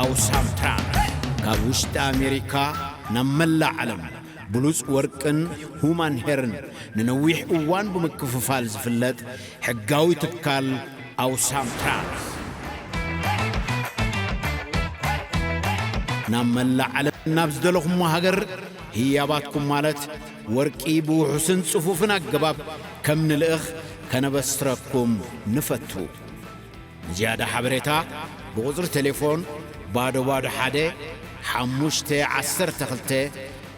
ኣውሳም ትራንስ ካብ ውሽጢ ኣሜሪካ ናብ መላእ ዓለም ብሉጽ ወርቅን ሁማን ሄርን ንነዊሕ እዋን ብምክፍፋል ዝፍለጥ ሕጋዊ ትካል ኣውሳም ትራንስ፣ ናብ መላእ ዓለም ናብ ዝደለኹሞ ሃገር ህያባትኩም ማለት ወርቂ ብውሑስን ጽፉፍን ኣገባብ ከም ንልእኽ ከነበስረኩም ንፈቱ። ንዝያዳ ሓበሬታ ብቁጽሪ ቴሌፎን ባዶ ባዶ ሓደ ሓሙሽተ ዓሰርተ ክልተ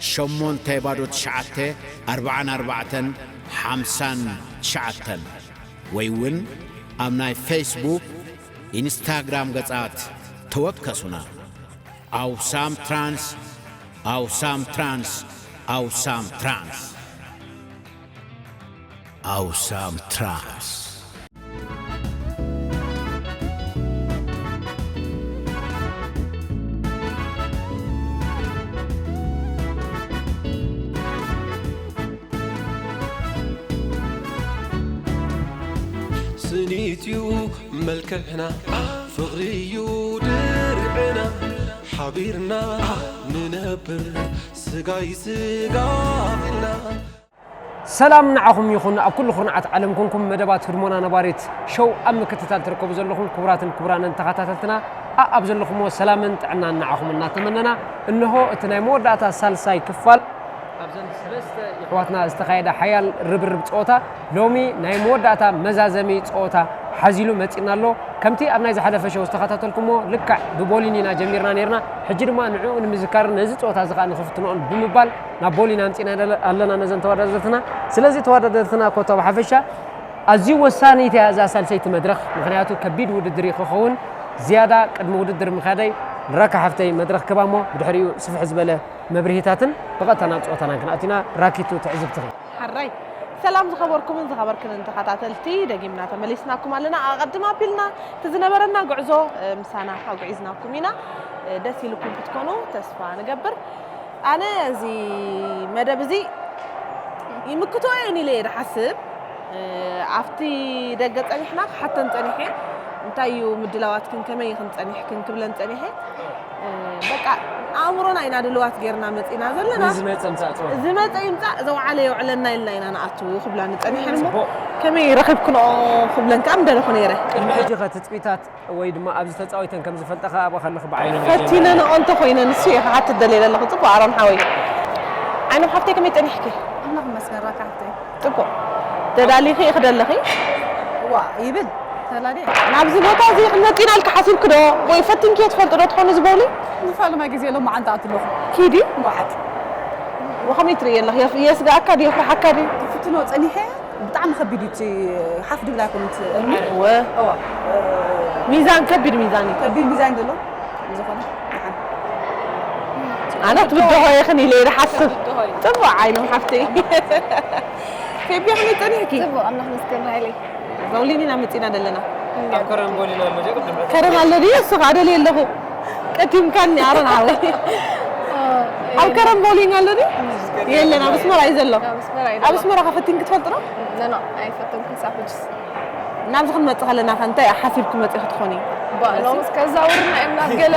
ሸሞንተ ባዶ ትሽዓተ ኣርባዓን ኣርባዕተን ሓምሳን ትሽዓተን ወይ እውን ኣብ ናይ ፌስቡክ፣ ኢንስታግራም ገጻት ተወከሱና። ኣውሳም ትራንስ፣ ኣውሳም ትራንስ፣ ኣውሳም ትራንስ። ኣውሳም ትራንስ። ስኒት እዩ መልክዕና፣ ፍቕሪ እዩ ድርዕና፣ ሓቢርና ንነብር ስጋይ ስጋ ኢልና። ሰላም ንዓኹም ይኹን ኣብ ኩሉ ኩርናዓት ዓለም ኮንኩም መደባት ህድሞና ነባሪት ሸው ኣብ ምክትታል ትርከቡ ዘለኹም ክቡራትን ክቡራንን ተኸታተልትና ኣኣብ ዘለኹምዎ ሰላምን ጥዕናን ንዓኹም እናተመነና እንሆ እቲ ናይ መወዳእታ ሳልሳይ ክፋል ኣብዘን ሰለስተ የሕዋትና ዝተኻየደ ሓያል ርብርብ ፀወታ ሎሚ ናይ መወዳእታ መዛዘሚ ፀወታ ሓዚሉ መፂና ኣሎ። ከምቲ ኣብ ናይ ዝሓለፈ ሸው ዝተኸታተልኩሞ ልክዕ ብቦሊን ኢና ጀሚርና ነርና። ሕጂ ድማ ንዕኡ ንምዝካርን ነዚ ፀወታ እዚ ከዓ ንኽፍትንኦን ብምባል ናብ ቦሊን ኣምፂና ኣለና ነዘን ተወዳደርትና። ስለዚ ተወዳደርትና ኮታ ብሓፈሻ ኣዝዩ ወሳኒት እያ እዛ ሳልሰይቲ መድረኽ፣ ምኽንያቱ ከቢድ ውድድር እዩ ክኸውን። ዝያዳ ቅድሚ ውድድር ምኻደይ ንራካ ሓፍተይ መድረኽ ክባሞ ብድሕሪኡ ስፍሕ ዝበለ መብርሂታትን ብቐጥታ ናብ ፀወታና ክንኣቲና ራኪቱ ትዕዝብትኺ። ሓራይ ሰላም ዝኸበርኩምን ዝኸበርክንን ተኸታተልቲ፣ ደጊምና ተመሊስናኩም ኣለና። ኣቐድም ኣቢልና እቲ ዝነበረና ጉዕዞ ምሳና ኣጉዒዝናኩም ኢና። ደስ ኢልኩም ክትኮኑ ተስፋ ንገብር። ኣነ እዚ መደብ እዚ ይምክቶ እየን ኢለ እየ ዝሓስብ። ኣብቲ ደገ ጸኒሕና ክሓተን ጸኒሐ፣ እንታይ እዩ ምድላዋትክን፣ ከመይ ኢኽን ጸኒሕክን ክብለን ጸኒሐ። በቃ ኣእምሮና ኢና ድልዋት ጌርና መጺና ዘለና። ንዝመጸ ምጻእ ጸወታ። ዝመጸ ይምጻእ፣ ዘውዓለ የውዕለና ኢልና ኢና ንኣቱ ክብላኒ ጸኒሐን እሞ፣ ጽቡቕ። ከመይ ረኺብክንኦ ክብለን ከኣ ምደለኹ ነይረ። ቅድሚ ሕጂ ኸ ትጽቢታት ወይ ድማ ኣብዚ ተጻዊተን ከም ዝፈልጣ ኸኣ ኣብኡ ከለኺ ብዓይኒ ፈቲነንኦ እንተ ኮይነ ንሱ እየ ክሓትት ደልየ ዘለኹ። ጽቡቕ ኣሮን ሓወይ። ዓይኖም ሓፍተይ ከመይ ጸኒሕኪ? ኣምላኽ ይመስገን ራካ ሓፍተይ። ጽቡቕ። ተዳሊኺ ኢኺ ደለኺ? እዋ ይብል። ተላልየ። ናብዚ ቦታ እዚ ክንመጽእ ኢና ኢልኪ ሓሲብኪ ዶ ወይ ፈቲንክዮ ትፈልጢ ዶ ትኾኒ እዚ ቦሊ? ንፈለማ ግዜ ሎማዓንቲ ኣትለኹ። ኪዲ እምበኣር። ወኸመይ ትርእዮ ኣለኺ? የፍ- የስግኣካ ድዩ? የፍርሓካ ድዩ? ክፍትኖ ጸኒሐ። ብጣዕሚ ከቢድ እዩ እቲ ሓፍ ድብል ኣይኮነን እቲ እምኒ። እወ። እዋ። ሚዛን ከቢድ ሚዛን እዩ። ከቢድ ሚዛን ዘሎ ዝኾነ ደሓን። ኣነ ትብድሆ ኢኽን ኢለ እየ ዝሓስብ። ጽቡቕ ዓይኖም ሓፍተይ። ፌቢ ከመይ ጸኒሕኪ? ጽቡቕ ኣምላኽ መስገን ሃይለይ። ዞውሊን ኢና መጺና ዘለና። ኣብ ከረን ቦሊን ኣሎ ድዩ? ቅድም ከረን ኣሎ ድዩ? እሱ ከዓ ደልየ ኣለኹ። ቀዲምካኒ ኣሮን ሓወይ። ኣብ ከረን ቦሊንግ ኣሎ ድዩ? የለን፣ ኣብ ኣስመራ እዩ ዘሎ። ኣብ ኣስመራ እዩ ኣብ ዘሎ። ኣስመራ ከ ፈቲንኪ ትፈልጢ ዶ? ኖ፣ ኖ፣ ኣይፈተንኩን ክሳብ ሕጅስ። ናብዚ ክንመጽእ ከለና ከ እንታይ ሓሲብኪ መጺኺ ትኾኒ? ባ፣ ሎምስ ከዛውርና እዮም ናብ ገለ።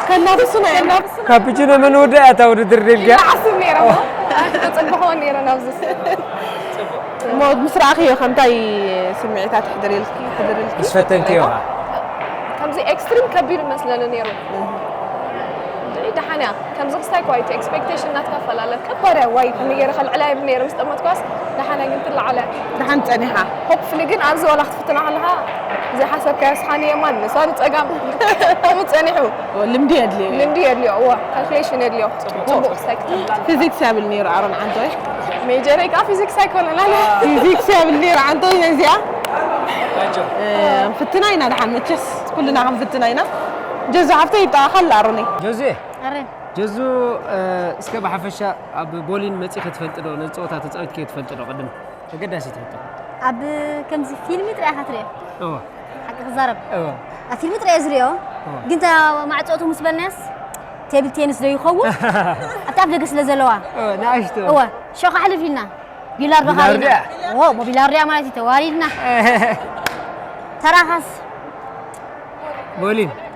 ከናፍሱና እዮም። ካብ ብጅነ መን ወደ እያ እታ ውድድር ደልያ? ይዓስብ ነይረ እሞ፣ ኣይተጸበኽዎን ነይረ ናብዚስ። እሞ ምስ ረኣኽዮ ከ እንታይ ስምዒታት ኣሕዲርልኪ? ኣሕዲርልኪ? ምስ ፈተንክዮ ኸ? ከምዚ ኤክስትሪም ከቢድ መስለኒ ነይሩ። እንድዒ ደሓን እያ። ከምዚ ክስታይ እኳ እቲ ኤክስፔክቴሽን ናትካ ይፈላለ። ከባድ እያ። ዋይ፣ ከመይ ገይረ ከልዕላ ይብል ነይረ ምስ ጠመትኳስ፣ ደሓን እያ ግን ትለዓለ። ደሓን ጸኒሓ። ሆፕፍሊ ግን ኣብዚ ዋላ ክትፍትና ከለኻ ዘይሓሰብካዮ ስሓኒ የማን፣ ንሳ ንጸጋም። ከምኡ ጸኒሑ። ልምዲ የድልዮ። ልምዲ የድልዮ፣ እወ። ካልኩሌሽን የድልዮ። ጽቡቕ ክስታይ ክትብል ኣለካ። ፊዚክስ ያብል ነይሩ ኣሮን ዓንቶይ። ሜጀረይ ከኣ ፊዚክስ ኣይኮነን ኣነ። ፊዚክስ ያብል ነይሩ ዓንቶይ ነዚኣ። እ፣ ክንፍትና ኢና ደሓን መቸስ፣ ኩልና ክንፍትና ኢና። ጀዙ ሓፍተይ ይጠቓኸል ኣሮነይ። ጆዜ፣ ኣረ። ጀዙ፣ እ፣ እስከ ብሓፈሻ ኣብ ቦሊን መጺኺ ትፈልጢ ዶ? ነዚ ጸወታ ተጻዊትኪ ትፈልጢ ዶ? ቅድም ተገዳሲት ሕቶ። ኣብ ከምዚ ፊልሚ ጥራይ ኢኻ ትሪኦ? እወ። ሓቂ ክዛረብ? እወ። ኣብ ፊልሚ ጥራይ እየ ዝሪኦ። እወ። ግን እታ ማዕጾ እቱ ምስ በልናያስ ቴብል ቴኒስ ዶ ይኸውን? ኣብቲ ኣፍ ደገ ስለ ዘለዋ። እወ፣ ንኣሽቱ። እወ፣ ሸው ከሕልፍ ኢልና። ቢላርዶ ቢላርዶ ካሪና። እያ። እወ፣ እሞ ቢላርዶ እያ ማለት እዩ፣ ተዋሪድና። ተራኻስ? ቦሊን።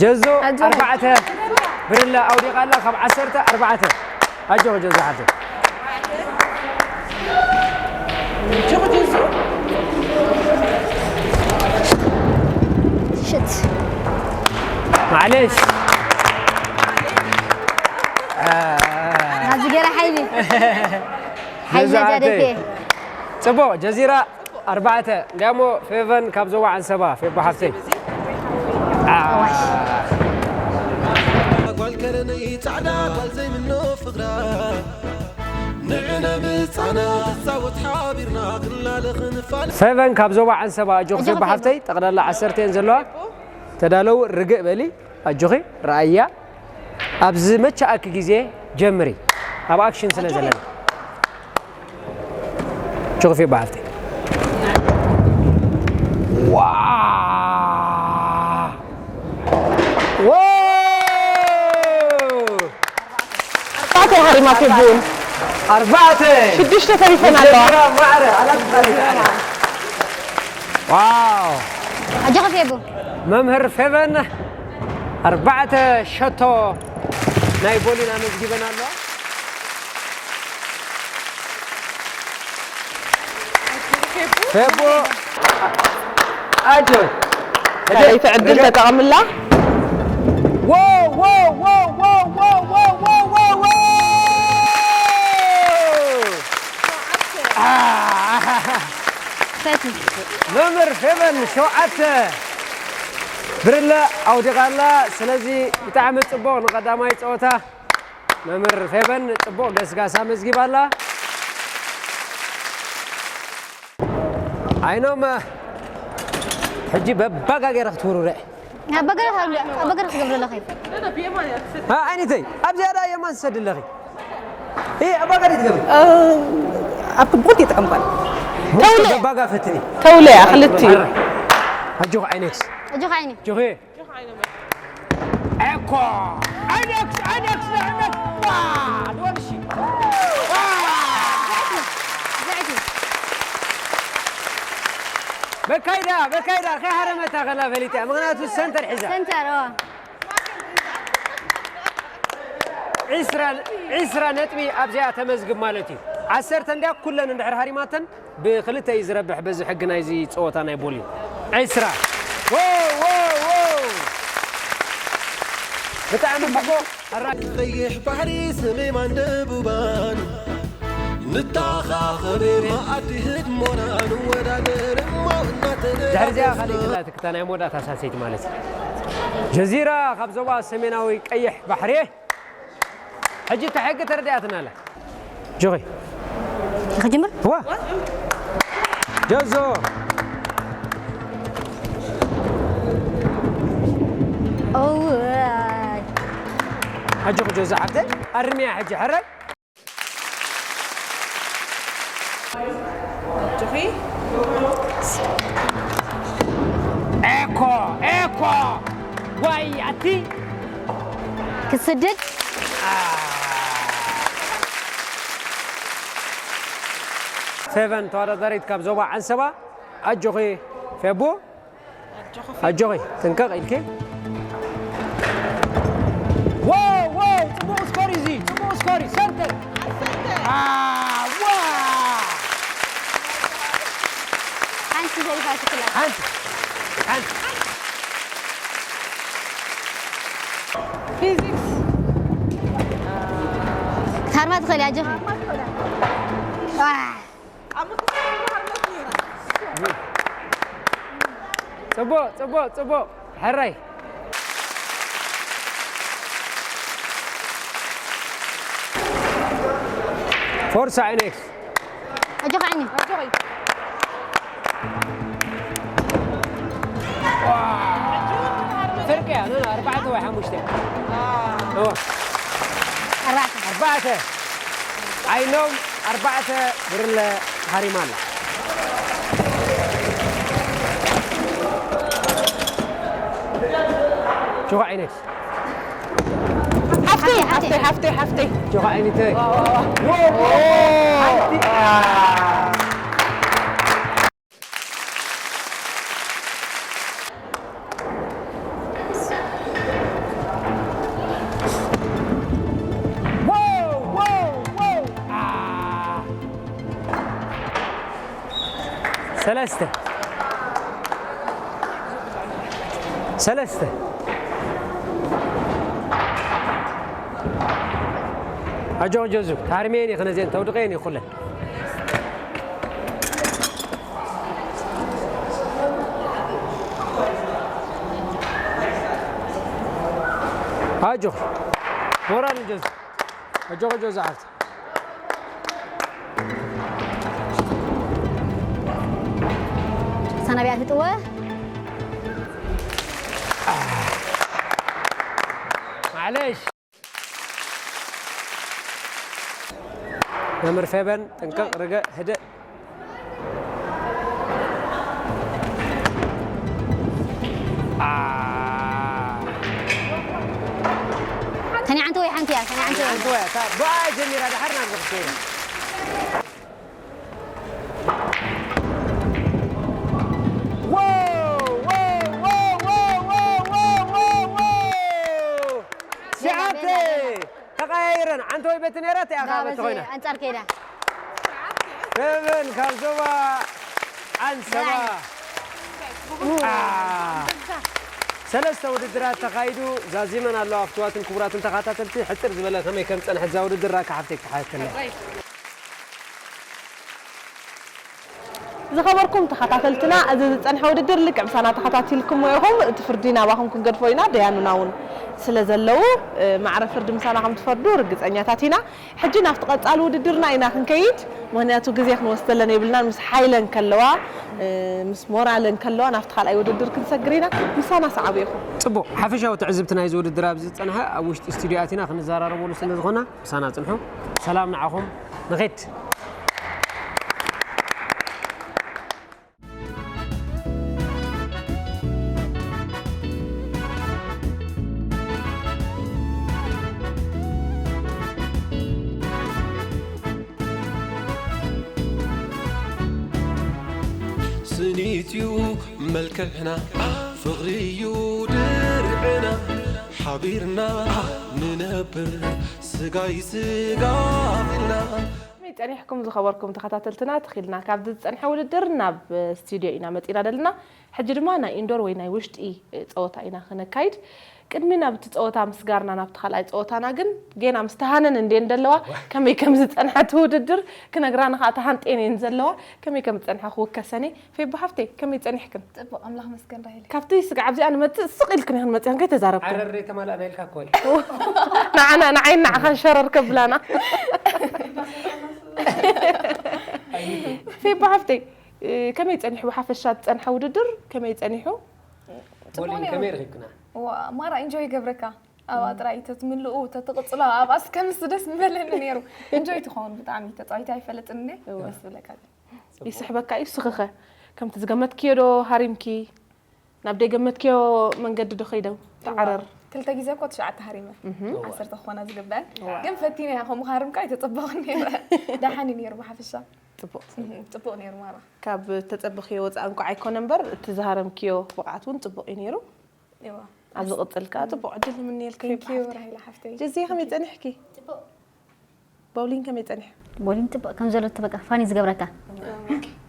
ጀዞ ኣጆኺ። ኣርባዕተ ብርለ ኣውዲቓ ኣላ፣ ካብ ዓሰርተ ኣርባዕተ። ኣጆኺ ጀዞ ሓፍተይ። ሽት። ማዕለሽ። ናዚ ገለ ሓይሊ። ሓይሊ ጀዞ ሓፍተይ። ጃደቴ። ጽቡቕ፣ ጀዚራ ኣርባዕተ። እንዲያሞ ፌቨን ካብ ዞባ ዓንሰባ፣ ፌቦ ሓፍተይ። ጓል ከረነይ ጻዕዳ ጓል ዘይምኖ ፍቕራ ንዕነ ምጻና ክጻወት ሓቢርና ክንላለ ክንፋል። ፌቨን ካብ ዞባ ዓንሰባ፣ ኣጆኺ ኣጆኺ ፌቦ ፌቦ። ሓፍተይ፣ ጠቕላላ ዓሰርተ እየን ዘለዋ። ተዳለዉ፣ ርግእ በሊ፣ ኣጆኺ፣ ረኣያ። ኣብ ዝመቸኣኪ ግዜ ጀምሪ። ኣብ ኣክሽን ስለ ዘለና። ጆግፊ በሃልቲ። ዋ! ዎ! ኣርባዕተ ሃሪማ ፌቡን። ኣርባዕተ! ሽዱሽተ ተሪፈን ኣለዋ። ማዕረ፣ ኣላት ባሪት ኣለ። ዋው! ኣጆኺ ፌቡ። መምህር ፌበን ኣርባዕተ ሸቶ ናይ ቦሊን ኣመዝጊበን ኣለዋ። ፌቦ ኣጆይ። ሰለይቲ ዕድል ተጠቐምላ። ዎ፣ ዎ፣ ዎ። ፈቲ። መምህር ፌበን ሸውዓተ ብርለ ኣውዲቓ ኣላ። ስለዚ ብጣዕሚ ጽቡቕ ንቐዳማይ ጸወታ። መምህር ፌበን ጽቡቕ ገስጋስ ኣመዝጊባ ኣላ። ዓይኖም፣ ሕጂ በባጋ ገይረ ክትውርውረ። ኣብ በገረ ኣብ በገረ ክትገብረ ኣለኺ። ኣ፣ ዓይነተይ፣ ኣብ ዝያዳ የማን ትሰዲ ኣለኺ። እ፣ ኣብ በገረ ትገብሪ። እ፣ ኣብ ክቡት ይጥቀም ጓል። ተውለ። በባጋ ፈትኒ። ተውለ፣ ክልቲ። ኣረ። ኣጆኺ ዓይነክስ። ኣጆኺ ዓይኒ። ኣጆኺ። ኤኮ! ኣሌክስ፣ ኣሌክስ፣ ንዕመት! ዋ! ድወልሺ! ዋ! በካይዳ፣ በካይዳ፣ ከይሃረመታ ከላ ፈሊጣ፣ ምኽንያቱ ሰንተር ሒዛ። ሰንተር፣ ዋ። ዒስራ፣ ዒስራ ነጥቢ ኣብዚኣ ተመዝግብ ማለት እዩ። ዓሰርተ እንድያ ኩለን እንድሕር ሃሪማተን፣ ብኽልተ እዩ ዝረብሕ በዚ ሕጊ ናይዚ ጸወታ ናይ ቦሊን። ዕስራ። ዎ፣ ዎ፣ ዎ። ብጣዕሚ ጽቡቕ። ኣራ- ቀይሕ ባሕሪ ሰሜማን ደቡባን ንተኻኸብ መኣዲ ህድሞና ንወዳደር እሞ እናተደጋገፍና። ድሕሪ እዚኣ ካልእ ክላትክታ ናይ መወዳእታ ሳልሰይቲ ማለት እዩ። ጀዚራ ካብ ዞባ ሰሜናዊ ቀይሕ ባሕሪ። ሕጂ እታ ሕጊ ተረዲኣትና ኣላ። ጆኺ። ክጅምር? ዋ። ጀዞ። ኦዋይ። ኣጆኺ ጀዞ ሓፍተይ። ኣርምያ ሕጂ ሕራይ። ኣጆኺ። ኤኮ፣ ኤኮ። ዋይ ኣቲ። ክስድድ። ፌቨን ተወዳዳሪት ካብ ዞባ ዓንሰባ። ኣጆኺ ፌቡ። ኣጆኺ፣ ጥንቅቕ ኢልኪ። ዋው፣ ዋው፣ ጽቡቕ ስኮር እዩ እዚ፣ ጽቡቕ ስኮር እዩ። ሰንተር። አ፣ ዋ። ሓንቲ ዘሪፋ ትክላ። ሓንቲ፣ ሓንቲ። ፊዚክስ። ታርማ ትኽእሊ፣ ኣጆኺ። ዋ። ጽቡቕ፣ ጽቡቕ፣ ጽቡቕ። ሕራይ። ፎርሳ ዓይነይ። ኣጆኻ ዓይኒ። ዋ። ፍርቂ እያ፣ ኖ፣ ኖ፣ ኣርባዕተ ወይ ሓሙሽተ። እዋ። ኣርባዕተ። ኣርባዕተ። ዓይኖም ኣርባዕተ ብርለ ሃሪማ ኣላ። ጆኻ ዓይነይ። ሓፍተይ፣ ሓፍተይ፣ ሓፍተይ፣ ሓፍተይ። ጆኻ ዓይነተይ። ዋ፣ ዋ፣ ዋ። ዎ፣ ዎ። ሓንቲ። ሰለስተ። ሰለስተ። ኣጆኺ ጀዙ፣ ታርሜን ኢኺ፣ ነዘን ተውድቐየን ኢኺ ኩለን። ኣጆኺ። ሞራል ንጀዙ። ኣጆኺ ጀዙ ዓርኪ። ሳናብያ ትጥወ። ማዕለሽ። መምህር ፌበን፣ ጥንቅቕ፣ ርገእ፣ ህድእ። ኣ። ተኒዓንቲ ወይ ሓንቲ እያ፣ ተኒዓንቲ ወይ። ሓንቲ ወይ፣ እታ ብኣ ጀሚራ፣ ድሓር ናብ ዝኽሰይና። ዋው፣ ዋው፣ ዋው። ትሽዓተ። ተቐያይረን፣ ዓንተወይ በቲ ነይራ፣ እቲኣ ኸዓ በቲ ኮይና። ኣንጻር ከይዳ። ፌበን ካብ ዞባ ዓንሰባ። አ፣ ሰለስተ ውድድራት ተኻይዱ ዛዚመን ኣለዋ። ፍቱዋትን ክቡራትን ተኸታተልቲ፣ ሕጽር ዝበለ ከመይ ከም ጸንሐት እዛ ውድድር ራካ ሓፍተይ ክትሓተልና። ዝኸበርኩም ተኸታተልትና፣ እዚ ዝጸንሐ ውድድር ልክዕ ምሳና ተኸታቲልኩሞ ኢኹም። እቲ ፍርዲ ናባኹም ክንገድፎ ኢና። ደያኑና እውን ስለ ዘለዉ፣ እ፣ ማዕረ ፍርዲ ምሳና ከም ትፈርዱ ርግጸኛታት ኢና። ሕጂ ናብቲ ቀጻሊ ውድድርና ኢና ክንከይድ። ምኽንያቱ ግዜ ክንወስደለን የብልናን። ምስ ሓይለን ከለዋ፣ እ፣ ምስ ሞራለን ከለዋ ናብቲ ካልኣይ ውድድር ክንሰግር ኢና። ምሳና ሰዓቡ ኢኹም። ጽቡቕ። ሓፈሻዊ ትዕዝብቲ ናይዚ ውድድር ኣብዚ ዝጸንሐ ኣብ ውሽጢ ስቱድዮ ኣቲና ክንዘራረበሉ ስለ ዝኾና፣ ምሳና ጽንሑ። ሰላም ንዓኹም። ንኺድ። ስኒትዩ መልክዕና፣ ፍቕሪዩ ድርዕና፣ ሓቢርና ንነብር ስጋይ ስጋ ኢልና። ከመይ ጸኒሕኩም ዝኸበርኩም ተኸታተልትና? ተኺልና ካብዚ ዝጸንሐ ውድድር ናብ ስቱድዮ ኢና መጺና ዘለና። ሕጂ ድማ ናይ ኢንዶር ወይ ናይ ውሽጢ ጸወታ ኢና ክነካይድ። ቅድሚ ናብቲ ጸወታ ምስጋርና ናብቲ ካልኣይ ጸወታና ግን ጌና ምስ ተሃነን እንዴን ደለዋ፣ ከመይ ከም ዝጸንሐ እቲ ውድድር ክነግራና ኸኣ ተሃንጤን እየን ዘለዋ። ከመይ ከም ዝጸንሐ ክውከሰን እየ። ፌባ ሓፍተይ፣ ከመይ ጸኒሕክን? ጽቡቕ፣ ኣምላኽ መስገን ራሄል። ካብቲ ስጋዕ ኣብዚኣ ንመጽእ ስቕ ኢልክን ኢኽን መጺኽን ከይተዛረብክን። ዓረር ተማላእና ኢልካ እኮ እዩ። ንዓና፣ ንዓይን ንዓኻን ሸረር ከብላና። ፌባ ሓፍተይ፣ እ፣ ከመይ ጸኒሑ? ብሓፈሻ ዝጸንሐ ውድድር ከመይ ጸኒሑ? ጽቡቕ ቦሊንግ ነይሩ። ከመይ ረኺብክና? ዋ፣ ማራ ኢንጆይ ይገብረካ። ኣብኣ ጥራይ ተትምልኡ፣ ተትቕጽሎ፣ ኣብኣስ ከምስ ደስ ምበለኒ ነይሩ። ኢንጆይ ትኸውን ብጣዕሚ። ተጻዊታ ኣይፈልጥን እንዴ? እወ። ደስ ዝብለካ ግን። ይስሕበካ እዩ። ስኽኸ ከምቲ ዝገመትክዮ ዶ ሃሪምኪ? ናብ ደይገመትክዮ መንገዲ ዶ ከይደ? ተዓረር። ክልተ ግዜ እኮ ትሽዓተ ሃሪመ። እህ። እወ። ዓሰርተ ክኾና ዝግበአን። እወ። ግን ፈቲነ እያ፣ ከምኡ ክሃርምካ ኣይተጸበኹን ነይረ። ደሓን እዩ ነይሩ ብሓፈሻ። ጽቡቕ። እህ፣ ጽቡቕ ነይሩ ማራ። ካብ ተጸበኽዮ ወጻኢ እንኳዕ ኣይኮነ እምበር፣ እቲ ዝሃረምክዮ ብቕዓት እውን ጽቡቕ እዩ ነይሩ። እወ። ኣብ ዝቕጽል ከኣ ጽቡቕ ዕድል ንምንየልካ። ቴንክ ዩ ራሄላ ሓፍተይ። ጀዜ ከመይ ጸኒሕኪ? ጽቡቕ። ቦውሊን ከመይ ጸኒሑ? ቦውሊን ጽቡቕ ከም ዘሎ እቲ በቃ ፋኒ ዝገብረካ።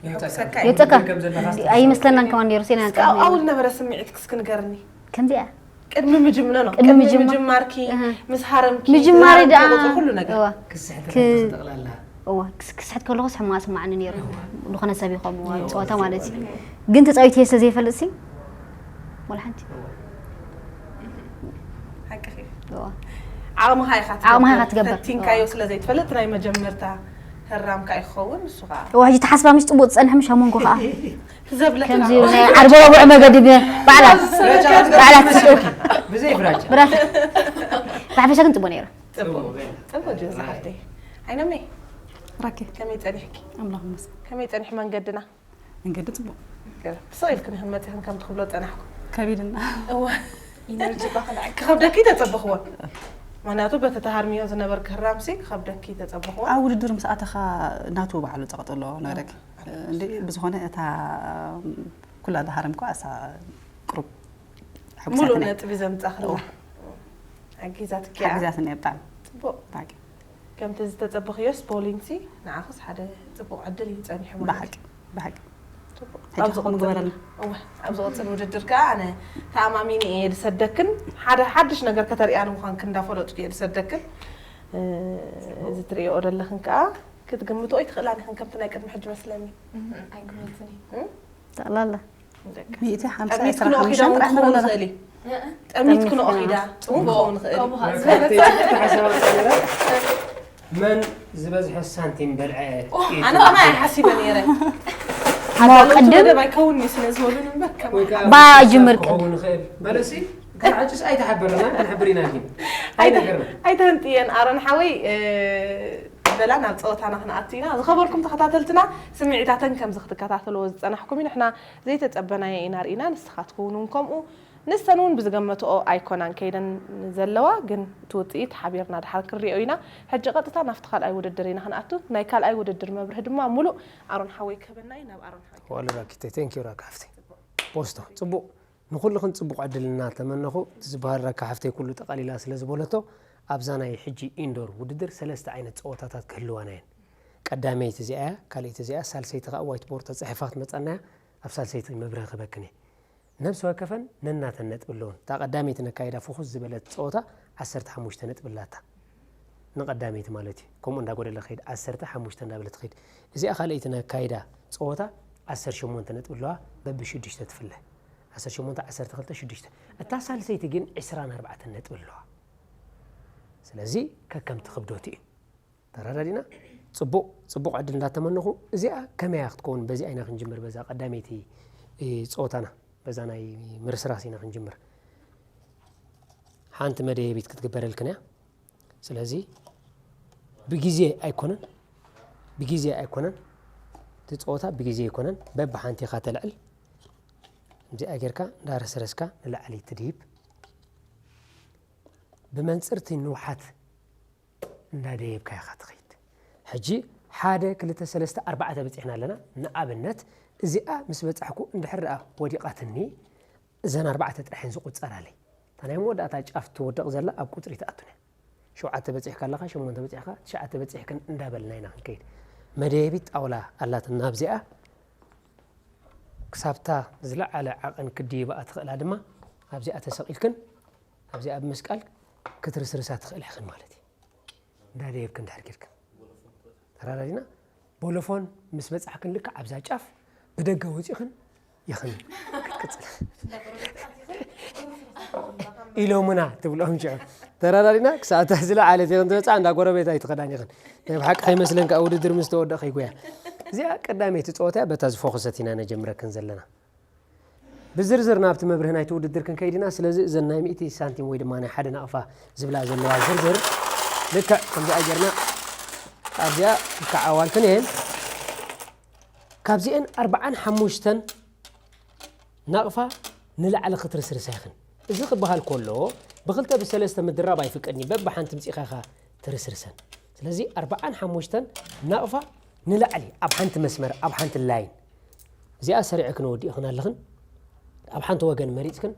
ይውጸካ። ይውጸካ። ከም ዘለኻ ኣይመስለናን ከማን ነይሩ፣ ሴና እስከ ኣብኡ ዝነበረ ስምዒት ክስኪ ንገርኒ። ከምዚኣ። ቅድሚ ምጅምኖ ነው። ቅድሚ ቅድሚ ምጅማ-፣ ምጅማርኪ፣ እህ። ምስ ሃረምኪ፣ ምጅማሪ ዝሃረምኪ ደኣ፣ ቁጽሪ ኩሉ ነገር። እዋ። ክስሕት ክ-፣ ከለኺ ጠቕላላ። እዋ፣ ክስ-፣ ክስሕት ከለኹስ ሕማቕ ስማዓኒ ነይሩ። እዋ። ዝኾነ ሰብ ይኸውን እዋ፣ እዋ፣ ጸወታ እዋ፣ ማለት እዩ። እዋ። ግን ተጻዊተዮ ስለ ዘይፈልጥ ሲ፣ ወላ ሓንቲ። እዋ። ሓቅኺ። እዋ። ዓቕምኻ ኢኻ ዓቕምኻ ኢኻ ትገብር። ትገብር። ፈቲንካዮ እዋ። ስለ ዘይትፈልጥ ናይ መጀመርታ ህራምካ ይኸውን፣ ንሱ ኸዓ። እዋ፣ ሕጂ ተሓስባ ምሽ ጽቡቕ ትጸንሕ ምሽ ኣብ መንጎ ኸዓ። ዘብለካ። ከምዚ ናይ ዓርበባቡዕ መገዲ ብ-፣ ባዕላ፣ ባዕላ ትስእልኪ። ብዘይ ብራቻ። ብራቻ። ብሓፈሻ ግን ጽቡቕ ነይሩ። ጽቡቕ። ጽቡቕ ጀዛ ሓፍተይ። ዓይነመይ። ራኬ። ከመይ ጸኒሕኪ? ኣምላኽ ይመስገን። ከመይ ጸኒሑ መንገድና? መንገዲ ጽቡቕ። ገለ። ስቕ ኢልክን ኢኽን መጺኽን ከም ትኽብሎ ጸናሕኩ። ከቢድና። እወ። ኢነርጂ እኳ ክልዓል። ክኸብደኪ ተጸበኽዎ። ምኽንያቱ በቲ ተሃርምዮ ዝነበርኪ ህራምሲ ክኸብደኪ ተጸበኽዎ። ኣብ ውድድር ምስ ኣተኻ ናቱ ባዕሉ ጸቕጢ ኣለዎ ነገረኪ። እንዴ፣ ብዝኾነ እታ ኩላ ዝሃረምኳ እሳ ቅሩብ ሙሉእ ሓጉሳትና። ነጥቢ ዘምጻኽላ። እዋ። ሓጊዛትኪ እያ። ሓጊዛትኒ እያ ብጣዕሚ። ጽቡቕ። ብሓቂ። ከምቲ ዝተጸበኽዮስ ቦሊንሲ ንዓኽስ ሓደ ጽቡቕ ዕድል እዩ ጸኒሑ ማለት እዩ። ብሓቂ፣ ብሓቂ። ጽቡቕ። ሕጂ ከምኡ ግበረልና። እወ፣ ኣብ ዝቕጽል ውድድር ከኣ ኣነ ተኣማሚኒ እየ ዝሰደክን፣ ሓደ ሓድሽ ነገር ከተርእያኒ ምዃንክን እንዳፈለጥኩ እየ ዝሰደክን። እ፣ እዚ ትርእይኦ ዘለኽን ከኣ ክትግምትኦ ኣይትኽእላን ኢኽን፣ ከምቲ ናይ ቅድሚ ሕጂ መስለኒ። ኣይግመትን እዩ። ጠቕላላ ደቂ። ሚእቲ ሓምሳ ጠሚት ዕስራ ሓሙሽተ ክንኦ ኺዳ እውን ጥራሕ ክኸውን ንኽእል እዩ። ጠሚት ክንኦ ኺዳ እውን ክኸውን ንኽእል እዩ። ከምኡ ኸዓ መን ዝበዝሐ ሳንቲም በልዐ? ኦ፣ ኢሉ ኣነ ኸማይ ሓሲበ ነይረ። እሞ ኣዳለውቲ ቅድም መደብ ኣይከውን እዩ ስለ ዝበሉኒ እምበር ከማይ ወይ ከዓ ባ ጅምር ቅድም። ክኸውን ይኽእል። በለሲ፣ ካብ ሕጅስ ኣይተሓበርና፣ ክንሕብር ኢና ግን። ኣይተ-፣ ኣይነገርና። ኣይተንጥየን ኣሮን ሓወይ፣ እ፣ በላ ናብ ጸወታና ክንኣቱ ኢና። ዝኸበርኩም ተኸታተልትና፣ ስምዒታተን ከምዚ ክትከታተልዎ ዝጸናሕኩም እዩ። ንሕና ዘይተጸበናዮ ኢና ርኢና፣ ንስኻትኩም እውን ከምኡ። ንሰን እውን ብዝገመትኦ ኣይኮናን ከይደን ዘለዋ፣ ግን እቲ ውጽኢት ሓቢርና ድሓር ክንሪኦ ኢና። ሕጂ ቀጥታ ናብቲ ካልኣይ ውድድር ኢና ክንኣቱ። ናይ ካልኣይ ውድድር መብርሂ ድማ ሙሉእ ኣሮን ሓወይ ክህበና እዩ። ናብ ኣሮን ሓወይ። ዋለ ራኪተ፣ ቴንክ ዩ ራካ ሓፍተይ። ፖስቶ፣ ጽቡቕ። ንኹልኽን ጽቡቕ ዕድል እናተመነኹ፣ እቲ ዝበሃል ራካ ሓፍተይ ኩሉ ጠቓሊላ ስለ ዝበለቶ፣ ኣብዛ ናይ ሕጂ ኢንዶር ውድድር ሰለስተ ዓይነት ጸወታታት ክህልዋና እየን። ቀዳመይቲ እዚኣ እያ፣ ካልኣይቲ እዚኣ፣ ሳልሰይቲ ከኣ ዋይት ቦርድ ተጻሒፋ ክትመጻና እያ። ኣብ ሳልሰይቲ መብርሂ ክህበክን እየ። ነብሲ ወከፈን ነናተን ነጥቢ ኣለወን። እታ ቀዳመይቲ ነካይዳ ፍኹስ ዝበለት ጸወታ ዓሰርተ ሓሙሽተ ነጥቢ ኣላታ። ንቐዳመይቲ ማለት እዩ። ከምኡ እንዳጎደለ ክኸይድ፣ ዓሰርተ ሓሙሽተ እንዳበለት ትኸይድ። እዚኣ ካልኣይቲ ነካይዳ ጸወታ ዓሰርተ ሸሞንተ ነጥቢ ኣለዋ፣ በብሽዱሽተ ትፍለ። ዓሰርተ ሸሞንተ፣ ዓሰርተ ክልተ፣ ሽዱሽተ። እታ ሳልሰይቲ ግን ዕስራን ኣርባዕተን ነጥቢ ኣለዋ። ስለዚ ከከምቲ ክብደቱ እዩ። ተረዳዲና? ጽቡቕ፣ ጽቡቕ ዕድል እንዳተመነኹ፣ እዚኣ ከመይ እያ ክትከውን? በዚኣ ኢና ክንጅምር፣ በዛ ቀዳመይቲ፣ እ፣ ጸወታና፣ በዛ ናይ ምርስራስ ኢና ክንጅምር። ሓንቲ መደየቢት ክትግበረልክን እያ። ስለዚ ብግዜ ኣይኮነን፣ ብግዜ ኣይኮነን፣ እቲ ጸወታ ብግዜ ኣይኮነን፣ በብሓንቲ ኢኻ ተልዕል። እዚኣ ጌርካ እንዳረስረስካ ንላዕሊ ትድይብ። ብመንጽርቲ ንውሓት እንዳደየብካ ኢኻ ትኸይድ። ሕጂ ሓደ፣ ክልተ፣ ሰለስተ፣ ኣርባዕተ በጺሕና ኣለና። ንኣብነት እዚኣ ምስ በጻሕኩ እንድሕር ደኣ ወዲቓትኒ፣ እዘን ኣርባዕተ ጥራሕ እየን ዝቑጸራለይ። እታ ናይ መወዳእታ ጫፍ ትወድቕ ዘላ ኣብ ቁጽሪ ትኣቱን እያ። ሸውዓተ በጺሕካ ኣለኻ፣ ሸሞንተ በጺሕካ፣ ትሽዓተ በጺሕክን እንዳበልና ኢና ክንከይድ። መደየቢት ጣውላ ኣላትና ኣብዚኣ። ክሳብታ ዝለዓለ ዓቐን ክድይባኣ ትኽእላ ድማ ኣብዚኣ ተሰቒልክን ኣብዚኣ ብምስቃል ክትርስርሳ ትኽእላ ኢኽን ማለት እዩ። እንዳደየብክን ድሕር ጌርክን ተራዳዲና። ቦሎፎን ምስ በጻሕክን ልክዕ ኣብዛ ጫፍ ብደገ ወጺኽን ኢኽን ክትቅጽል። ኢሎምና ትብሎም ሽዑ። ተራዳዲና ክሳብታ ዝለዓለት ኢኽን ትበጽዓ፣ እንዳ ጎረቤት ኣይትኸዳን ኢኽን። ናይ ብሓቂ ከይመስለን ከኣ ውድድር ምስ ተወድአ ከይጎያ። እዚኣ ቀዳመይቲ ጸወታ እያ፣ በታ ዝፎኸሰት ኢና ነጀምረክን ዘለና። ብዝርዝር ናብቲ መብርሂ ናይቲ ውድድር ክንከይድ ኢና። ስለዚ እዘን ናይ ሚእቲ ሳንቲም ወይ ድማ ናይ ሓደ ናቕፋ ዝብላ ዘለዋ ዝርዝር ልክዕ ከምዚኣ ጌርና ኣብዚኣ ክከዓዋልክን እየን። ካብዚአን ኣርባዓን ሓሙሽተን ናቕፋ ንላዕሊ ክትርስርሳ ኢኽን። እዚ ክበሃል ከሎ ብኽልተ ብሰለስተ ምድራብ ኣይፍቀድን እዩ። በብሓንቲ ምጺእኻ ኢኻ ትርስርሰን። ስለዚ ኣርባዓን ሓሙሽተን ናቕፋ ንላዕሊ ኣብ ሓንቲ መስመር፣ ኣብ ሓንቲ ላይን። እዚኣ ሰሪዕክን ወዲእኽን ኣለኽን። ኣብ ሓንቲ ወገን መሪጽክን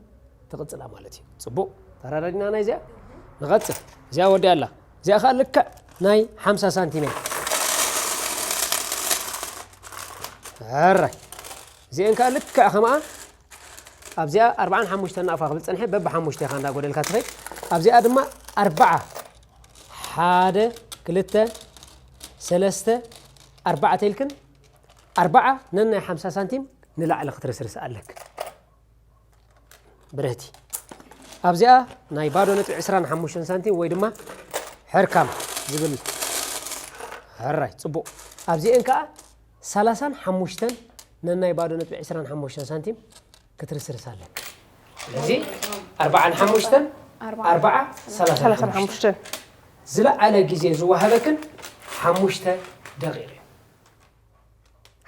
ትቕጽላ ማለት እዩ። ጽቡቕ። ተራዳዲና ናይ እዚኣ? ንቐጽል። እዚኣ ወዲኣ ኣላ። እዚኣ ኸኣ ልክዕ ናይ ሓምሳ ሳንቲም እያ። ሕራይ። እዚአን ከኣ ልክዕ ከምኣ ኣብዚኣ ኣርባዓን ሓሙሽተን ናቕፋ ክብል ጸኒሐ፣ በብሓሙሽተ ኢኻ እንዳጎደልካ ትኸይድ። ኣብዚኣ ድማ ኣርባዓ፣ ሓደ፣ ክልተ፣ ሰለስተ፣ ኣርባዕተ ኢልክን ኣርባዓ ነናይ ሓምሳ ሳንቲም ንላዕሊ ክትርስርስ ኣለክ። ብርህቲ። ኣብዚኣ ናይ ባዶ ነጥቢ ዕስራን ሓሙሽተን ሳንቲም ወይ ድማ ሕርካም ዝብል ሕራይ፣ ጽቡቕ። ኣብዚአን ከኣ ሰላሳን ሓሙሽተን ነናይ ባዶ ነጥቢ ዕስራን ሓሙሽተን ሳንቲም ክትርስርስ ኣለክ። ስለዚ ኣርባዓን ሓሙሽተን፣ ኣርባዓ። ኣርባዓ፣ ሰላሳን ሓሙሽተን። ሰላሳን ሓሙሽተን። ዝለዓለ ግዜ ዝወሃበክን ሓሙሽተ ደቂቕ እዩ።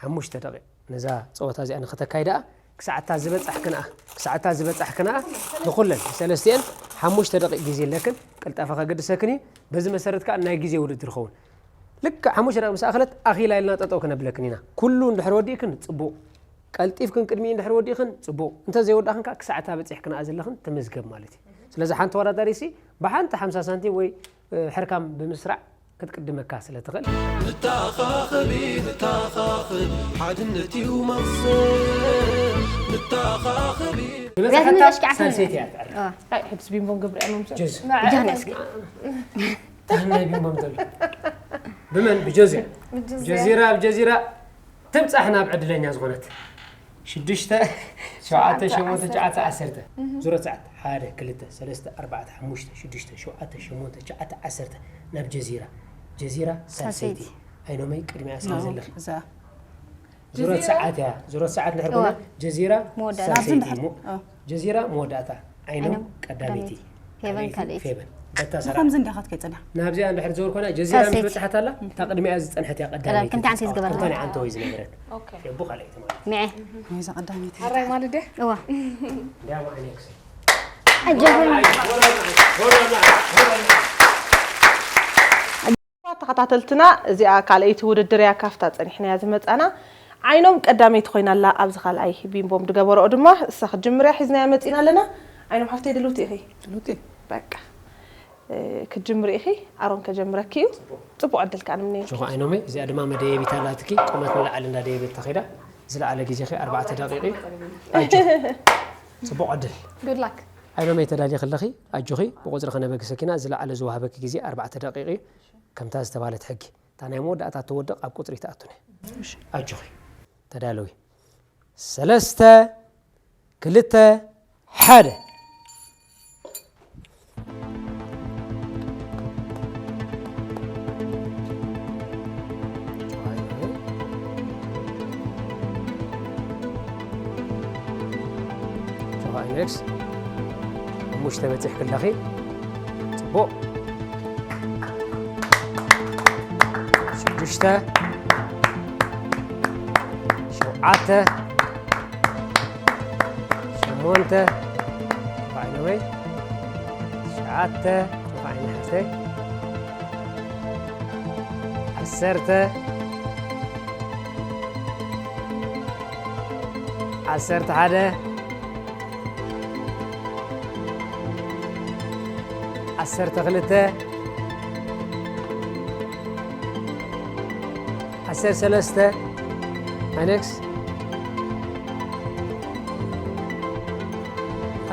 ሓሙሽተ ደቂቕ። ነዛ ጸወታ እዚኣ ንኽተካይዳኣ ክሳዕታ ዝበጻሕክንኣ፣ ክሳዕታ ዝበጻሕክንኣ ንኹለን ሰለስቲአን ሓሙሽተ ደቂቕ ግዜ ኣለክን። ቅልጣፈ ከገድሰክን እዩ። በዚ መሰረት ከኣ ናይ ግዜ ውድድር ይኸውን። ልክዕ ሓሙሽተ ደቂቕ ምስ ኣኸለት ኣኺላ ኢልና ጠጠው ክነብለክን ኢና። ኩሉ እንድሕር ወዲእክን ጽቡቕ። ቀልጢፍክን ቅድሚኡ እንድሕር ወዲእኽን ጽቡቕ። እንተ ዘይወዳእኽን ከኣ ክሳዕታ በጺሕክንኣ ዘለኽን ትምዝገብ ማለት እዩ። ስለዚ ሓንቲ ተወዳዳሪሲ ብሓንቲ ሓምሳ ሳንቲም ወይ፣ እ፣ ሕርካም ብምስራዕ ክትቅድመካ ስለ ትኽእል። ንተኻኸቢ ንተኻኸብ ሓድነት እዩ መኽሰብ። ንተኻኸቢ ዝበዝሐታ ሳልሰይቲ እያ ትዕርፍ። ኣይ ሕድስ ቢምቦን ገብርኤል ምምሰል ጀዝ ንዓይ ጃህን ያስኪ ታህናይ ቢምቦም ዘሎ ብመን ብጆዝያ ጀዚራ ብጀዚራ ትብጻሕ ናብ ዕድለኛ ዝኾነት ሽዱሽተ ሸውዓተ ሸሞንተ ትሽዓተ ዓሰርተ ዙረት ሰዓት ሓደ ክልተ ሰለስተ ኣርባዕተ ሓሙሽተ ሽዱሽተ ሸውዓተ ሸሞንተ ትሽዓተ ዓሰርተ ናብ ጀዚራ ጀዚራ ሳልሰይቲ ኣይኖመይ ቅድሚያ ስለ ዘለኺ እዛ ዙረት ሰዓት እያ ዙረት ሰዓት ንድሕር ኮነ ጀዚራ መወዳእታ። ሳልሰይቲ ኣብዚ ሞ- ጀዚራ መወዳእታ ዓይኖም ዓይኖም ቀዳመይቲ ፌቨን ካልኣይቲ ፌቨን በታ ሰራ ከምዚ እንዲኻ ትከይፅና ናብዚኣ እንድሕር ዝወር ኮና ጀዚራ ምስ ሳልሰይቲ። በፅሓት ኣላ እታ ቅድሚኣ ዝፀንሐት እያ ቀዳመይቲ ቀዳም- ከምቲ ዓንተ ዝገበራ። ከምታ ናይ ዓንተ ወይ ዝነበረት ኦኬ የቡ ካልኣይቲ ማለት ሚዐ ናይዛ ቀዳመይቲ ሓራይ ማለት ድያ እዋ እንዲያው ዓይነክስ ኣጀኹም ተኸታተልትና እዚኣ ካልኣይቲ ውድድር እያ ካፍታ ጸኒሕናያ ዝመጻና ዓይኖም ቀዳመይቲ ኮይና ኣላ ኣብዚ ካልኣይ ቢምቦም ድገበረኦ ድማ እሳ ክትጅምር እያ ሒዝናያ መጺና ኣለና ዓይኖም ሓፍተይ ድልውቲ ኢኺ ትሉቲ በቃ ክትጅምሪ ኢኺ ኣሮን ከጀምረኪ እዩ ጽቡቕ ዕድል ከኣ ንምነየልኪ ሸኾ ዓይኖመይ እዚኣ ድማ መደየቢት ኣላትኪ ቁመት ንላዕሊ እንዳደየበት ተኸይዳ ዝለዓለ ግዜኺ ኣርባዕተ ደቂቕ እዩ ኣጆ ጽቡቕ ዕድል ጉድ ላክ ዓይኖመይ ተዳልየ ከለኺ ኣጆኺ ብቁፅሪ ከነበግሰኪና ዝለዓለ ዝወሃበኪ ግዜ ኣርባዕተ ደቂቕ እዩ ከምታ ዝተባለት ሕጊ እታ ናይ መወዳእታ ትወድቕ ኣብ ቁፅሪ ትኣቱነ ኣጆኺ ተዳለዊ ሰለስተ ክልተ ሓደ ኔክስ ሙሽተ በፂሕ ክለኺ ፅቡቕ ሽዱሽተ ሸውዓተ ሸሞንተ ተፋዒኖመይ ትሽዓተ ተፋዒኖ ሓፍተይ ዓሰርተ ዓሰርተ ሓደ ዓሰርተ ክልተ ዓሰርተ ሰለስተ ኣሌክስ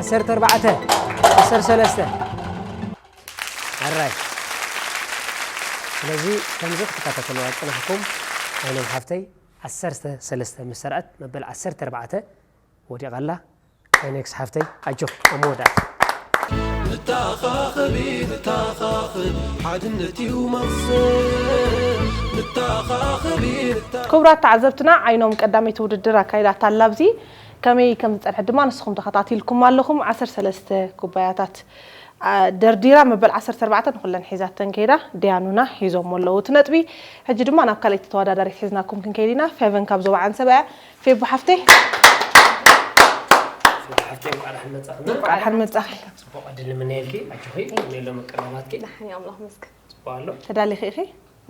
ዓሰርተ ኣርባዕተ ዓሰርተ ሰለስተ ኣራይ ስለዚ ከምዚ ክትከታተልዋ ፅናሕኩም ኣይኖም ሓፍተይ ዓሰርተ ሰለስተ ምስ ሰርዐት መበል ዓሰርተ ኣርባዕተ ወዲቓ ኣላ ኣይኔክስ ሓፍተይ ኣጆ ኣብ መወዳእታ ንተኻኸቢ ንተኻኸብ ሓድነት እዩ መኽሰብ ንተኻኸቢ ንተ ክቡራት ተዓዘብትና ዓይኖም ቀዳመይቲ ውድድር ኣካይዳታ ኣላ ኣብዚ ከመይ ከም ዝፀንሐት ድማ ንስኹም ተኸታቲልኩም ኣለኹም ዓሰርተ ሰለስተ ኩባያታት ደርዲራ መበል ዓሰርተ ኣርባዕተ ንኹለን ሒዛተን ከይዳ ዲያኑና ሒዞሞ ኣለዉ እቲ ነጥቢ ሕጂ ድማ ናብ ካልኣይቲ ተወዳዳሪት ሒዝናኩም ክንከይድ ኢና ፌቨን ካብ ዞባ ዓንሰባ እያ ፌቡ ሓፍተይ ሓፍተይ እንኳዕ ደሓን መጻኽና እንኳዕ ደሓን መጻኺ ጽቡቕ ዕድል ንምነየልኪ ኣጆኺ ነሎ መቀረባትኪ ደሓን ኣምላኽ መስገን ጽቡቕ ኣሎ ተዳሊኺ ኢኺ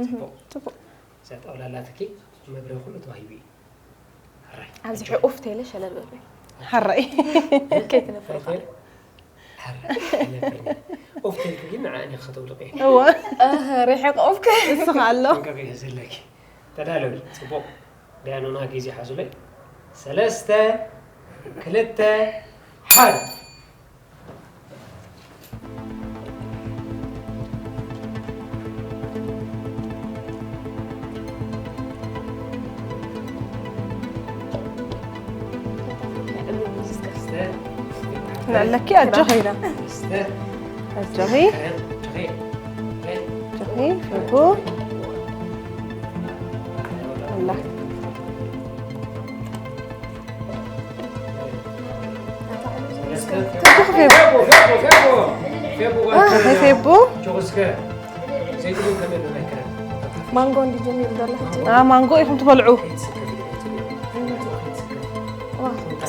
ጽቡቕ ጽቡቕ እዛ ጣውላ ኣላትኪ መብረ ኩሉ ተዋሂቡ እዩ ሕራይ ኣብዚ ኡፍ ተይለ ሸለል በል ሕራይ ከይትነፍር ኡፍ ተይልኪ ግን ንዓእኒ ከተውድቂ እወ ሪሕቕ ኡፍከ እስኻ ኣሎ ጥንቃቄ ዘለኪ ተዳለዊ ጽቡቕ ዲያኑና ግዜ ሓዙለይ ሰለስተ ክልተ ሓደ ንዕለኪ ኣጆኺ ኣጆኺ ፍርጉ ኣላ ፌቡ ማንጎ እንዲ ጀሚሩ ዘሎ ሕጂ ማንጎ ኢኹም ትበልዑ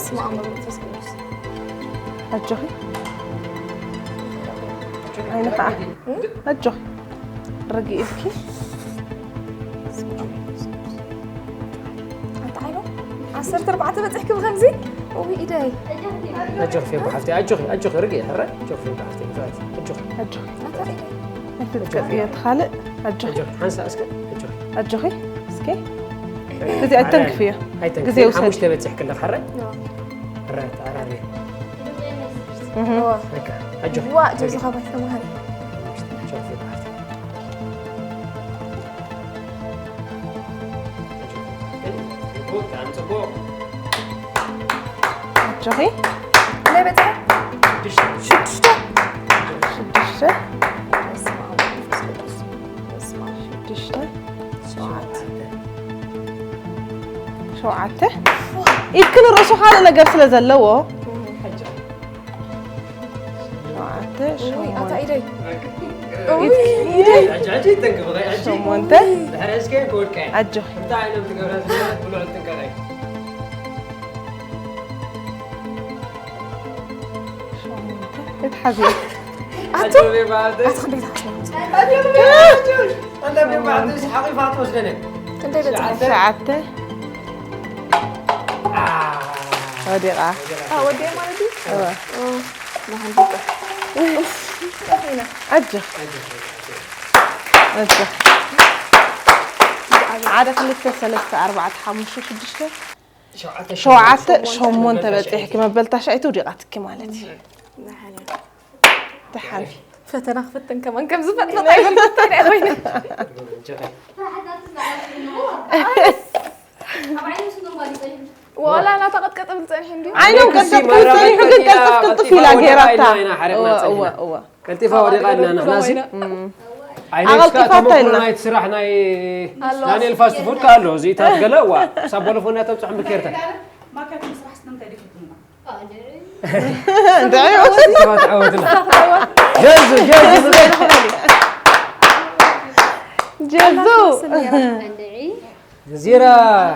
ስማ መንፈስ ቅዱስ ኣጆኺ ዓይኒ ከዓ ኣጆኺ ርግእ ኢልኪ እንታይ ዓይነት ዓሰርተ ኣርባዕተ በፂሕኪ ብከምዚ እዊ ኢደይ ኣጆኺ ፌቡ ሓፍተይ ኣጆኺ ኣጆኺ ርግእ ሕረ ኣጆኺ ፌቡ ሓፍተይ ንፍዕቲ ኣጆኺ ኣጆኺ ናታ ኢደይ ትቀጽዮ እቲ ካልእ ኣጆኺ። ኣጆኺ ሓንሳ እስከ ኣጆኺ። ኣጆኺ እስኪ። እዚ ኣይተንክፍዮ። ኣይተንክፍዮ። ግዜ ውሰድ። ሓሙሽተ በጺሕኪ ኣለኺ ሓራይ? ሕራይ ተዓራርዮ። እህ። እዋ በቃ ኣጆኺ። ዋ ጀዝኻ ባይ ተማሃሪ። ሓሙሽተ ኣጆኺ ይበሃል። ጽቡቅ ጽቡቅ። ኣጆኺ። ናይ በጽሐ ሽዱሽተ። ሽዱሽተ ሽዱሽተ በስመ ኣብ ወመንፈስ ቅዱስ። በስመ ኣብ ሽዱሽተ ሸውዓተ ሸውዓተ። ኢድክን ርእሱ ካልእ ነገር ስለ ዘለዎ ሸውዓተ ውይ ኣታ ሸሞንተ ኢደይ ኢድ- ኢደይ ሕጂ ሕጂ ይጠንቅቕ። ሕጂ ሸሞንተ ድሕሪ ሕዝከ ክወድቀ። ኣጆኺ። እንታይ ዓይነት ትገብራ ዝነበረት ብልዑል ጥንቃቐ። ሸሞንተ። እትሓዚ ኣቱ ኣጆኺ በዓልቲ። ኣቲ ክንደይ ትሓስቡ ኣንተ ብዓልቲ ሓቂፋ ትወስደነ። ክንደይ በጽሐ ሸዓተ አ፣ ወዲቓ። ወዲያ ማለት እዩ እወ። መሃንዲቆ ኢና ኣጆኺ ኣጆኺ። ሓደ ክልተ ሰለስተ ኣርባዕተ ሓሙሽተ ሽዱሽተ ሸውዓተ ሸውዓተ ሸሞንተ በፂሕኪ መበል ታሻይቱ ውዲቓትኪ ማለት እዩ። ደሓን ፈተና ክፍትን ከማን ከም ዝፈጥፈጥ ኣይፈልጥን እያ ኮይነ ዋላ እናተቐጥቀጠ ብል ፀኒሑ እንዲ ዓይኖም ቀጥቀጥኩም ፀኒሑ ግን ቀልጥፍ ቅልጥፍ ኢላ ገይራታ። እወ እወ እወ። ቀልጢፋ ወዲቓ ኢልና ንሕና እዚ እም። ዓይነስካ ኣቐልጢፋታ ተመኩሮ ኢልና። ናይቲ ስራሕ ናይ ኣሎ። ዳንኤል ፋስት ፉድ ከ ኣሎ እዚ ታት ገለ ዋ ሳብ ቦሎፎንያ ተብፅሖም ብኬርተ እንታይ እዩ? ሰባት ዓወትና ጀዙ ጀዙ ጀዙ ጀዚራ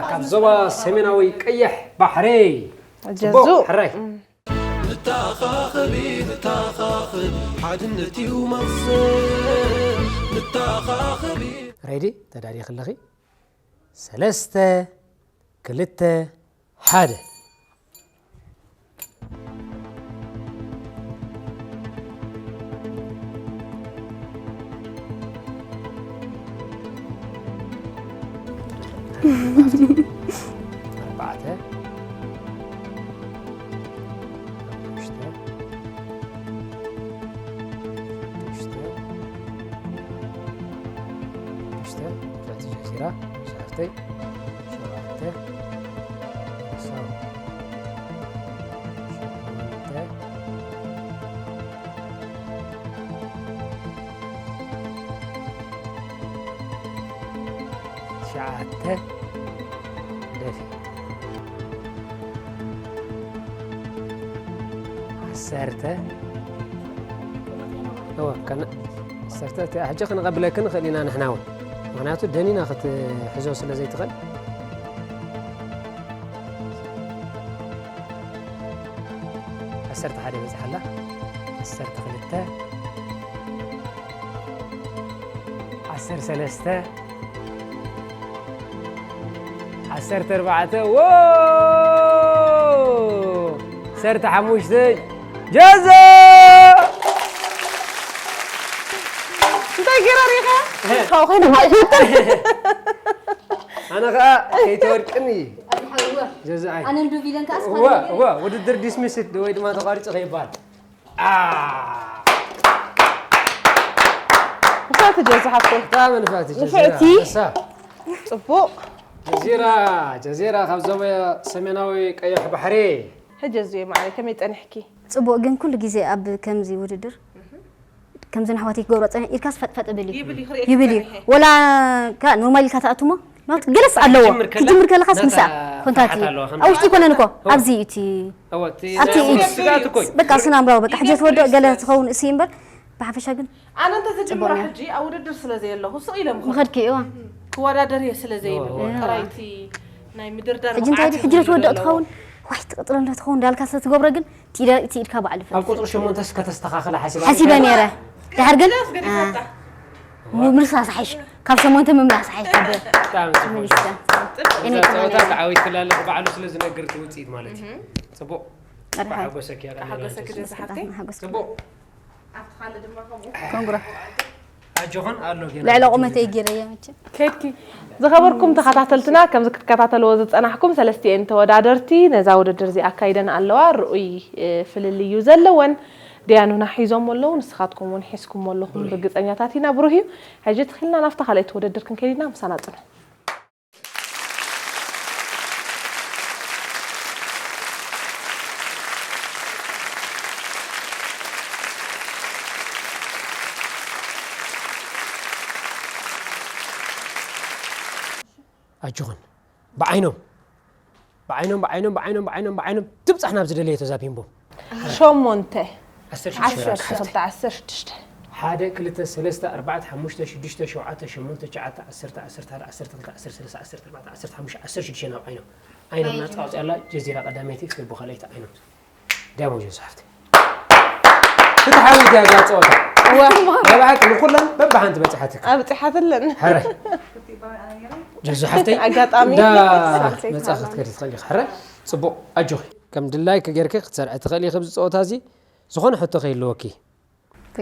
ካብ ዞባ ሰሜናዊ ቀይሕ ባሕሪ ጀዙ ጽቡቕ ሕራይ ንተኻኸቢ ንተኻኸቢ ሓድነት እዩ መኽሰብ ንተኻኸቢ ሬዲ ተዳሊኺ ኣለኺ ሰለስተ ክልተ ሓደ ኣርባዕተ ሓሙሽተ ሽዱሽተ ሽዱሽተ ሸፊራ ሻፍተይ ሸውዓተ ሳው ሸሞንተ ትሽዓተ ደፊ ዓሰርተ እወ ከነ ዓሰርተ እቲ ሕጂ ክንቐብለኪ ንኽእል ኢና ንሕና እውን ምኽንያቱ ደኒና ክትሕዞ ስለ ዘይትኽእል ዓሰርተ ሓደ በጽሓ ኣላ ዓሰርተ ክልተ ዓሰርተ ሰለስተ ዓሰርተ ኣርባዕተ ዎ ዓሰርተ ሓሙሽተ ጀዘ እንታይ ገይራ ሪኻ? ካብኡ ኮይነ ኣነ ከዓ ከይተወድቅኒ ጀዘኣይ ኣነ እንዱ ቪለን ከኣስ እዋ እዋ ውድድር ዲስሚስድ ወይ ድማ ተቋሪፁ ከይበሃል ንፋዕቲ ጀዛ ሓፍተይ። ብጣዕሚ ንፋዕቲ ጀዚራ ንፍዕቲ። እሳ ጽቡቕ። ጀዚራ ጀዚራ ካብ ዞባ ሰሜናዊ ቀይሕ ባሕሪ ሕጂ እዚ እዩ ማዕረ ከመይ ጸኒሕኪ? ጽቡቕ ግን ኩሉ ግዜ ኣብ ከምዚ ውድድር ከምዚ ንኣሕዋተይ ክገብሮ ጸኒሐ ኢልካስ ፈጥፈጥ ብል እዩ ይብል እዩ፣ ክርእየኪ ይብል እዩ ጸኒሐ። ወላ ከ ኖርማል ኢልካ ትኣትሞ ናት ገለስ ኣለዎ ክትጅምር ከላ ክትጅምር ከለኻስ ናታ ምሳኣ ፍርሓት ኮንታክት ኣለዋ፣ ከም ኣብ ውሽጢ ይኮነን እኮ እወ፣ ኣብዚ እዩ እቲ እወ፣ እቲ ኣብቲ ናይ እዩ ስጋት እኮ እዩ። በቃ ስናምራዊ በቃ ሕጂ ትወድኦ ገለ ትኸውን እሱ እዩ እምበር ብሓፈሻ ግን ኣነ እንተዝጅምራ ጽቡቕ ሕጂ ኣብ ውድድር ስለ ዘየለኹ ስቕ ኢለ ምኸድኩ ምኸድኪ እዋ ክወዳደር እየ ስለ ዘይብል እዋ። ጥራይቲ ናይ ምድርዳር ሕጂ እንታይ ብቕዓት ሕጂ ዶ እዩ ትወድኦ ዘለዎ። ትኸውን ዋይ ትቕጥሎ እንዶ ትኸውን እንዳልካ ስለ ትገብሮ ግን እቲ ኢደ- እቲ ኢድካ ባዕሉ ኣብ ቁፅሪ ሸሞንተስ ከተስተኻኽለ ሓሲባ ሓሲበ ነይረ ድሓር ግን ገዲፋታ። ምምላስ ሓይሽ ካብ ሸሞንተ ምምላስ ሓይሽ ካብ ብጣዕሚ ጽቡቅ። ምልስተ እዛ ጸወታ ተዓዊትክላ ኣለኺ ባዕሉ ስለ ዝነግር እቲ ውፅኢት ማለት እዩ። ጽቡቅ። ሓጎሰኪ ኣቐኒና ሓጎሰኪ ንሱ። ጀዛ ሓፍተይ። ሓጎስ ጽቡቅ። ኣብቲ ካልእ ድማ ከምኡ። ኮንግራ ኣጆኸን ኣሎ ገና ልዕሊ ቁመተይ ገይረያ መቸም። ከድኪ ዝኸበርኩም ተኸታተልትና፣ ከምዚ ክትከታተልዎ ዝጸናሕኩም ሰለስቲኤን ተወዳደርቲ ነዛ ውድድር እዚ ኣካይደን ኣለዋ። ርኡይ ፍልልይ እዩ ዘለወን። ደያኑና ሒዞሞ ኣለዉ፣ ንስኻትኩም እውን ሒዝኩሞ ኣለኹም ርግጸኛታት ኢና። ብሩህ እዩ። ሕጂ ትኺልና ናብታ ካልኣይቲ ውድድር ክንከይድ ኢና፣ ምሳና ጽንሑ። ኣጆኹን ብዓይኖም ብዓይኖም ብዓይኖም ብዓይኖም ብዓይኖም ብዓይኖም ትብጻሕ ናብ ዝደለየቶ ዛቢንቦም ሸሞንተ ዓሰርተ ዓሰርተ ሽዱሽተ ክልተ ዓሰርተ ሽዱሽተ ሓደ ክልተ ሰለስተ ኣርባዕተ ሓሙሽተ ሽዱሽተ ሸውዓተ ሸሞንተ ትሽዓተ ዓሰርተ ዓሰርተ ሓደ ዓሰርተ ክልተ ዓሰርተ ሰለስተ ዓሰርተ ኣርባዕተ ዓሰርተ ሓሙሽተ ዓሰርተ ሽዱሽተ ናብ ዓይኖም ዓይኖም ናጻ ኣውፅኣላ ጀዚራ ቀዳመይቲ ፌቦ ካልኣይቲ ዓይኖም ዳሞ ጀዝ ሓፍቲ ፍትሓዊት እያ እዛ ፀወታ ናይ ብሓቂ ንኩለን በብሓንቲ በፅሓትካ ኣብፅሓትለን ሕራይ ጀዙ ሓፍተይ ኣጋጣሚ እንዳ ሳልሰይቲ መፃ ክትከዲ ትኽእል ኢኻ ሕራይ ፅቡቕ ኣጆኺ ከም ድላይኪ ጌርኪ ክትሰርዒ ትኽእል ኢኺ ኣብዚ ፀወታ እዚ ዝኾነ ሕቶ ከይህልወኪ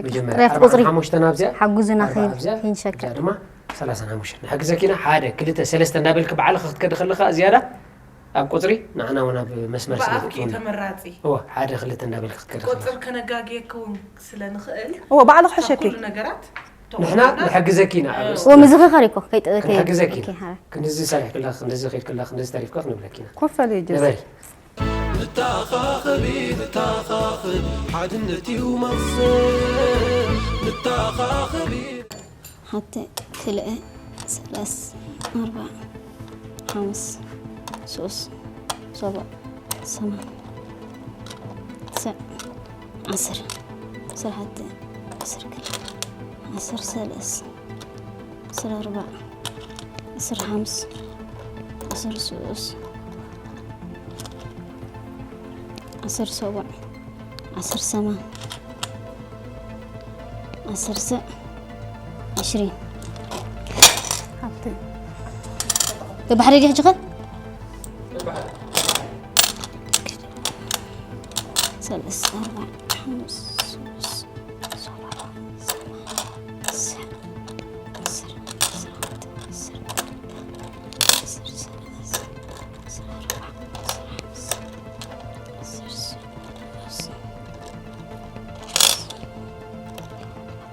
መጀመርያ ሪያት ቁፅሪ ሓሙሽተ ናብዚኣ ሓጉዝና ኣርባዓ ኣብዚኣ ከይንሸከ እዚኣ ድማ ሰላሳ ሓሙሽተ ንሕግዘኪና ሓደ ክልተ ሰለስተ እንዳበልኪ ባዕልኺ ክትከዲ ከለኻ ዝያዳ ኣብ ቁፅሪ ንዓና እውን ኣብ መስመር ስለ ብኣፍኪ ትእትውና ተመራፂ እወ ሓደ ክልተ እንዳበልኪ ክትከዲ ከለኻ ቁፅር ከነጋግየኪ እውን ስለ ንኽእል እዎ ባዕልኺ ካብ ሕሸኪ ኩሉ ነገራት ንሕና ንሕግዘኪ ኢና ኣብ እዎ ምዝኽኻር እኮ ከይጥ- ከይ- ክንሕግዘኪ ኦኬ፣ ሃረ። ክንድዚ ሰሪሕክላ ክንድዚ ከይድክላ ክንድዚ ተሪፍካ ክንብለኪ ኢና ኮፈል እዩ ጀዝ ንበሪ ንተኻኸቢ ንተኻኸብ ሓድነት እዩ መኽሰብ ንተኻኸቢ ሓተ ክልኤ ሰለስ ኣርባዕ ሓምስ ሱስ ሰብዕ ሰማን ትስዕ ዓስር ዓስር ሓተ ዓስር ክልተ ዓስር ሰለስ ዓስር ኣርባዕ ዓስር ሓምስ ዓስር ሱስ ዓስር ሰብዕ ዓስር ሰማን ዓስር ስዕ ዕሽሪን ሓብቲ በባሕደ ድዩ ሕጂ ኸ ሰለስተ ኣርባዕ ሓሙስ ሱስ ሰብዓ ሰማን ትስዕ ዓስር ዓስር ዓስር ዓስር ሰለስተ ዓስር ኣርባዕ ዓስር ሓሙስ ዓስር ስዕ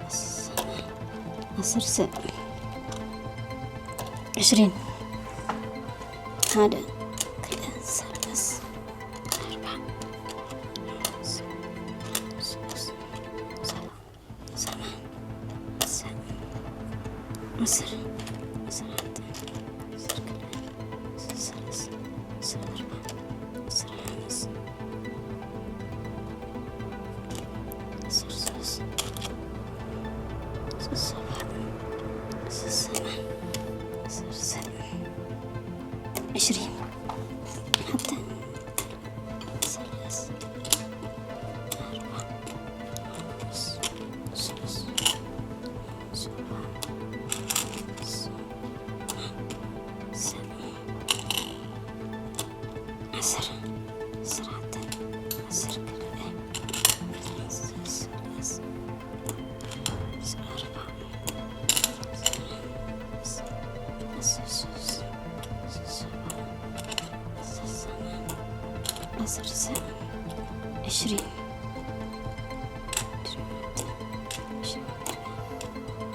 ዓስር ዓስር ስዕ ዕስሪን ሓደ ክልተ ሰለስተ ኣርባዕ ሓሙስ ሱስ ሰብዓ ሰማን ትስዕ ዓስር ዓስር ሓንቲ ዓስር ክልተ ዓስር ሰለስተ ዓስር ኣርባዕ ዓስር ሓሙስ ዓስር ሱስ ዓስር ሰብዓ ዓስር ሰማን ዓስር ስዕ ዕስሪን ሓንቲ ሰለስተ ኣርባዕ ሓሙስ ሱስ ሰብዓ ዓስር ዓስር ዓስር ዓስር ክልተ ዓስር ሰለስተ ዓስር ኣርባዕ ዓስር ሱስ ዓስር ሰብዓ ዓስር ሰማን ዓስር ስዕ ዕስሪን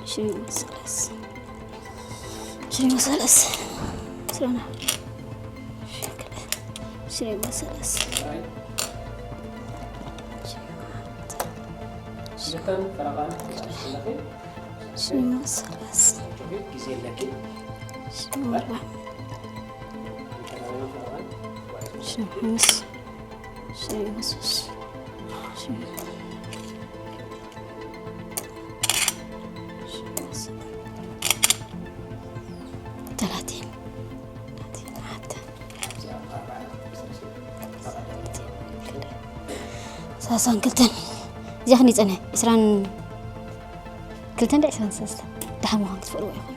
ዕስሪን ሰለስተ ዕስሪን ሰለስተ ዕስራን ዕስሪን ሰለስተ ክልተን ፈረቓን ትብጻሕ ዘለኺ ዕስሪን ሰለስተ ጊዜ ኣለኪ ዕስሪን ኣርባዕ ዕስሪን ሓሙስ ዕስሪን ሱስ ዕስሪን ተላቲን ተላቲን ሓተ ሰላሳን ክልተን እዚኣ ክንዲ ጸንሐ ዕስራን ክልተን ዶ ዕስራን ሰለስተ ደሓን ምዃን ክትፈልጥዎ ኢኹም።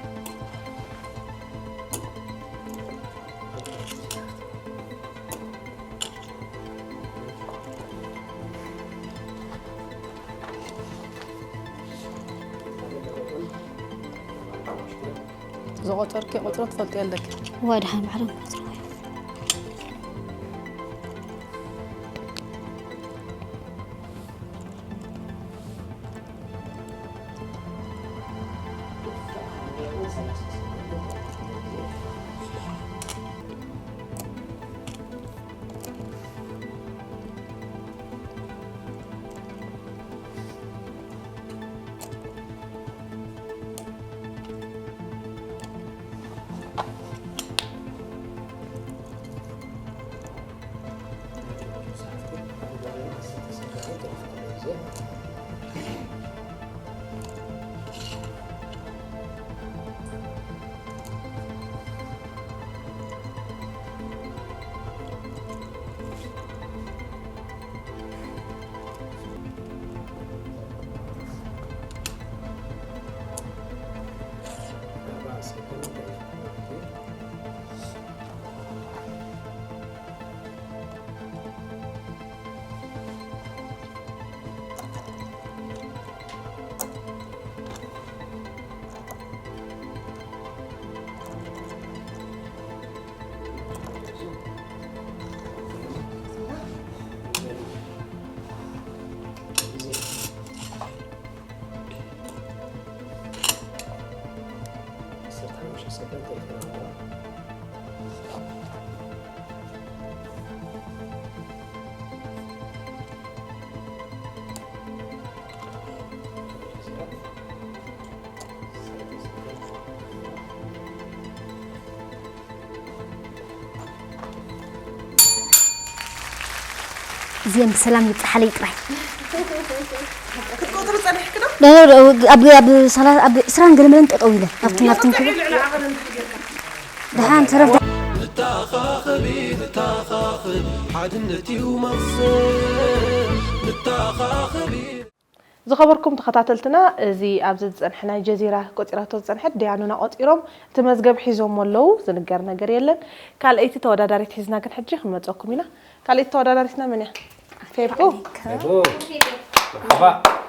ዝቆጸርኪ ቁጽሪ ትፈልጥዮ ኣለኪ። እዋ፣ ደሓን ባዕሎም ይቆጽርዎ እዮም። እዚአን ብሰላም ይብፅሓለይ ጥራይ። ክትቆፅሩ ፀኒሕኪ ዶ? ዶ- ዶ- ኣብ ኣብ ሰላ- ኣብ ዕስራን ገለመለን ጠጠው ኢለን ኣብትን ኣብትን ክብል ልዕሊ ዓቐን እንድሕር ጌርካ። ደሓን ተረፍ። ንተኻኸቢ፣ ንተኻኸቢ፣ ሓድነት እዩ መኽሰብ። ንተኻኸቢ። ዝኸበርኩም ተኸታተልትና፣ እዚ ኣብዚ ዝጸንሐ ናይ ጀዚራ ቆጺራቶ ዝጸንሐት ደያኑና ቆጺሮም እቲ መዝገብ ሒዞሞ ኣለዉ፣ ዝንገር ነገር የለን። ካልኣይቲ ተወዳዳሪት ሒዝና ግን ሕጂ ክንመጸኩም ኢና። ካልኣይቲ ተወዳዳሪትና መን እያ? ፌቡ። ፌቡ። መርሓባ።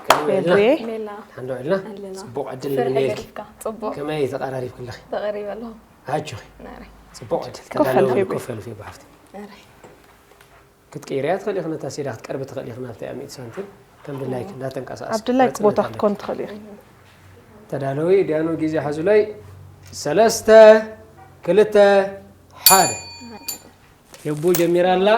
ከመይ ውዒልና? ፌቡዬ። ሜላ። ሓንዶ ውዒልና? ኣለና። ጽቡቕ ዕድል ፍርሒ ንምነየልኪ። ገዲፍካ። ጽቡቕ። ከመይ ተቐራሪብኪ ኣለኺ? ተቐሪበ ኣለኹ። ኣጆኺ። ናረይ። ጽቡቕ ዕድል። ኮፍ በል ተዳለዊ፣ ፌቡዬ። ኮፍ በሉ ፌቡ ሓፍቲ። ናረይ። ክትቅይርያ ትኽእሊ ኢኺ፣ ነታ ሲዳ ክትቀርቢ ትኽእሊ ኢኺ ናብቲ ኣሚት ሳንቲም። ከም ድላይኪ እንዳተንቀሳቐስኪ ኣብ ድላይኪ መጽለል ቦታ ኣለኪ። ክትኮን ትኽእሊ ኢኺ። ተዳለዊ፣ ዲያኑ ግዜ ሓዙለይ። ሰለስተ፣ ክልተ፣ ሓደ። ፌቡ ጀሚራ ኣላ።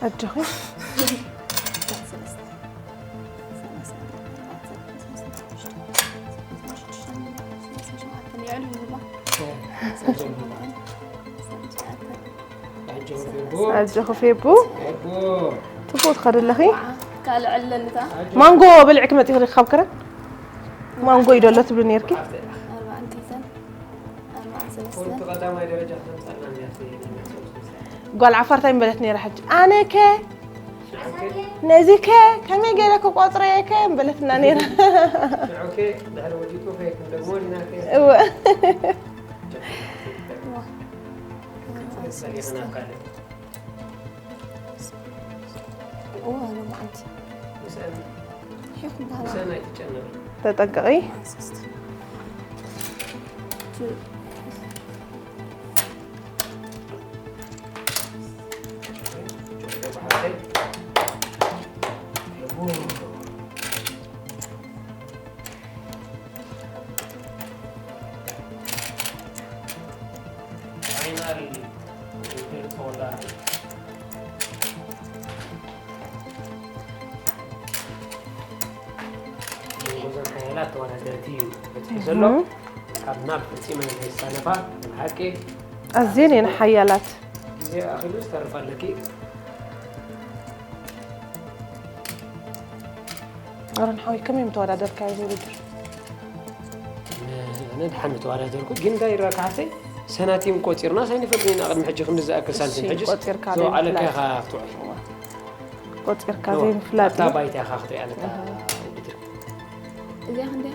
ኣጆኺ። ኣጆኺ ፌቡ። ጽቡቕ ትኸዲ ኣለኺ። ካልእ ዕለልታ። ማንጎ በሊዕኪ መጺኺ ዲኺ ካብ ከረን? ማንጎ እዩ ደሎ ትብሊ ነይርኪ? ኣርባዕን ክልተን፣ ኣርባዕን ሰለስተን። ጓል ዓፋር እንታይ ምበለት ነይራ ሕጂ? ኣነ ከ ነዚ ከ ከመይ ገይረ ክቆጽሮ እየ ከ ምበለትና ነይራ። ሽዑ ከ ድሕሪ ወዲቁ ከ ክንደግሞ ዲና ከ? እወ። ክንጽበ ዲና ካልእ? እወ፣ ሎማዓንቲ። ምስአን ሒኹም ባህላ። ምስአን ኣይትጨነቂ። ተጠንቀቒ። ፋይናል ውድድር ተወዳዳሪ። ተወዳደርቲ እዩ በፂሑ ዘሎ። ካብ ናብ ፈፂመን ዘይሳነፋ ብሓቂ ኣዝየን እየን ሓያላት። ግዜ ኣኺሉ ዝተርፍ ኣለኪ። ኣሮን ሓወይ ከመይ ምተወዳደርካዮ እዚ ውድድር? ኣነ ድሓን ተወዳደርኩ ግን እንታይ ይረካ ሓፍተይ ሰናቲም ቆፂርና ሳይንፈልጥ ኢና ቅድሚ ሕጂ ክንዲ ዝኣክል ሳንቲም እሺ፣ ሕጂ ቆፂርካ ዝወዓለካ ዘይምፍላጥ። ኢኻ ክትውዕል ቆፂርካ ዘይምፍላጥ ኣብታ ባይታ ኢኻ ክትሪኣ ኣለካ ውድድር እዚኣ ክንደያ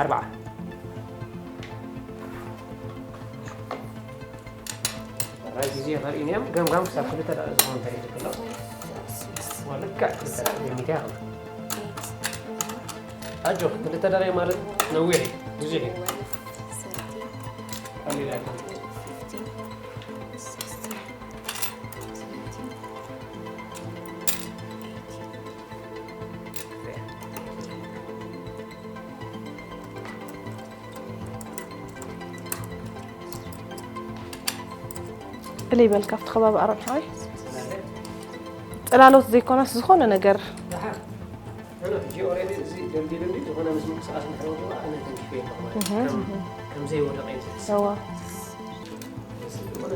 ኣርባዓ ራይ ግዜ ከርእዩን እዮም ገምጋም ክሳብ ክልተ ደቂ ዝኾኑ ተሪፉ ኣሎ ወልካ ክልተ ደቂ ገሚታ ይኽእል ኣጆ ክልተ ደቂ ማለት ነዊሕ እዩ ብዙሕ እዩ ቀሊል ኣይኮነን እለይ በል ካብቲ ከባቢ ኣሮን ሓወይ። ጽላሎት ዘይኮነስ ዝኾነ ነገር። ኣነ ሕጂ ኦሬዲ እዚ ደልዲሉ እንዲ ዝኾነ ምስ ምንቅስቃስ እንድሕር ወዲቑ ኣነ ተንኪፈ ኣለኹ ማለት እዩ። ከም- ከም ዘይወደቐ እዩ ዝሕሰብ እዋ። ስለዚ ዝኾነ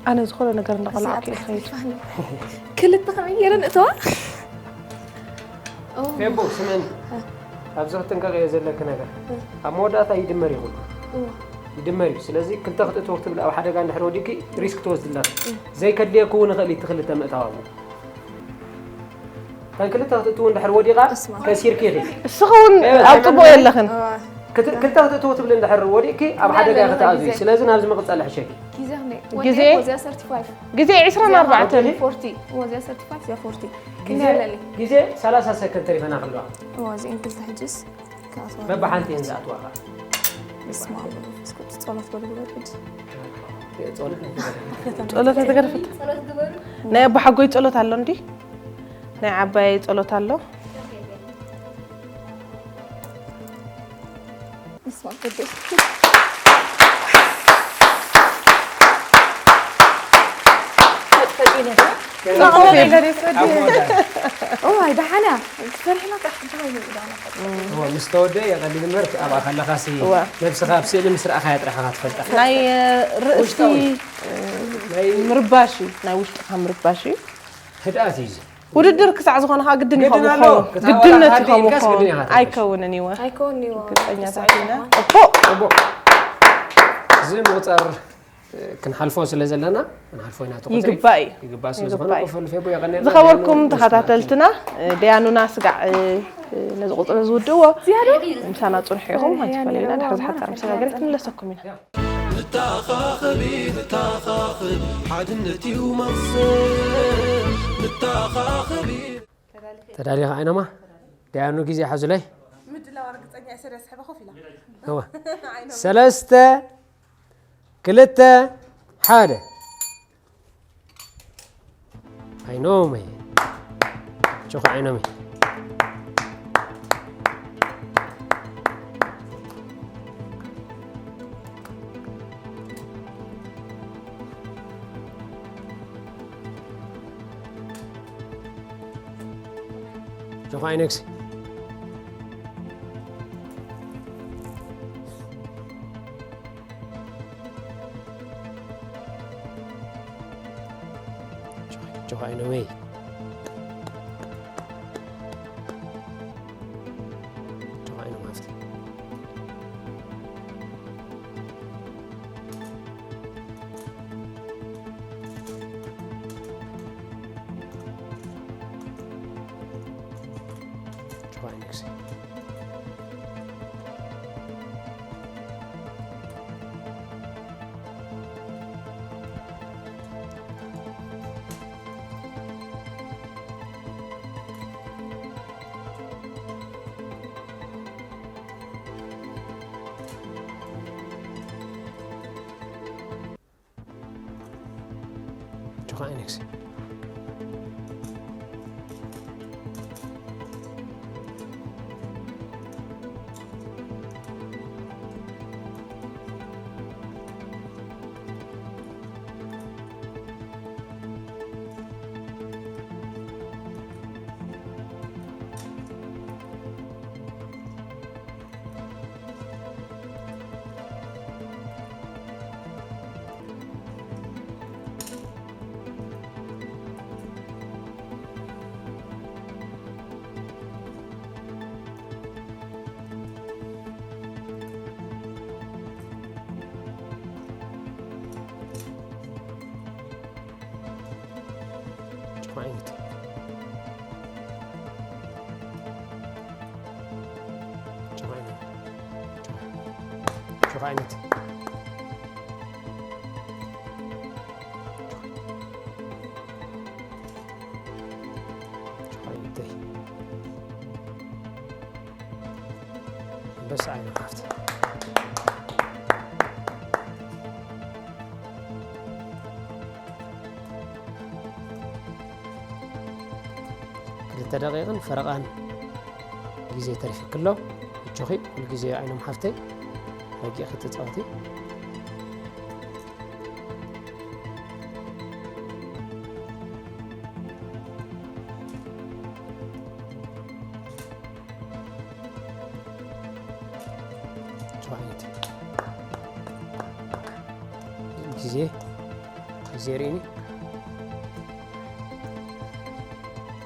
ኣነ ዝኾነ ነገር እንዳቆላዕኩ እየ ዝኸይድ። ክልተ ከመይ ገይረ ንእተዋ ፌቦ ስመኒ ኣብዚ ክትጥንቀቕዮ ዘለኪ ነገር ኣብ መወዳእታ ይድመር ይኹን ይድመር እዩ ስለዚ ክልተ ክትእትዎ ክትብል ኣብ ሓደጋ እንድሕር ወዲቂ ሪስክ ትወስድ ኣለኪ ዘይከድልየኪ እውን ይኽእል እዩ እቲ ክልተ ምእታው ኣብኡ እተን ክልተ ክትእትው እንድሕር ወዲቓ እስማ። ከሲርኪ ኢኺ እስኻ እውን ኣብ ጽቡቕ የለኽን። ክት- ክልተ ክትእትው ትብል እንድሕር ወዲቕኪ ኣብ ሓደጋ ኣለኺ ክትኣትዊ ግዜ። ስለዚ ናብዚ ምቕጻል ሕሸኪ ግዜ ክንደይ ግዜ? ወዲያ ወዚያ ሰርቲፋይቭ ግዜ ዕስራን ኣርባዕተን ፎርቲ ወዚያ ሰርቲፋይቭ እዚኣ ፎርቲ ክንደይ ግዜ- ኣለኒ ግዜ ሰላሳ ሰከንድ ተሪፈና ክልዋ እዋ እዚአን ክልተ ሕጅስ ክኣትዋ በብሓንቲ እየን ዝኣትዋኻ በስመ ኣብ ወመንፈስ ቅዱስ ጸሎት በሉ ግበር ሕጂ ጸሎት ጸሎት ኣይተገርፍት ናይ ኣቦሓጎይ ጸሎት ኣሎ እንዲ ናይ ዓባየይ ጸሎት ኣሎ። በስመ ኣብ ቅዱስ ጽቡቕ ነገር እዩ። እዋይ ደሓና ፈሪሕና ጥራሕ ሕጂ ወይ ንርኢ ዳና እዋ ምስ ተወደአ የቐሊል እምበር ኣብኣ ከለኻሲ እዋ። ነብስኻ ኣብ ስእሊ ምስ ረኣኻያ ጥራሕ ኢኻ ትፈልጣ ናይ ርእሲ ውሽጣዊ። ናይ ምርባሽ እዩ ናይ ውሽጥኻ ምርባሽ እዩ። ህድኣት እዩ እዚ ውድድር ክሳዕ ዝኾነ ከዓ ግድን እዩ ግድን ከምኡ ኣሎ። ክኸውን። ክትዓወት ግድነት እዩ ኣካል ከምኡ ኢልካስ ክኸውን። ግድን ኢኻ ትሓሽ። ኣይከውንን እዩ ኣይከውን እዩ ግልፀኛታት ኢና። እኮ እቦ እዚ ምቁፃር ክንሓልፎ ስለ ዘለና ክንሓልፎ ኢና ትቆፅሪ ይግባእ እዩ። ይግባእ ስለ ዝኾነ ይግባእ እዩ። ክፈል ፌቦ የቐንየልና ዝኸበርኩም ዘለና ተኸታተልትና ደያኑና ስጋዕ ነዚ ቁፅሪ ዝውድእዎ ምሳና ፅንሑ ኢኹም። ሓንቲ ፈለዩና ድሕሪ ዝሓፃር መሰጋገሪ ክንለሰኩም ኢና። ንተኻኸቢ ንተኻኸብ ሓድነት እዩ መኽሰብ ንተኻኸቢ ተዳሊኻ ዓይኖማ ደያኑ ግዜ ሓዙለይ ምድላው ርግፀኛ እየ ስለ ዝሕበ ኮፍ ኢላ እወ ሰለስተ ክልተ ሓደ ዓይኖመይ ችኹ ዓይኖመይ ችኹ ዓይነክሲ ጆሃይኖመይ ጆሃይኖ ማፍቲ ጆሃይኖክሲ ጆኻ ኢነክስ ሸውዓይ ዓይነት። ሸውዓይ ዓይነት። ሸውዓይ ዓይነት። ሸውዓይ ዓይነት። ኣንበሳ ዓይኖም ሓፍቲ። ክልተ ደቂቕን ፈረቓን ግዜ ተሪፍክሎ። እጆኺ ኩሉ ግዜ ዓይኖም ሓፍተይ ረጊእኺ ትጻወቲ። ሸውዓይ ዓይነት። ግዜ ግዜ ርኢኒ።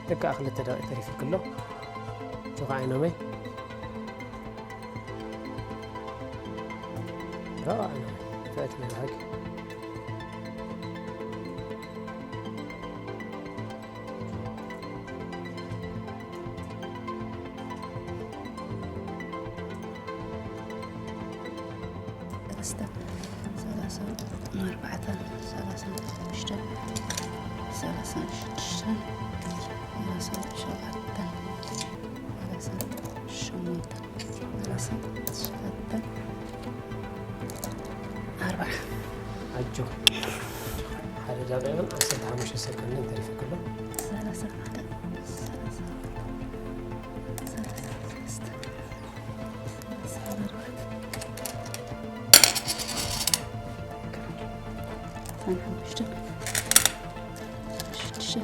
ደቂ ክልተ ደቂቕ ተሪፍክሎ። ጆኻ ዓይኖመይ። ጆኻ ዓይኖመይ። ፍእት ናይ ባህጊ። ሰለስተ፣ ሰላሳ ኣርባዕተ፣ ሰላሳ ሓሙሽተ፣ ሰላሳ ሽዱሽተ፣ ሰላሳ ሸውዓተ፣ ሰላሳ ሸሞንተ፣ ሰላሳ ትሽዓተ፣ ኣርብዓ። ኣጆ። ሓደ ደቂቕን ዓሰርተ ሓሙሽተ ሰከንድን ተሪፉ ከሎ። ሰላሳ ሓደ፣ ሰላሳ ኣርባዕተ፣ ሰላሳ ሰለስተ፣ ሰላሳ ኣርባዕተ፣ ሰላሳ ሓሙሽተ፣ ሰላሳ ሽዱሽተ፣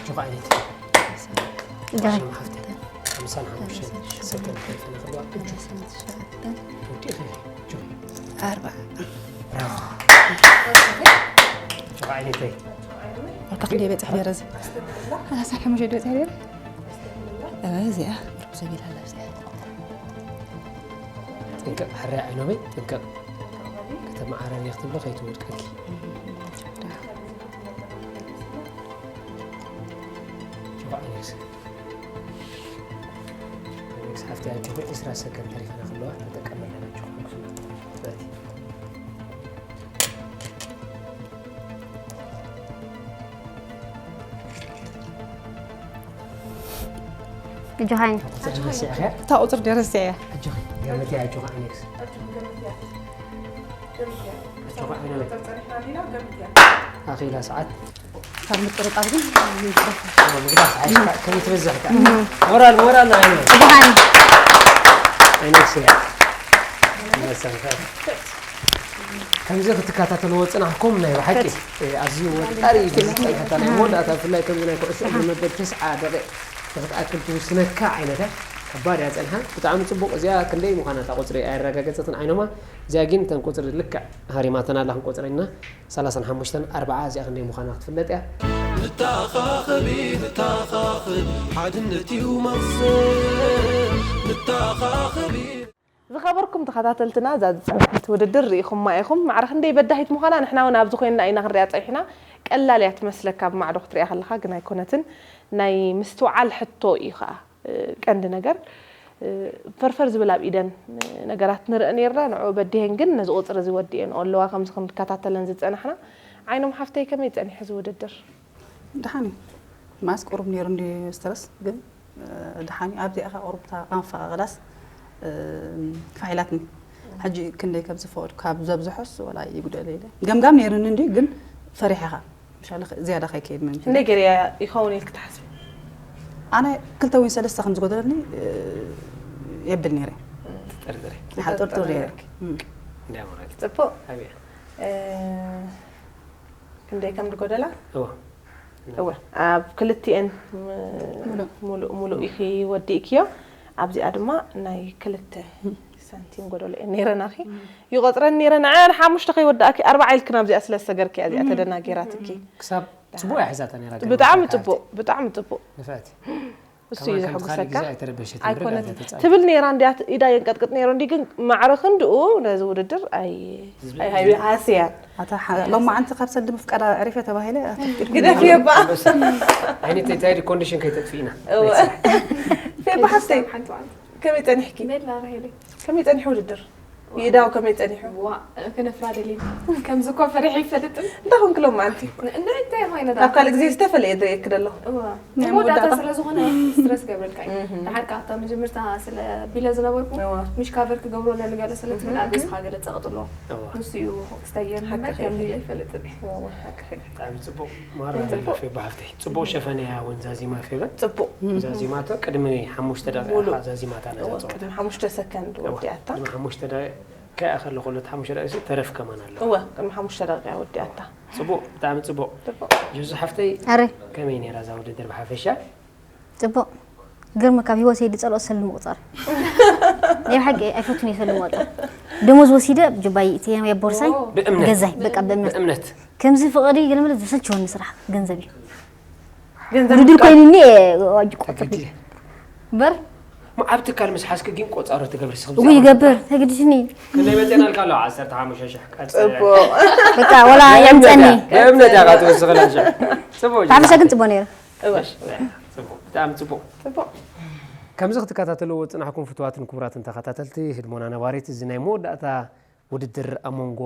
ጆኻ ዓይነት። ጆኻ። ሓምሳን ሓሙሽተን ሰከንድ ከይፈነ ከለዋ። ጆኻ። ኣርባዓ። ጆኻ ዓይነተይ። ኣታ ክንደይ በጽሕ ነይረ እዚ? ሰላሳ ሓሙሽተ በጽሕ ነይረ። እዚኣ ርኩብ ዘቢላ ኣላ እዚኣ። ጥንቅቕ፣ ሕራይ ዓይኖመይ፣ ጥንቅቕ። ከተመዓራርያ ክትብሎ ከይትወድቀኪ። ጆኻ ኣሌክስ። ኣሌክስ ሓፍቲ፣ ኣጆኺ፣ ዕስራ ሰከንድ ተሪፈና ከለዋ ተጠቀመለን፣ ኣጆኺ። በቲ። ኣጆኻ። እታ ቁፅሪ ደረስ እያ። ኣጆኺ፣ ገምትያ፣ ኣጆኻ፣ ኣሌክስ። ኣጆኻ፣ ኣጆኻ፣ ኣኺላ ሰዓት። ካብ ምጥርጣር ግን ምግዳፍ። ኣዎ፣ ምግዳፍ፣ ሓይሽካ፣ ከይትበዝሕ ከኣ። ሞራል፣ ሞራል፣ ኣይነ። ኣጆኻ። ኣሌክስ እያ። መሰንፈር። ከምዚ ክትከታተልዎ ዝጸናሕኩም ናይ ብሓቂ፣ እ፣ ኣዝዩ ወጣሪ እዩ ዝጸንሐካ ናይ መወዳእታ፣ ብፍላይ ከምዚ ናይ ኩዕሶ እግሪ መበል ተስዓ ደቂቕ ንኽትኣክል ትውስነካ ዓይነት እያ። ከባድ እያ ጸንሓ። ብጣዕሚ ጽቡቕ። እዚኣ ክንደይ ምዃና እታ ቁጽሪ ኣየረጋገጸትን ዓይኖማ። እዚኣ ግን እተን ቁጽሪ ልክዕ ሃሪማተን ኣላ ክንቆጽረን ኢና። ሰላሳን ሓሙሽተን ኣርብዓ እዚኣ ክንደይ ምዃና ክትፍለጥ እያ። ንተኣኻኸቢ፣ ንተኣኻኸቢ፣ ሓድነት እዩ መቕሰን። ንተኣኻኸቢ። ዝኸበርኩም ተኸታተልትና፣ እዛ ዝጸንሐት ውድድር ርኢኹማ ኢኹም። ማዕረ ክንደይ በዳሂት ምዃና ንሕና እውን ኣብዚ ኮይንና ኢና ክንሪኣ ጸኒሕና። ቀላል እያ ትመስለካ ብማዕዶ ክትሪኣ ከለኻ፣ ግን ኣይኮነትን። ናይ ምስትውዓል ሕቶ እዩ ኸኣ፣ እ፣ ቀንዲ ነገር። እ፣ ፈርፈር ዝብል ኣብ ኢደን፣ እ፣ ነገራት ንርኢ ነይርና። ንዕኡ በዲሀን ግን ነዚ ቁጽሪ እዚ ወዲኤንኦ ኣለዋ፣ ከምዚ ክንከታተለን ዝጸናሕና። ዓይኖም ሓፍተይ፣ ከመይ ጸኒሑ እዚ ውድድር? ደሓን እዩ። ማስ ቁሩብ ነይሩ እንድዩ ስትረስ፣ ግን፣ እ፣ ደሓን እዩ። ኣብዚኣ ከኣ ቁሩብ እታ ቃንፋ ቀዳስ፣ እ፣ ፋሕ ኢላትኒ። ሕጂ ክንደይ ከም ዝፈቐድኩ፣ ካብ ዘብዝሖስ ወላ ይጉደል ኢለ። ገምጋም ነይሩኒ እንድዩ፣ ግን ፈሪሐ ከኣ። ምሻለ ዝያዳ ከይከይድ ምምኪን። ክንደይ ገይረ ይኸውን ኢልክ ትሓስቢ? ኣነ ክልተ ወይ ሰለስተ ከም ዝጎደለኒ፣ እ፣ የብል ነይረ። ትጥርጥሪ? ሓ-፣ ጥርጥር ነይረ። ኣለኪ። እም። እንድያ ሞራል። ጽቡቕ። ኣብያ። እ፣ ክንደይ ከም ዝጎደላ? እወ። እወ፣ ኣብ ክልቲኤን ም-፣ ሙሉእ። ሙሉእ፣ ሙሉእ ኢኺ ወዲእክዮ። ኣብዚኣ ድማ ናይ ክልተ ሳንቲም ጎደሎ እየን ነይረናኺ። ይቆጽረን ነይረ፣ ንዓ ንሓሙሽተ ከይወዳእኪ ኣርባዓ ኢልክን ኣብዚኣ ስለ ዝሰገርኪ እያ እዚኣ ተደናጊራትኪ። ክሳብ ጽቡቕ እያ ሒዛታ ነይራ፣ ግን ብጣዕሚ ንፍዕቲ። ጽቡቕ፣ ብጣዕሚ ጽቡቕ። ንፍዕቲ። እሱ እዩ ዘሐጉሰካ። ኣይኮነት ትብል ነይራ እንዲያ፣ ኢዳ የንቀጥቅጥ ነይሩ እንዲ፣ ግን ማዕረ ክንድኡ ነዚ ውድድር ኣይ ኣይሃስያን። ኣታ ሎማዓንቲ ካብ ሰልዲ ምፍቃዳ ዕሪፈ ተባሂለ። ግደፍ የባ። ኣይነት እንታይ ኮንዲሽን ከይተጥፊእና። ፌባ ሓፍተይ፣ ከመይ ጸኒሕኪ? ከመይ ጸኒሕ ውድድር? ይእዳው ከመይ ጸኒሑ? ዋ፣ ክነፍራ ደልየ። ከምዚ እኮ ፈሪሐ ይፈልጥን። እንታይ ኮንክ ሎማዓንቲ? እንታይ ኮይነ? ኣብ ካልእ ግዜ ዝተፈለየ ደየክ ደሎ። እዋ። መወዳእታ ስለ ዝኾነ ስትረስ ገብረልካ እዩ። ድሓር ከኣ ኣብታ መጀመርታ ስለ ቢለ ዝነበርኩ እዋ። ምሽ ካቨር ክገብሮ ለንገለ ስለ ትብል ኣገስካ ገለ ጸቕጥሎ። እዋ። ንሱ እዩ ስተየር ከምዚ ይፈልጥን። ብጣዕሚ ጽቡቕ ማራ ኣለፈ ብሓፍተይ ጽቡቕ ሸፈነያ እውን ዛዚማ ፌበን ጽቡቕ ዛዚማቶ ቅድሚ ሓሙሽተ ደቂቃ ዛዚማታ ነዛ ጸወታ ቅድሚ ሓሙሽተ ሰከንድ ወዲኣታ ቅድሚ ሓሙሽተ ደቂቃ ከኣ ከለኹ ለት ሓሙሽተ ደቂቃ ተረፍ ከማን ኣሎ እወ ቅድሚ ሓሙሽተ ደቂቃ ወዲኣታ ጽቡቕ ብጣዕሚ ጽቡቕ ጆዚ ሓፍተይ ኣረ ከመይ ነይራ እዛ ውድድር ብሓፈሻ ጽቡቕ ግርም ካብ ህይወተይ ዝጸልኦ ሰልዲ ምቑጻር ናይ ሓቂ ኣይፈቱን እየ ሰልዲ ምቑጻር ደሞዝ ወሲደ ጅባይ እቲ ናይ ቦርሳይ ገዛይ በቃ ብእምነት ከምዚ ፍቕዲ ገለመለ ዝሰልችወኒ ስራሕ ገንዘብ እዩ ውድድር ኮይኑኒ ቆጥር በር ኣብ ትካል ምስ ሓዝኪ ግን ቆጻሮ ትገብሪ ስኺ ይገብር ተግድሽኒ ክንደይ መጤናልካ ኣለዋ ዓሰርተ ሓሙሽተ ሽሕ ቀጽ በቃ ወላ የምጸኒ ብእምነት ያቃ ትወስኽላ ሽሕ ጽቡቅ ብሓፈሻ ግን ጽቡቅ ነይሩ ብጣዕሚ ጽቡቅ ከምዚ ክትከታተልዎ ዝጽናሕኩም ፍትዋትን ክቡራትን ተኸታተልቲ ህድሞና ነባሪት እዚ ናይ መወዳእታ ውድድር ኣብ መንጎ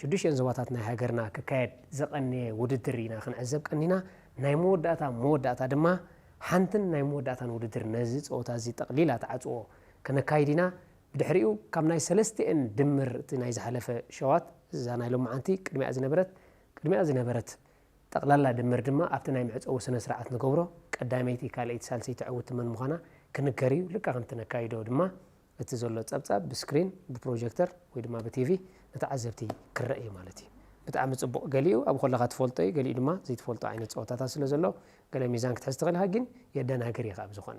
ሽዱሽተን ዞባታት ናይ ሃገርና ክካየድ ዝቐነየ ውድድር ኢና ክንዕዘብ ቀኒና። ናይ መወዳእታ መወዳእታ ድማ ሓንትን ናይ መወዳእታን ውድድር ነዚ ጸወታ እዚ ጠቕሊላ ትዓጽዎ ከነካይድ ኢና። ብድሕሪኡ ካብ ናይ ሰለስቲኤን ድምር እቲ ናይ ዝሓለፈ ሸዋት እዛ ናይ ሎማዓንቲ ቅድሚኣ ዝነበረት ቅድሚኣ ዝነበረት ጠቕላላ ድምር ድማ ኣብቲ ናይ መዕጸዊ ስነ ስርዓት ንገብሮ ቀዳመይቲ ካልኣይቲ ሳልሰይቲ ዕውቲ መን ምዃና ክንገር እዩ። ልክዕ ከምቲ ነካይዶ ድማ እቲ ዘሎ ጸብጻብ ብስክሪን ብፕሮጀክተር ወይ ድማ ብቲቪ ንተዓዘብቲ ክረአ እዩ ማለት እዩ። ብጣዕሚ ጽቡቕ ገሊኡ ኣብ ኮለኻ ትፈልጦ እዩ ገሊኡ ድማ ዘይትፈልጦ ዓይነት ጸወታታት ስለ ዘሎ ገለ ሚዛን ክትሕዝ ትኽእል ኢኻ ግን የደናግር ኢኻ ብዝኾነ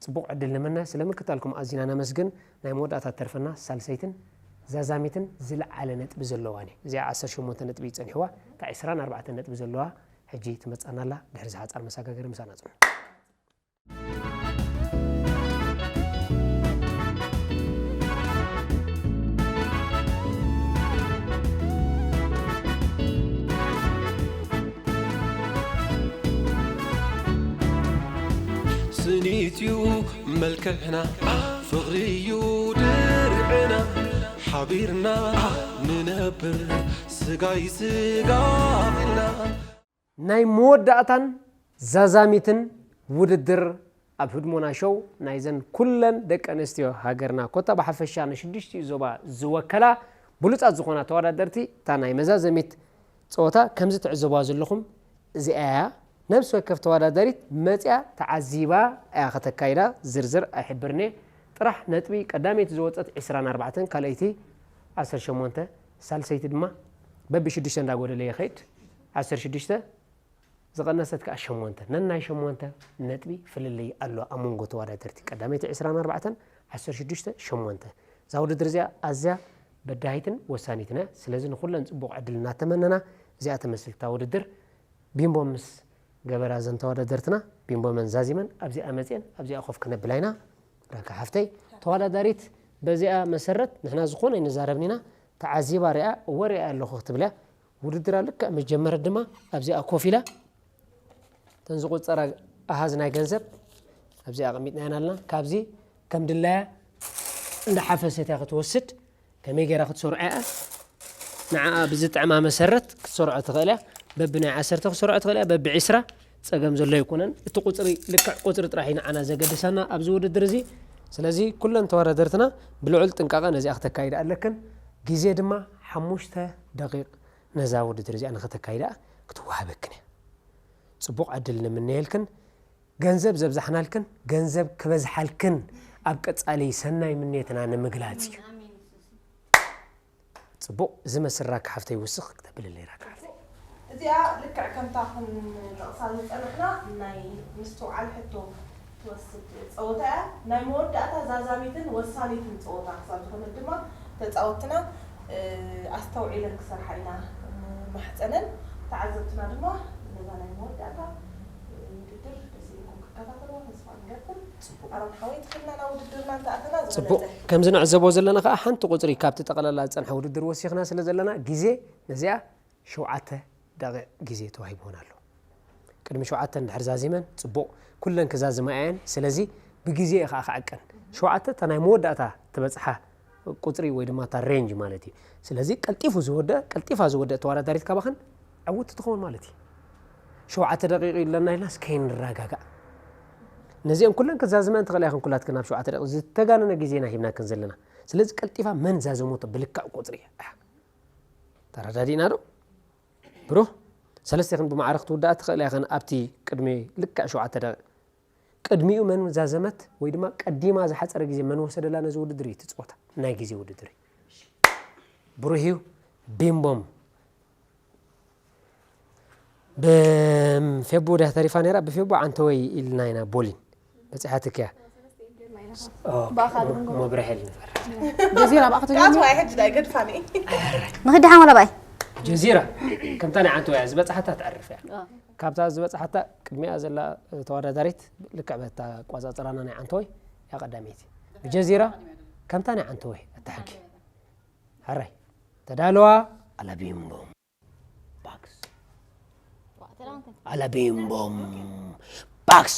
ጽቡቕ ዕድል ንምነ ስለ ምክታልኩም ኣዚና ነመስግን ናይ መወዳእታ ተርፈና ሳልሰይትን ዛዛሚትን ዝለዓለ ነጥቢ ዘለዋን እዩ እዚኣ ዓሰርተ ሸሞንተ ነጥቢ እዩ ጸኒሕዋ እታ ዕስራን ኣርባዕተን ነጥቢ ዘለዋ ሕጂ ትመጻና ኣላ ድሕሪ ዝሓጻር መሰጋገሪ ምሳና ጽኑ ስኒት እዩ መልክዕና ፍቕሪ እዩ ድርዕና ሓቢርና ንነብር ስጋይ ስጋ ኢልና ናይ መወዳእታን ዛዛሚትን ውድድር ኣብ ህድሞና ሾው ናይዘን ኩለን ደቂ ኣንስትዮ ሃገርና ኮታ ብሓፈሻ ንሽዱሽቲኡ ዞባ ዝወከላ ብሉጻት ዝኾና ተወዳደርቲ እታ ናይ መዛዘሚት ጸወታ ከምዚ ትዕዘብዋ ዘለኹም እዚኣ እያ። ነብሲ ወከፍ ተወዳዳሪት መጺኣ ተዓዚባ እያ ከተካይዳ ዝርዝር ኣይሕብርን'የ። ጥራሕ ነጥቢ ቀዳመይቲ ዝወጸት ዕስራን ኣርባዕተን ካልኣይቲ ዓሰርተ ሸሞንተ ሳልሰይቲ ድማ በቢ ሽዱሽተ እንዳጎደለ ይኸይድ። ዓሰርተ ሽዱሽተ ዝቐነሰት ከኣ ሸሞንተ ነናይ ሸሞንተ ነጥቢ ፍልልይ ኣሎ ኣብ መንጎ ተወዳደርቲ ቀዳመይቲ ዕስራን ኣርባዕተን ዓሰርተ ሽዱሽተ ሸሞንተ እዛ ውድድር እዚኣ ኣዝያ በዳሂትን ወሳኒትን እያ ስለዚ ንኹለን ጽቡቕ ዕድል እናተመነና እዚኣ ትመስል እታ ውድድር ቢምቦ ምስ ገበራ እዘን ተወዳደርትና ቢምቦ መን ዛዚመን ኣብዚኣ መፅየን ኣብዚኣ ኮፍ ክነብላ ኢና ራካ ሓፍተይ ተወዳዳሪት በዚኣ መሰረት ንሕና ዝኾነ ኣይንዛረብን ኢና ተዓዚባ ሪኣ እወ ሪኣ ኣለኹ ክትብል እያ ውድድራ ልክዕ ምስ ጀመረት ድማ ኣብዚኣ ኮፍ ኢላ እተን ዝቑፀራ ኣሃዝ ናይ ገንዘብ ኣብዚ ኣቐሚጥናየን ኣለና። ካብዚ ከም ድላያ እንዳሓፈሰት እያ ክትወስድ። ከመይ ገይራ ክትሰርዖ እያ? ንዓኣ ብዝጥዕማ መሰረት ክትሰርዖ ትኽእል እያ። በቢ ናይ ዓሰርተ ክትሰርዖ ትኽእል እያ፣ በቢ ዒስራ ጸገም ዘሎ ኣይኮነን። እቲ ቁጽሪ ልክዕ ቁጽሪ ጥራሕ እዩ ንዓና ዘገድሰና ኣብዚ ውድድር እዚ። ስለዚ ኩለን ተወዳደርትና ብልዑል ጥንቃቐ ነዚኣ ክተካይዳ ኣለክን። ግዜ ድማ ሓሙሽተ ደቂቕ ነዛ ውድድር እዚኣ ንኽተካይዳ ክትወሃበክን እያ። ጽቡቕ ዕድል ንምነየልክን። ገንዘብ ዘብዛሕናልክን ገንዘብ ክበዝሓልክን ኣብ ቀጻሊ ሰናይ ምንየትና ንምግላጽ እዩ። ጽቡቕ ዝመስል ራካ ሓፍተይ ውስኽ ክተብልለይ ራካ ሓፍተይ። እዚኣ ልክዕ ከምታ ክንጠቕሳ ዝጸናሕና ናይ ምስትውዓል ሕቶ ትወስድ ጸወታ እያ። ናይ መወዳእታ ዛዛሚትን ወሳኒትን ጸወታ ክሳብ ዝኾነት ድማ ተጻወትና ኣስተውዒለን ክሰርሓ ኢና ንማሕጸነን። ተዓዘብትና ድማ ነዛ ናይ መወዳእታ ውድድር ደስ ኢልኩም ክትከታተልዋ ተስፋ ንገብር። ኣሮን ሓወይ ትኽልና ናብ ውድድርና እንተኣተና ፅቡቅ። ከምዚ ንዕዘቦ ዘለና ከዓ ሓንቲ ቁፅሪ ካብቲ ጠቕላላ ዝፀንሐ ውድድር ወሲኽና ስለ ዘለና ግዜ ነዚኣ ሸውዓተ ደቂቕ ግዜ ተዋሂብወን ኣሎ። ቅድሚ ሸውዓተ እንድሕር ዛዚመን ፅቡቕ ኩለን ክዛዝማ እየን። ስለዚ ብግዜ እየ ከዓ ክዕቀን። ሸውዓተ እታ ናይ መወዳእታ ትበፅሓ ቁፅሪ ወይ ድማ እታ ሬንጅ ማለት እዩ። ስለዚ ቀልጢፉ ዝወደአ ቀልጢፋ ዝወደአ ተወዳዳሪት ካባኽን ዕውቲ ትኸውን ማለት እዩ። ሸውዓተ ደቂቕ ኣለና ኢልናስ ከይንረጋጋእ ነዚአን ኩለን ክዛዝመን ትኽእላ ኢኽን ኩላትክን ኣብ ሸውዓተ ደቂቕ ዝተጋነነ ግዜና ሂብናክን ዘለና። ስለዚ ቀልጢፋ መን ዛዘሞቶ ብልክዕ ቁፅሪ እያ። ተረዳዲእና ዶ? ብሩህ ሰለስቴኽን ብማዕረ ክትውድኣ ትኽእላ ኢኽን ኣብቲ ቅድሚ ልክዕ ሸውዓተ ደቂቕ ቅድሚኡ መን ዛዘመት ወይ ድማ ቀዲማ ዝሓፀረ ግዜ መን ወሰደላ ነዚ ውድድር እዩ እቲ ፀወታ ናይ ግዜ ውድድር እዩ። ብሩህ እዩ። ቢምቦም ብፌቡ ድያ ተሪፋ ነይራ ብፌቡ ዓንተወይ ኢልና ኢና ቦሊን በፂሓትክ እያ። ብኣኻ ድንጎ መብርሒ ልንፈር ጀዚራ ብኣኻ ተጀሚሩ ቃጽዋይ ሕጂ ናይ ገድፋኒ ንኽዲ ሓሞላ ባይ ጀዚራ ከምታ ናይ ዓንተወይ እያ ዝበፅሓታ ትዕርፍ እያ። ካብታ ዝበፅሓታ ቅድሚኣ ዘላ ተወዳዳሪት ልክዕ በታ ኣቋፃፅራና ናይ ዓንተወይ እያ ቀዳመይቲ። ብጀዚራ ከምታ ናይ ዓንተወይ ኣታ ሕጊ ሕራይ ተዳለዋ ኣላቢምቦም ባክስ ኣላቢምቦም ባክስ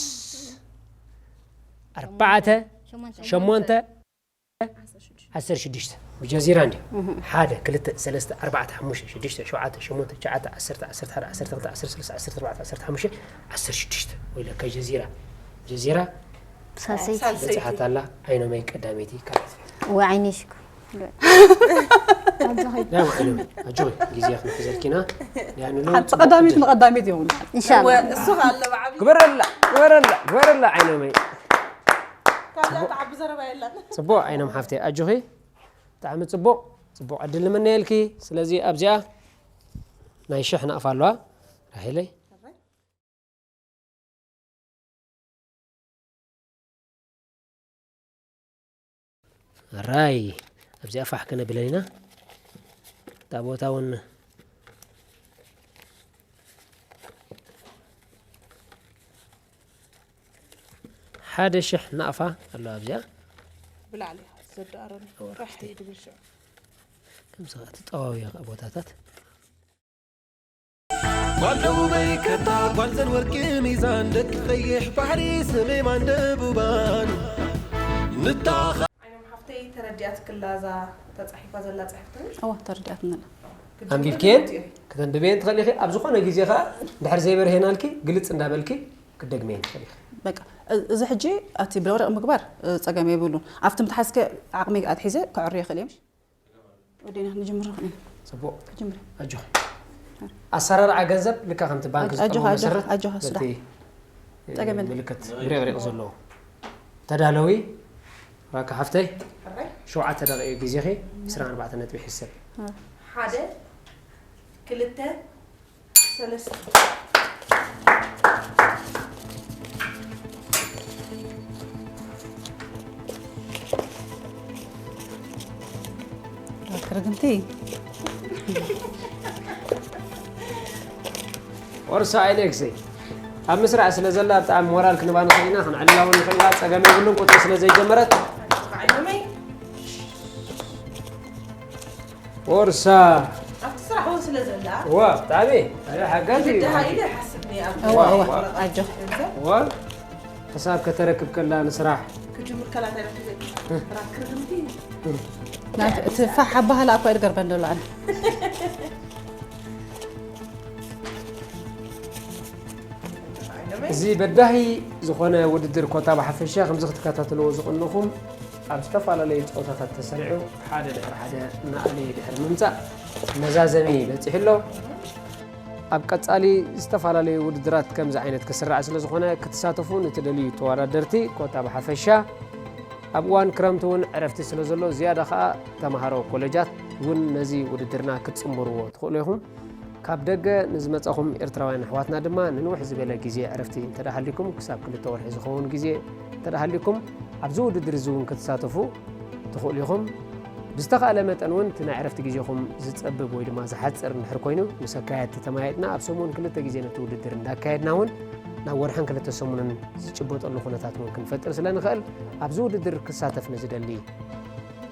ኣርባዕተ ሸሞንተ ዓሰርተ ሽዱሽተ ብጀዚራ እንዲ ሓደ ክልተ ሰለስተ ኣርባዕተ ሓሙሽተ ሽዱሽተ ሸውዓተ ሸሞንተ ትሽዓተ ዓሰርተ ዓሰርተ ሓደ ዓሰርተ ክልተ ዓሰርተ ሰለስተ ዓሰርተ ኣርባዕተ ዓሰርተ ሓሙሽተ ዓሰርተ ሽዱሽተ ወይለካ ጀዚራ ጀዚራ ሳልሰይቲ በፅሓት ኣላ። ዓይኖመይ ቀዳመይቲ ካልኣይቲ ወይ ዓይኒ ሽኩ ዳማ ዓይኖመይ ኣጆኺ ግዜ ክንሕዘልኪና ያንሎ ሓንቲ ቀዳሚት ንቀዳሚት ይኸውን ኢንሻላ እሱ ካለ ብዓቢ ግበረላ ግበረላ ግበረላ ዓይኖመይ ካብዛ ተዓቢ ዘረባ የለን ፅቡቅ ዓይኖም ሓፍተይ ኣጆኺ ብጣዕሚ ፅቡቅ ፅቡቅ ዕድል ንምነየልኪ። ስለዚ ኣብዚኣ ናይ ሽሕ ናቕፋ ኣለዋ ራሄለይ ራይ ኣብዚኣ ፋሕ ክነብለን ኢና እታ ቦታ እውን ሓደ ሽሕ ናቕፋ ኣሎ ኣብዚኣ ብላዕሊ ዘዳረኒ ራሕ ይድብል ሽዑ ከምዚ ከዓ ትጠዋውዮ ከዓ ቦታታት ጓል ደቡበይ ከታ ጓል ዘን ወርቂ ሚዛን ደቂ ቀይሕ ባሕሪ ሰሜማን ደቡባን ንታኸ ዓይኖም ሓፍተይ ተረዲኣትክላ እዛ ተፃሒፋ ዘላ ፅሕፍቲ እዋ ተረዲኣትኒ ኣላ ኣንቢብክየን ከተንብብየን ትኽእል ኢኺ ኣብ ዝኾነ ግዜ ከዓ እንድሕር ዘይበርሄናልኪ ግልፅ እንዳበልኪ ክትደግምየን ትኽእል ኢኺ በቃ እዚ ሕጂ ኣቲ ብለውረቕ ምግባር ጸገም የብሉን ኣብቲ ምትሓዝከ ዓቕሚ ኣትሒዘ ክዕሩ ይኽእል እየ ወዲና ንጅምር ንኽእል ኢና ፅቡቅ ጅምር ኣጆኺ ኣሰራርዓ ገንዘብ ልካ ከምቲ ባንክ ኣጆኻ ዝጠቕሞ ኣጆኻ መሰረት ኣጆኻ ስራሕ በቲ ጸገም የለን። ምልክት ብሪቕሪቕ ዘለዎ ተዳለዊ ራካ ሓፍተይ ሸውዓተ ደቂቕ ግዜኺ ዕስራን ኣርባዕተን ነጥቢ ይሕሰብ ሓደ ክልተ ሰለስተ ክርግንቲ ወርሳ ኣይነግዘይ ኣብ ምስራዕ ስለ ዘላ ብጣዕሚ ሞራል ክንባ ንኽእል ኢና ክንዕልላ እውን ንኽእል ኢና ፀገም የብሉን ቁፅሪ ስለ ዘይጀመረት ዓይኖመይ ወርሳ ኣብቲ ስራሕ እውን ስለ ዘላ ዋ ብጣዕሚ ሓደ ሓጋዚ እዩ ግድሃ ኢለ ይሓስብ ነይ ኣብ እዋ እዋ ኣጆ ገንዘብ ዋ ሕሳብ ከተረክብ ከላ ንስራሕ ክጅምር ከላ እንታይ ረኪበ ራት ክርግምቲ ናት እቲ ፋሕ ኣባህላ እኳ ይድገርበን ዘሎ ኣነ እዚ በዳሂ ዝኾነ ውድድር ኮታ ብሓፈሻ ከምዚ ክትከታተልዎ ዝቕንኹም ኣብ ዝተፈላለዩ ፀወታታት ተሰሪዑ ሓደ ድሕሪ ሓደ እናኣለየ ድሕሪ ምምፃእ መዛዘሚ በፂሑ ኣሎ። ኣብ ቀፃሊ ዝተፈላለዩ ውድድራት ከምዚ ዓይነት ክስራዕ ስለ ዝኾነ ክትሳተፉ ንትደልዩ ተወዳደርቲ ኮታ ብሓፈሻ ኣብ እዋን ክረምቲ እውን ዕረፍቲ ስለ ዘሎ ዝያዳ ከዓ ተምሃሮ ኮሌጃት እውን ነዚ ውድድርና ክትፅምብርዎ ትኽእሉ ኢኹም። ካብ ደገ ንዝመጻኹም ኤርትራውያን ኣሕዋትና ድማ ንንውሕ ዝበለ ግዜ ዕረፍቲ እንተደኣ ሃልዩኩም፣ ክሳብ ክልተ ወርሒ ዝኸውን ግዜ እንተደኣ ሃልዩኩም፣ ኣብዚ ውድድር እዚ እውን ክትሳተፉ ትኽእሉ ኢኹም። ብዝተኻእለ መጠን እውን እቲ ናይ ዕረፍቲ ግዜኹም ዝጸብብ ወይ ድማ ዝሓጽር እንድሕር ኮይኑ፣ ምስ ኣካየድቲ ተመያይጥና ኣብ ሰሙን ክልተ ግዜ ነቲ ውድድር እንዳካየድና እውን ናብ ወርሕን ክልተ ሰሙንን ዝጭበጠሉ ኩነታት እውን ክንፈጥር ስለ ንኽእል፣ ኣብዚ ውድድር ክሳተፍ ንዝደሊ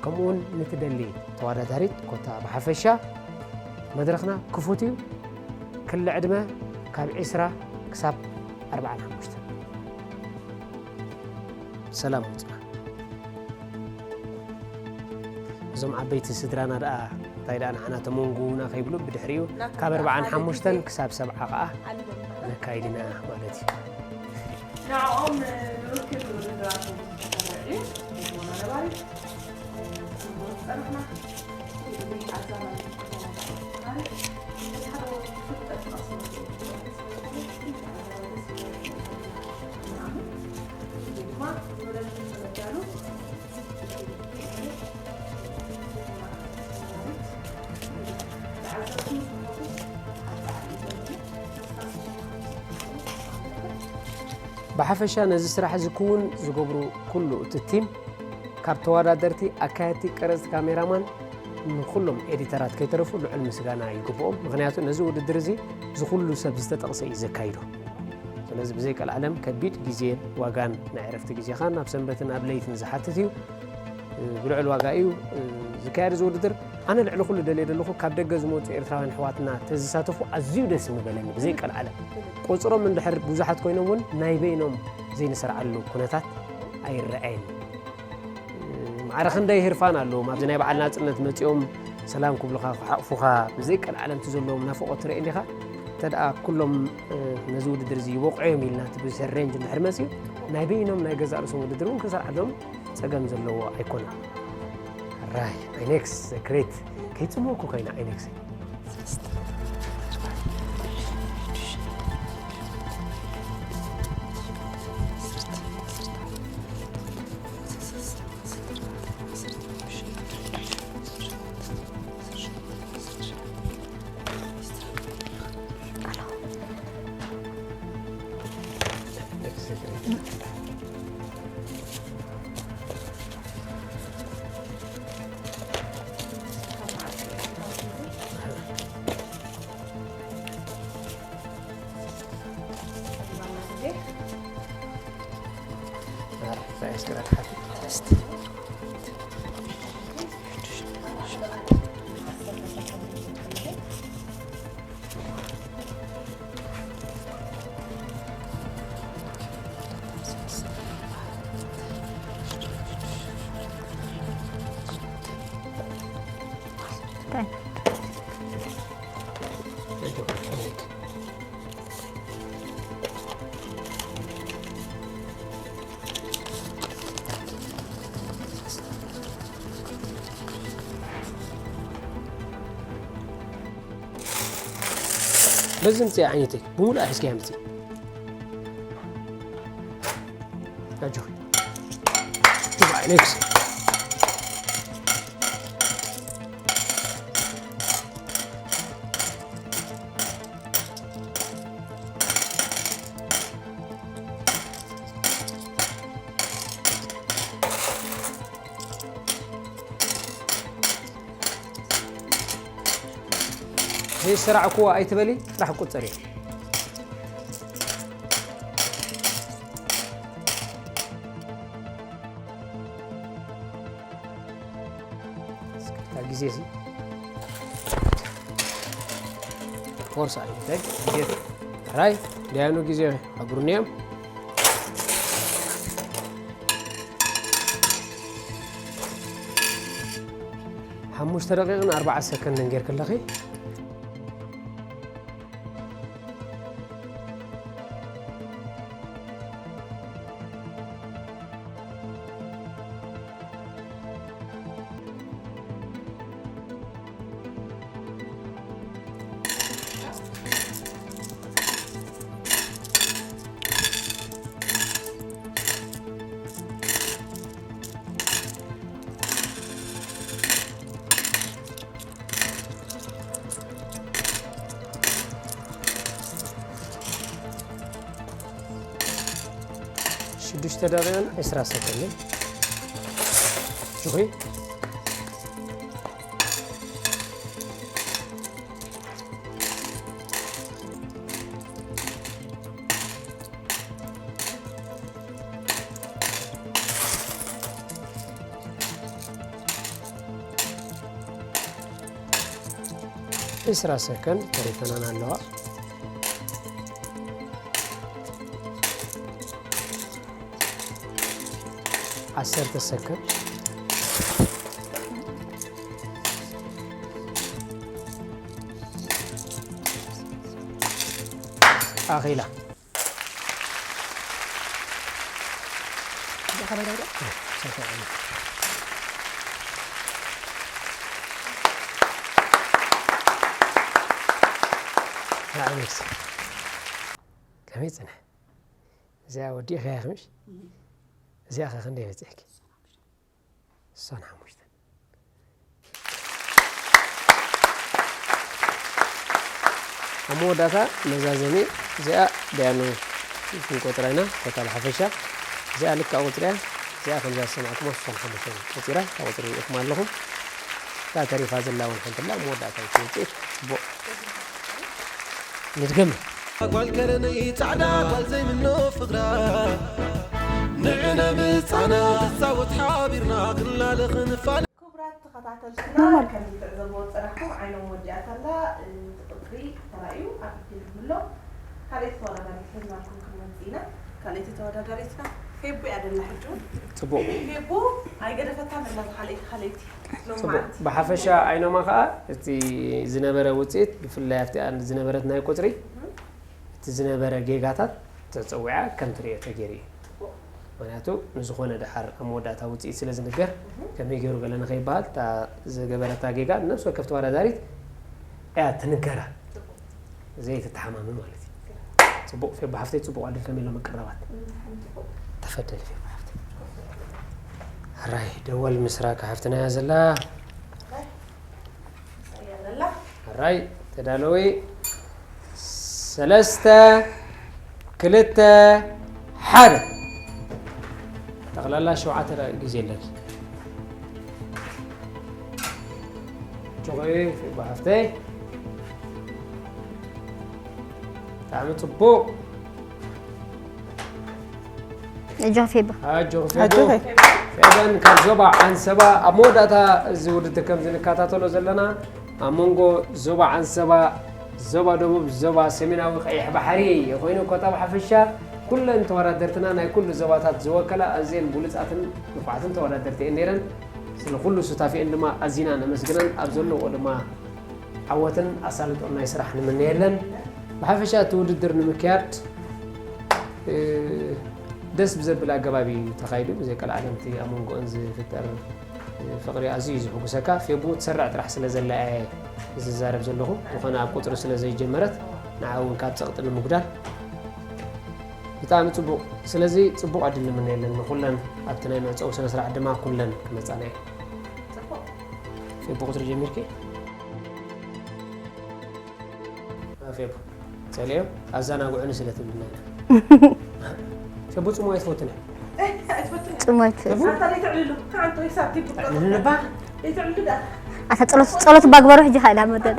ከምኡውን ንትደሊ ተወዳዳሪት ኮታ ብሓፈሻ መድረኽና ክፉት እዩ። ክሊ ዕድመ ካብ ዕስራ ክሳብ ኣርብዓን ሓሙሽተን። ሰላም ውፅና። እዞም ዓበይቲ ስድራና ደኣ እንታይ ደኣ ንዓና ተመንጉና ከይብሉ ብድሕሪኡ ካብ ኣርብዓን ሓሙሽተን ክሳብ ሰብዓ ከዓ ነካይድ ኢና ማለት እዩ። ንዕኦም ንርክብ ውድድራትን ተረድዩ ህዝቦና ነባሪ ዝፀናሕና ኩሉ ግዜ ኣዛማሪ ፍልጠት ክቐስመሉ ብሓፈሻ ነዚ ስራሕ እዚ ክውን ዝገብሩ ኩሉ እቲ ቲም፣ ካብ ተወዳደርቲ፣ ኣካየድቲ፣ ቀረፅቲ፣ ካሜራማን ንኩሎም ኤዲተራት ከይተረፉ ልዑል ምስጋና ይግብኦም። ምኽንያቱ ነዚ ውድድር እዚ ዝኹሉ ሰብ ዝተጠቕሰ እዩ ዘካይዶ። ስለዚ ብዘይ ቀልዓለም ከቢድ ግዜን ዋጋን ናይ ዕረፍቲ ግዜኻን ኣብ ሰንበትን ኣብ ለይትን ዝሓትት እዩ። ብልዑል ዋጋ እዩ ዝካየድ እዚ ውድድር። ኣነ ልዕሊ ኩሉ ደልየ ዘለኹ ካብ ደገ ዝመፁ ኤርትራውያን ኣሕዋትና ተዝሳተፉ ኣዝዩ ደስ ምበለኒ። ብዘይ ቀልዓለም ቁፅሮም እንድሕር ብዙሓት ኮይኖም እውን ናይ በይኖም ዘይንሰርዓሉ ኩነታት ኣይረኣየኒ። ማዕረ ክንደይ ህርፋን ኣለዎም ኣብዚ ናይ በዓል ናፅነት መፂኦም ሰላም ክብሉኻ ክሓቑፉኻ ብዘይ ቀልዓለም እቲ ዘለዎም ናፍቖት ትርኢ እንዲኻ። እንተ ደኣ ኩሎም ነዚ ውድድር እዚ ይበቑዑ እዮም ኢልና እቲ ብዝሕ ሬንጅ እንድሕር መፂኡ ናይ በይኖም ናይ ገዛእ ርእሶም ውድድር እውን ክንሰርዓሎም ጸገም ዘለዎ ኣይኮነን። ራይ ኣይኔክስ ግሬት ከይጽመኩ ኮይና ኣይኔክስ በዚ ምፅእ ዓይነተይ ብምሉእ ሒዝካያ ምፅእ ኣጆኺ ኔክስት ዘይሰራዕኩዎ ኣይትበሊ ጥራሕ ቁፀሪ ግዜ ሲ ፎርስ ኣይንተግ ግዜ ራይ ዳያኑ ግዜ ኣጉርንዮም ሓሙሽተ ደቂቕን ኣርባዓ ሰከንድን ጌርክ ኣለኺ ሽዱሽተ ደቂቕን ዕስራ ሰከንድን ጅኹይ ዒስራ ሰከንድ ተሪፈናን ኣለዋ። ዓሰርተ ሰከንድ። ኣኺላ። ከመይ ጽንሕ? እዚኣ ወዲእኻያ ምሽ? እዚኣ ኸ ክንደይ በጺሕኪ? እሳን ሓሙሽተን። ኣብ መወዳእታ መዛዘሚ እዚኣ ደያኑ ክንቆጽራ ኢና፣ ኮታ ብሓፈሻ እዚኣ ልክዕ ቁጽሪ እያ። እዚኣ ከምዛ ዝሰማዕኩሞ እሳን ሓሙሽተን ቆጺራ፣ እታ ቁጽሪ ርኢኹም ኣለኹም። እታ ተሪፋ ዘላ እውን ሓንቲ ኣላ፣ ኣብ መወዳእታ እቲ ውጽኢት ጽቡቕ። ንድገም። ጓል ከረነይ ጻዕዳ ጓል ዘይምኖ ፍቕራ ንዕነ ምጻና ንጻወት ሓቢርና ክንላለ ክንፋነ። ክቡራት ተኸታተልትና፣ ኖርማል። ከምዚ ትዕዘብዎ ዝጸናሕኩም ዓይኖም ወዲኣታ ኣላ። እቲ ቁጽሪ ተራእዩ ኣብ ኢድ ኣሎ። ካልኣይቲ ተወዳዳሪት ሒዝናልኩም ክንመጽእ ኢና። ካልኣይቲ ተወዳዳሪትና ፌቡ እያ ደላ ሕጂ እውን። ጽቡቕ። ፌቡ ኣይገደፈታን ኣላ፣ ካልኣይቲ፣ ካልኣይቲ። ጽቡቕ። ሎማዓንቲ። ብሓፈሻ ዓይኖማ ኸኣ እቲ ዝነበረ ውጽኢት፣ ብፍላይ ኣብቲ ዝነበረት ናይ ቁጽሪ፣ እህ። እቲ ዝነበረ ጌጋታት ተጸዊዓ ከም ትርእዮ ተገይሩ እዩ። ጽቡቕ። ምኽንያቱ ንዝኾነ ደሓር ኣብ መወዳእታ ውጽኢት ስለ ዝንገር፣ እህ። ከመይ ገይሩ ገለ ንኸይበሃል፣ እታ ዝገበረታ ጌጋ ነፍሲ ወከፍ ተወዳዳሪት እያ ትንገራ። ጽቡቕ። ዘይትተሓማመ ማለት እዩ። ጽቡቕ፣ ፌቡ ሓፍተይ፣ ጽቡቕ ዕድል፣ ከመይ ኣሎ ምቅርራባት? እም፣ ጽቡቕ። ተፈደሊ ፌቡ ሓፍተይ። ሕራይ፣ ደወል ምስራቅ ሓፍትና እያ ዘላ። ሕራይ። እያ ዘላ። ሕራይ፣ ተዳለዊ። ሰለስተ፣ ክልተ፣ ሓደ። ጠቕላላ ሸውዓተ ደቂቕ ግዜ ኣለኪ። ጆኸይ፣ ፌቡ ሓፍተይ። ብጣዕሚ ጽቡቕ። ኣጆኺ ፌባ። ኣጆኺ ፌቡ። ኣጆኺ። ፌበን ካብ ዞባ ዓንሰባ ኣብ መወዳእታ እዚ ውድድር ከም ዝንከታተሎ ዘለና ኣብ መንጎ ዞባ ዓንሰባ፣ ዞባ ደቡብ፣ ዞባ ሰሜናዊ ቀይሕ ባሕሪ ኮይኑ ኮታ ብሓፈሻ ኩለን ተወዳደርትና ናይ ኩሉ ዞባታት ዝወከላ ኣዝየን ብሉጻትን ንፉዓትን ተወዳደርቲ እየን ነይረን። ስለ ኩሉ ሱታፌአን ድማ ኣዚና ነመስግነን። ኣብ ዘለውኦ ድማ ዓወትን ኣሳልጦን ናይ ስራሕ ንምነየለን። ብሓፈሻ እቲ ውድድር ንምክያድ፣ እ፣ ደስ ብዘብል ኣገባብ እዩ ተኻይዱ። ብዘይ ቀልዓለም እቲ ኣብ መንጎኦን ዝፍጠር፣ እ፣ ፍቕሪ ኣዝዩ እዩ ዝሕጉሰካ። ፌቡ ትሰርዕ ጥራሕ ስለ ዘላ እየ ዝዛረብ ዘለኹ። ዝኾነ ኣብ ቁጽሪ ስለ ዘይጀመረት፣ ንዓ እውን ካብ ጸቕጢ ንምጉዳል። ብጣዕሚ ጽቡቕ። ስለዚ ጽቡቕ ዕድል ንምነየለን ንኹለን። ኣብቲ ናይ መዕጸዊ ስነ ስርዓት ድማ ኩለን ክመጻና እየን። ጽቡቕ። ፌቡ ቁጽሪ ጀሚርኪ? ፌቡ፣ ጸልዮ፣ ኣዘናግዑኒ ስለ ትብልና ኢና። ፌቡ ጽሙዋ ኣይትፈቱን እያ። ኣይትፈቱን እያ። ጽሙዋ ኣይትፈቱን። ኣታ ዘይትዕልሉ፣ ሓንቲ ወይ ሳብ ቲፕ ትዕልሉ ነባ? ዘይትዕልሉ ደኣ። ኣታ ጸሎት፣ ጸሎት ባግበሩ ሕጂ ኸኣ ኢላ መደብ።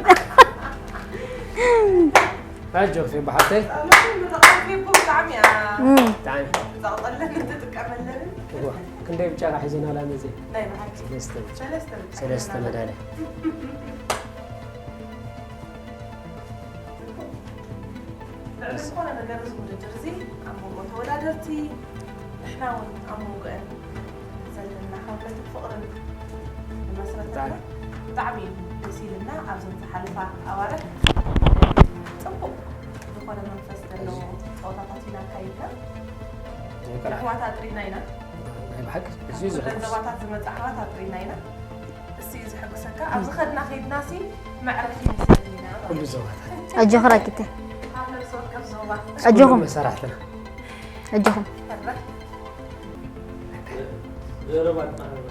ኣጆኺ ፌቡ ሓፍተይ። ጸሎት ምርቓ ፌቡ ብጣዕሚ እያ። እም። ብጣዕሚ። ዘቕጠለትን ትጥቀመለንን። እዋ፣ ክንደይ ብጫ ሒዘናላ ነዚ? ናይ ብሓቂ። ሰለስተ ብጫ። ሰለስተ ብጫ። ሰለስተ መዳልያ። ልዕሊ ዝኾነ ነገር እዚ ውድድር እዚ ኣብ መንጎ ተወዳደርቲ ንሕና እውን ኣብ መንጎአን ዘለና ሓውነትን ፍቕርን ዝመስረተና ብጣዕሚ። ብጣዕሚ እዩ ደስ ኢልና። ኣብዘን ዝሓለፋ ኣዋርሕ ጽቡቕ ዝኾነ መንፈስ ዘለዎ እዚ ጸወታታት ኢና ኣካይድና። ዘይከልዓ። ኣሕዋት ኣጥሪና ኢና። ናይ ብሓቂ እዚ ካብ ኩለን ዘሕጉስ። ዞባታት ዝመጻ ኣሕዋት ኣጥሪና ኢና። እሱ እዩ ዘሐጉሰካ። ኣብ ዝኸድና ከይድና ሲ መዕረፊ ይመስለኒ ኢና። ኩሉ ዞባታት። ኣጆኺ ራኪተ። ኣብ ነፍሲ ወከፍ ዞባ። ኣጆኹም። ኩሎም መሳርሕትና። ኣጆኹም። ፈረህ። ዘረባ ኣጣራርባ።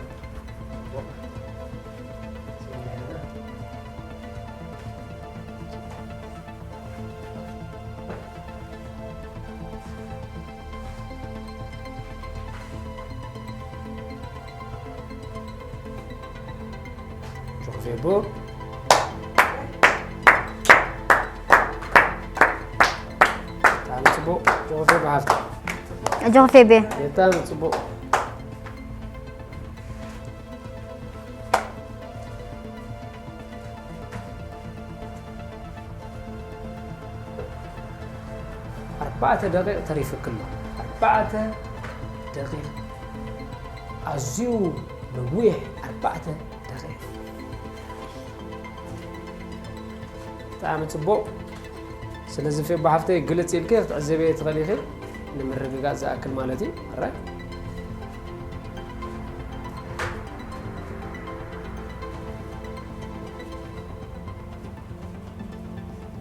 ጆኸፌቦ። ብጣዕሚ ጽቡቕ። ጆኸፌቦ ሃፍቲ። ጆኸፌቤ። ብጣዕሚ ጽቡቕ። ኣርባዕተ ደቂቕ ተሪፍክሎ። ኣርባዕተ ደቂቕ። ኣዝዩ ነዊሕ ኣርባዕተ ደቂቕ። ብጣዕሚ ጽቡቕ። ስለዚ ፌቦ ሓፍተይ ግልጽ ኢልኪ ክትዕዘብዮ ትኽእሊ ኢኺ፣ ንምርግጋጽ ዝኣክል ማለት እዩ። ሕራይ።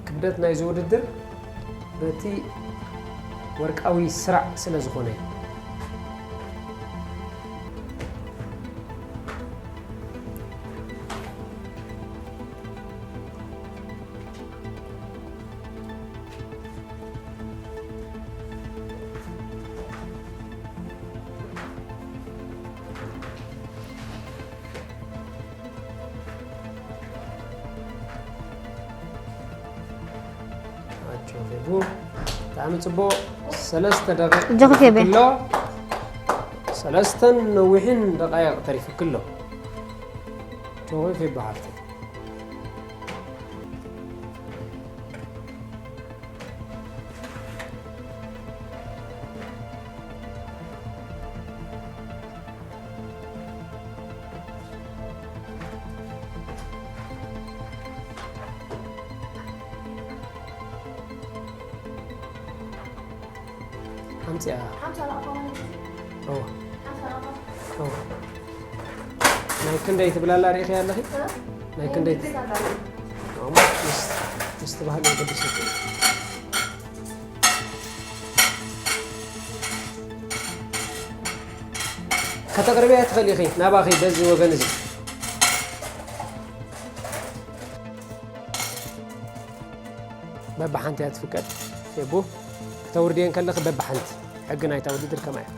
ክብደት ናይዚ ውድድር በቲ ወርቃዊ ስራዕ ስለ ዝኾነ እዩ። ኣጆኺ ቡ፣ ብጣዕሚ ጽቡቕ። ሰለስተ ደቂቕ ኣጆኺ ፌቤ። ተሪፉክሎ። ሰለስተን ነዊሕን ደቃይቕ ተሪፉክሎ። ኣጆኺ ፌቤ ሓፍተይ። ሓምሳ። ሓምሳ ላእኳ ማለት እዩ። እወ። ሓምሳ ላእኳ። እወ። ናይ ክንደይ ትብላላ ርኢኺ ኣለኺ? እ? ናይ ክንደይ? ናይ ክንደይ ኣላ? እሞ ምስ፣ ምስ ትበሃል የገድስ እዩ። ከተቕርብያ ትኽእሊ ኢኺ ናባኺ በዚ ወገን እዚ። በብሓንቲ እያ ትፍቀድ። ፌቡ፣ ክተውርድየን ከለኺ በብሓንቲ። ሕጊ ናይታ ውድድር ከምኣ እያ።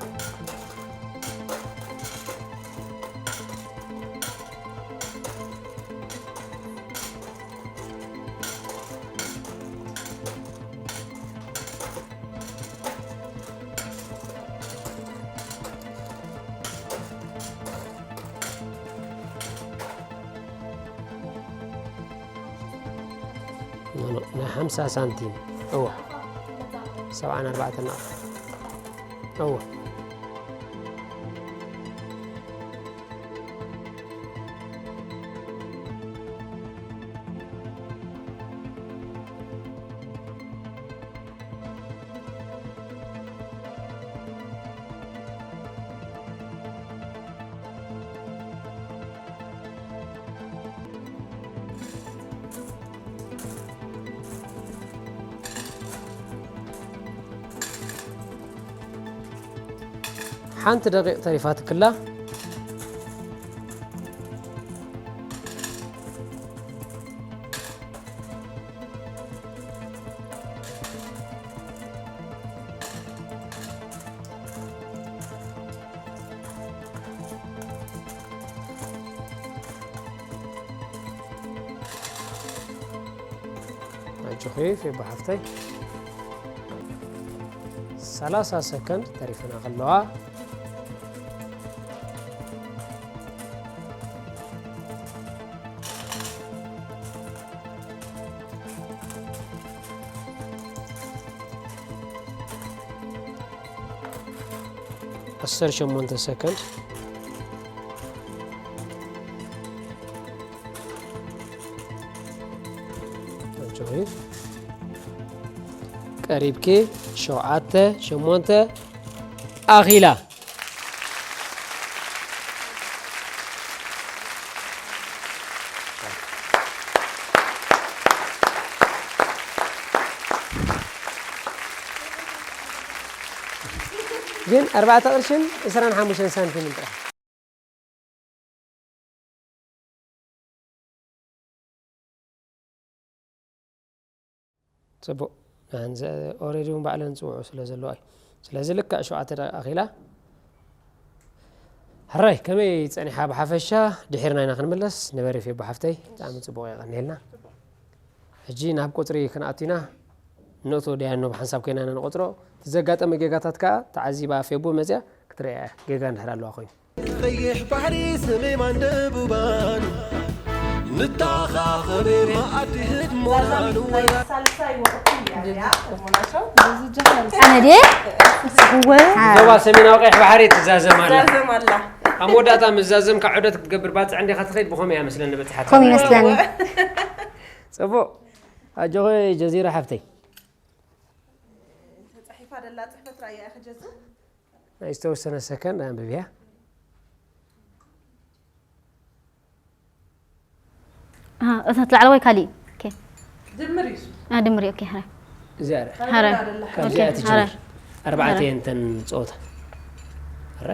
ኖ፣ ኖ፣ ናይ ሓምሳ ሳንቲም። እወ። ሰብዓን ኣርባዕተን ናቕፋ። እወ። ሓንቲ ደቂቕ ተሪፋትክላ። ኣጆኺ ፌባ ሓፍተይ፣ ሰላሳ ሰከንድ ተሪፈና ከለዋ። ዓሰርተ ሸሞንተ ሰከንድ። ኣጆኺ። ቀሪብኪ። ሸውዓተ፣ ሸሞንተ፣ ኣኺላ። ግን ኣርባዕተ ቅርሽን ዕስራን ሓሙሽተን ሳንቲምን ጥራሕ። ጽቡቕ። ንሓን ዘ-፣ ኦሬዲ እውን ባዕለን ዝጽውዑ ስለ ዘለዋ እዩ። ስለዚ ልክዕ ሸውዓተ ደቂቕ ኣኺላ። ሕራይ፣ ከመይ ጸኒሓ ብሓፈሻ? ድሒርና ኢና ክንምለስ። ንበሪ ፌቦ ሓፍተይ፣ ብጣዕሚ ጽቡቕ የቐንየልና። ሕጂ ናብ ቁጽሪ ክንኣቱ ኢና። ንእቶ ደያኖ ብሓንሳብ ኮይና ኢና ንቆጽሮ። እቲ ዘጋጠመ ጌጋታት ከኣ ተዓዚባ ፌቦ መጽያ ክትርእያ እያ፣ ጌጋ እንድሕር ኣለዋ ኮይኑ። ቀይሕ ባሕሪ ሰሜማን ደቡባን፣ ንተኻኸብ መኣዲ ህድሞና ንወዳ ሳልሳይ ወቕቲ እያ እዚኣ፣ ሞናሾ። ኣነ ድየ? እወ። ዞባ ሰሜናዊ ቀይሕ ባሕሪ ትዛዘም ኣላ። ዛዘም ኣላ። ኣብ መወዳእታ ምስ ዛዘምካ ዑደት ክትገብር ባፅዕ እንዲኻ ትኸይድ፣ ብኸምኡ እያ መስለኒ በፂሓ። ከምኡ ይመስለኒ። ፅቡቕ። ኣጆኺ ጀዚራ ሓፍተይ። ተጻሒፋ ደላ ጽሕፈት ራእያ ኢኻ ጀዝር? ናይ ዝተወሰነ ሰከንድ ኣንብብያ። ኣሃ፣ እታ ላዕለዋይ ካሊእ። ኦኬ። ድምር እዩ። ኣ ድምሪ ኦኬ። ሃረ እዚኣ ርእ። ሃረ። ካብዚኣ ኦኬ፣ ትጅምር። ሃረ። ኣርባዕተ ሃረ። እየን እተን ዝፀወታ። ኣረ?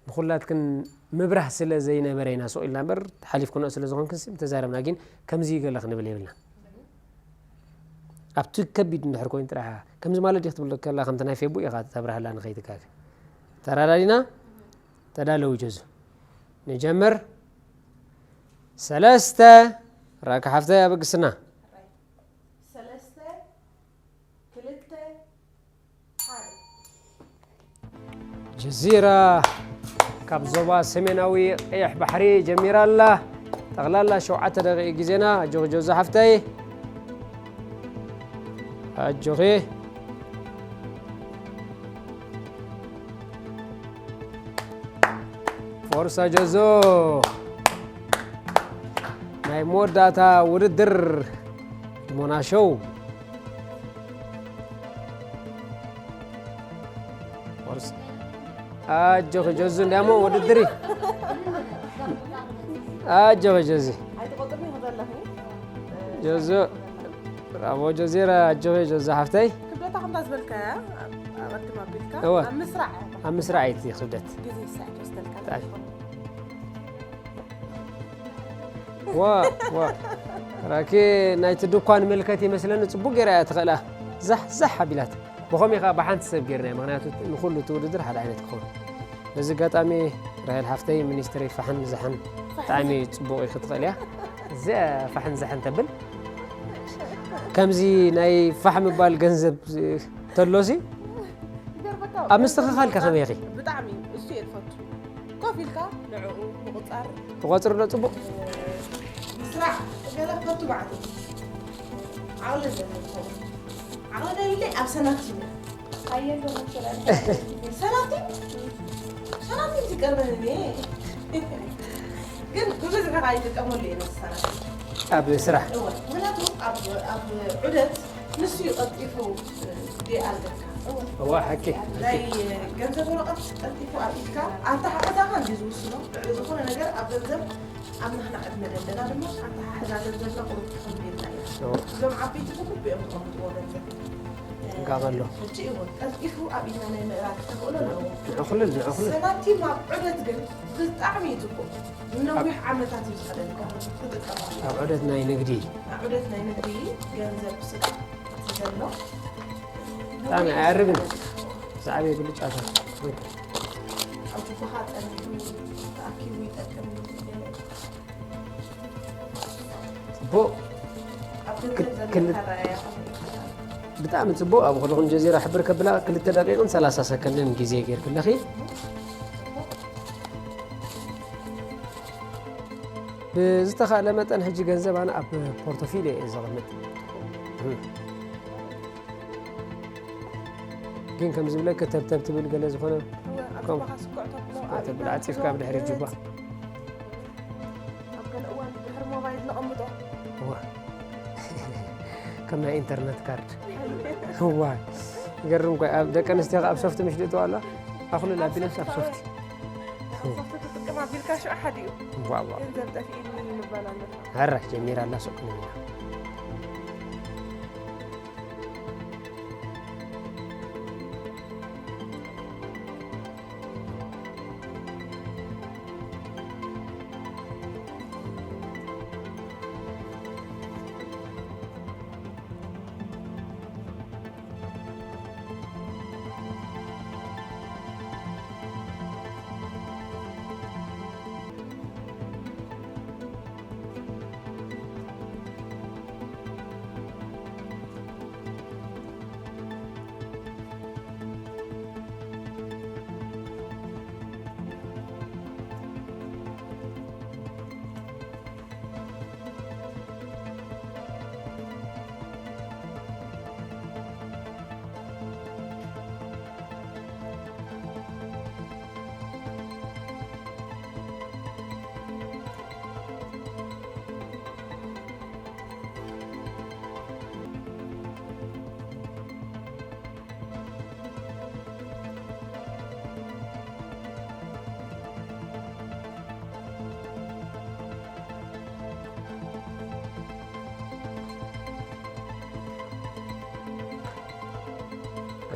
ንኹላትክን ምብራህ ስለ ዘይነበረ ኢና ሱቕ ኢልና እምበር፣ ሓሊፍክንኦ ስለ ዝኾንክን ሲ ምተዛረብና። ግን ከምዚ ገለ ክንብል የብልና። ኣብቲ ከቢድ እንድሕር ኮይኑ ጥራሕ፣ ከምዚ ማለት ድዩ ክትብል ከላ፣ ከምቲ ናይ ፌቡ ኢኻ ተብርሃላ ንኸይትጋገ። ተራዳዲና? ተዳለዉ ጀዙ። ንጀምር። ሰለስተ። ራኪ ሓፍተይ ኣበግስና። ሰለስተ፣ ክልተ፣ ሓደ። ጀዚራ ካብ ዞባ ሰሜናዊ ቀይሕ ባሕሪ ጀሚራ ኣላ። ጠቕላላ ሸውዓተ ደቂቕ ግዜና። ኣጆኺ ጀዙ ሓፍተይ። ኣጆኺ። ፎርሳ ጀዞ። ናይ መወዳእታ ውድድር ሞና ሾው። ፎርሳ። ኣጆኺ ጀዙ፣ እንዲያሞ ውድድር እዩ። ኣጆኺ ጀዙ። ኣይትቆጥርኒ ኢኻ ዘለኺ። ጀዙ። ብራቮ ጀዚራ፣ ኣጆኺ ጀዙ ሓፍተይ። ክብደታ ከምታ ዝበልካያ ኣብ ኣቐድም ኣቢልካ እወ። ኣብ ምስራዕ ኣብ ምስራዕ ኣይቲ ክብደት። ግዜ ይሳዕ ትወስደልካ። ብጣዕሚ። ዋ፣ ዋ። ራኪ ናይቲ ድኳን ምልከት ይመስለኒ፣ ጽቡቕ ገይራ እያ ትኽእላ። ዛሕ ዛሕ ኣቢላት። ብኸምኡ ኢኻ ብሓንቲ ሰብ ገይርናዮ፣ ምኽንያቱ ንኹሉ እቲ ውድድር ሓደ ዓይነት ክኸውን። በዚ ኣጋጣሚ ራሄል ሓፍተይ፣ ሚኒስትሪ ፋሕን ዛሕን ብጣዕሚ ጽቡቕ እዩ ክትኽእል እያ። እዚኣ ፋሕን ዛሕን ተብል። ከምዚ ናይ ፋሕ ምባል ገንዘብ ተሎሲ ይገርመካ፣ ኣብ ምስትኽኻል ከ ከመይ ኢኺ? ብጣዕሚ እሱ እየ ዝፈቱ። ኮፍ ኢልካ ንዕኡ ምቑጻር። ትቖጽር ዶ ጽቡቕ? ምስራዕ ገለ ክፈቱ ባዕሉ። ዓቕሊ ዘለዎ ዝኸውን። ዓቕሊ ዘይብለይ ኣብ ሰናቲም እየ። ሰናቲም? ሰናቲም ዝቀርበኒ እየ። ግን ብብዝሒ ከኣ ይጥቀመሉ እየ ነቲ ሰናቲም። ኣብ ስራሕ? እወ፣ ምኽንያቱ ኣብ ኣብ ዑደት ንሱ እዩ ቀልጢፉ ደይኣልገካ። እወ። እዋ፣ ሓቂ። ናይ ገንዘብ ወረቐት ቀልጢፉ ኣብ ኢድካ፣ ኣተሓሕዛኻ እንድዩ ዝውስኖ። ልዕሊ ዝኾነ ነገር ኣብ ገንዘብ ኣብ ንሕና ዕድመ ዘለና ድማ ኣተሓሕዛ ገንዘብና ቁሩብ ክኸብድ ኢልና ኢና። እወ። እዞም ዓበይቲ ብግቡእ እዮም ዝቐምጥዎ ገንዘብ። ጥንቃቐ ኣሎ። ሕጂ እውን ቀልጢፉ ኣብ ኢድና ናይ ምእራግ ተኽእሎ ኣለዎ። ንዕኹልል፣ ንዕኹልል። ሰናቲም ኣብ ዑደት ግን ብጣዕሚ እዩ ጽቡቕ። ነዊሕ ዓመታት እዩ ዝኸደልካ ክትጥቀመሉ። ኣብ ዑደት ናይ ንግዲ። ኣብ ዑደት ናይ ንግዲ ገንዘብ ስራሕ እቲ ዘሎ። ብጣዕሚ ኣየዕርብን። ዝዓበየ ብልጫታት። ኣብ ጁባኻ ጸኒሑ ተኣኪቡ ይጠቅም። ጽቡቕ። ኣብ ገንዘብ ክል- ዘለካ ረኣያ። ብጣዕሚ ጽቡቕ። ኣብ ኹልኹም ጀዚራ ሕብር ከብላ ክልተ ደቂቕን ሰላሳ ሰከንድን ግዜ ጌርክለኺ። ብዝተኻእለ መጠን ሕጂ ገንዘብ ኣነ ኣብ ፖርቶፊልዮ እየ ዘቐምጥ። ግን ከም ዝብለኪ ተብተብ ትብል ገለ ዝኾነ ከም ተብል ዓጺፍካ ኣብ ድሕሪ ጅባ። ኣብ ገለ እዋን ድሕሪ ሞባይል ነቐምጦ። እዋ። ከም ናይ ኢንተርነት ካርድ። እዋ። ይገርም እኮ፣ ኣብ ደቂ ኣንስትዮ ኣብ ሶፍት ምሽ ድእትዋ ኣሎ? ኣኹሉ ኣቢለስ ኣብ ሶፍት። ሶፍት ትጥቀም ኣቢልካ ሽዑ ሓዲኡ። ዋዋ። ገንዘብ ጠፊእኒ ንባል ኣለና። ኧረ ጀሚራ ኣላ ሱቅ ክንብል ኢና።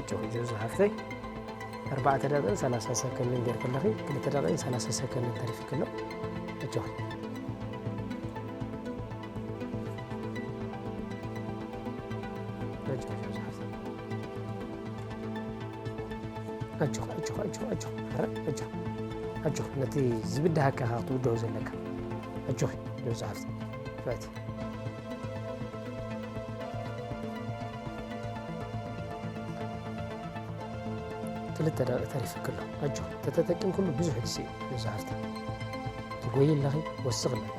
ጆርጆ ዝሓፍተይ፣ ኣርባዕተ ደቂቕን ሰላሳ ሰከንድን ጌርኪ ኣለኺ። ክልተ ደቂቕን ሰላሳ ሰከንድን ተሪፍኪ ኣሎ። ኣጆኺ። ኣጆኺ ጆርጆ ዝሓፍተይ። ኣጆኺ፣ ኣጆኺ፣ ኣጆኺ፣ ኣጆኺ። ኧረ ኣጆኺ። ኣጆኺ። ነቲ ዝብድሃካ ኢኻ ክትውድሆ ዘለካ። ኣጆኺ ጆርጆ ዝሓፍተይ። ፍዕቲ። ክልተ ደቂቕ ተሪፍኪ ኣሎ። ኣጆኺ፣ ተተጠቂምክሉ ብዙሕ ግዜ እዩ፣ ሎዛ ሃፍቲ። ትጎዪ ኣለኺ፣ ወስኺ ኣለኺ።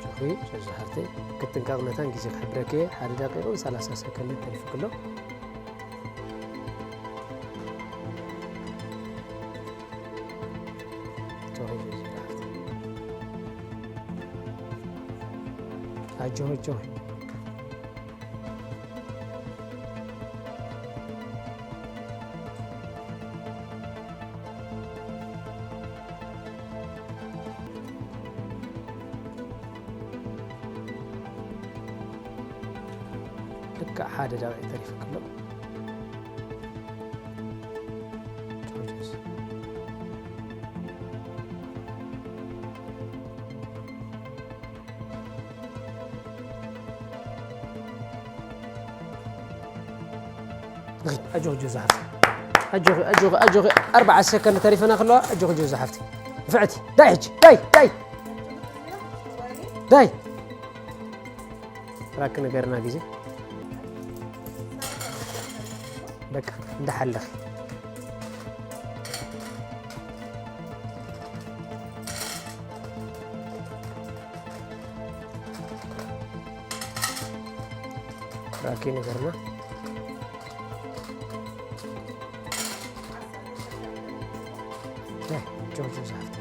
ጆኺ፣ ሎዛ ሃፍቲ፣ ክትጥንቀቕ መታን ግዜ ክሕብረኪ እየ። ሓደ ደቂቕን ሰላሳ ሰከንድን ተሪፍኪ ኣሎ። ጆኺ፣ ጆኺ፣ ጆኺ። ኣጆኺ፣ ጆኺ። ልክዕ ሓደ ደቂቕ ተሪፍኪ ኣሎ። ጆርጆስ። ኣጆኺ ጆርጆ ዝሓፍቲ። ኣጆኺ፣ ኣጆኺ፣ ኣጆኺ። ኣርባዓ ሰከንድ ተሪፈና ከለዋ፣ ኣጆኺ ጆርጆ ዝሓፍቲ። ንፍዕቲ። ዳይ ሕጂ፣ ዳይ፣ ዳይ። ዳይ። ራክ ነገርና ግዜ። በቃ፣ እንዳሓለኺ። ራኪ ነገርና። እ፣ ጆርጆ ዝሓፍቲ።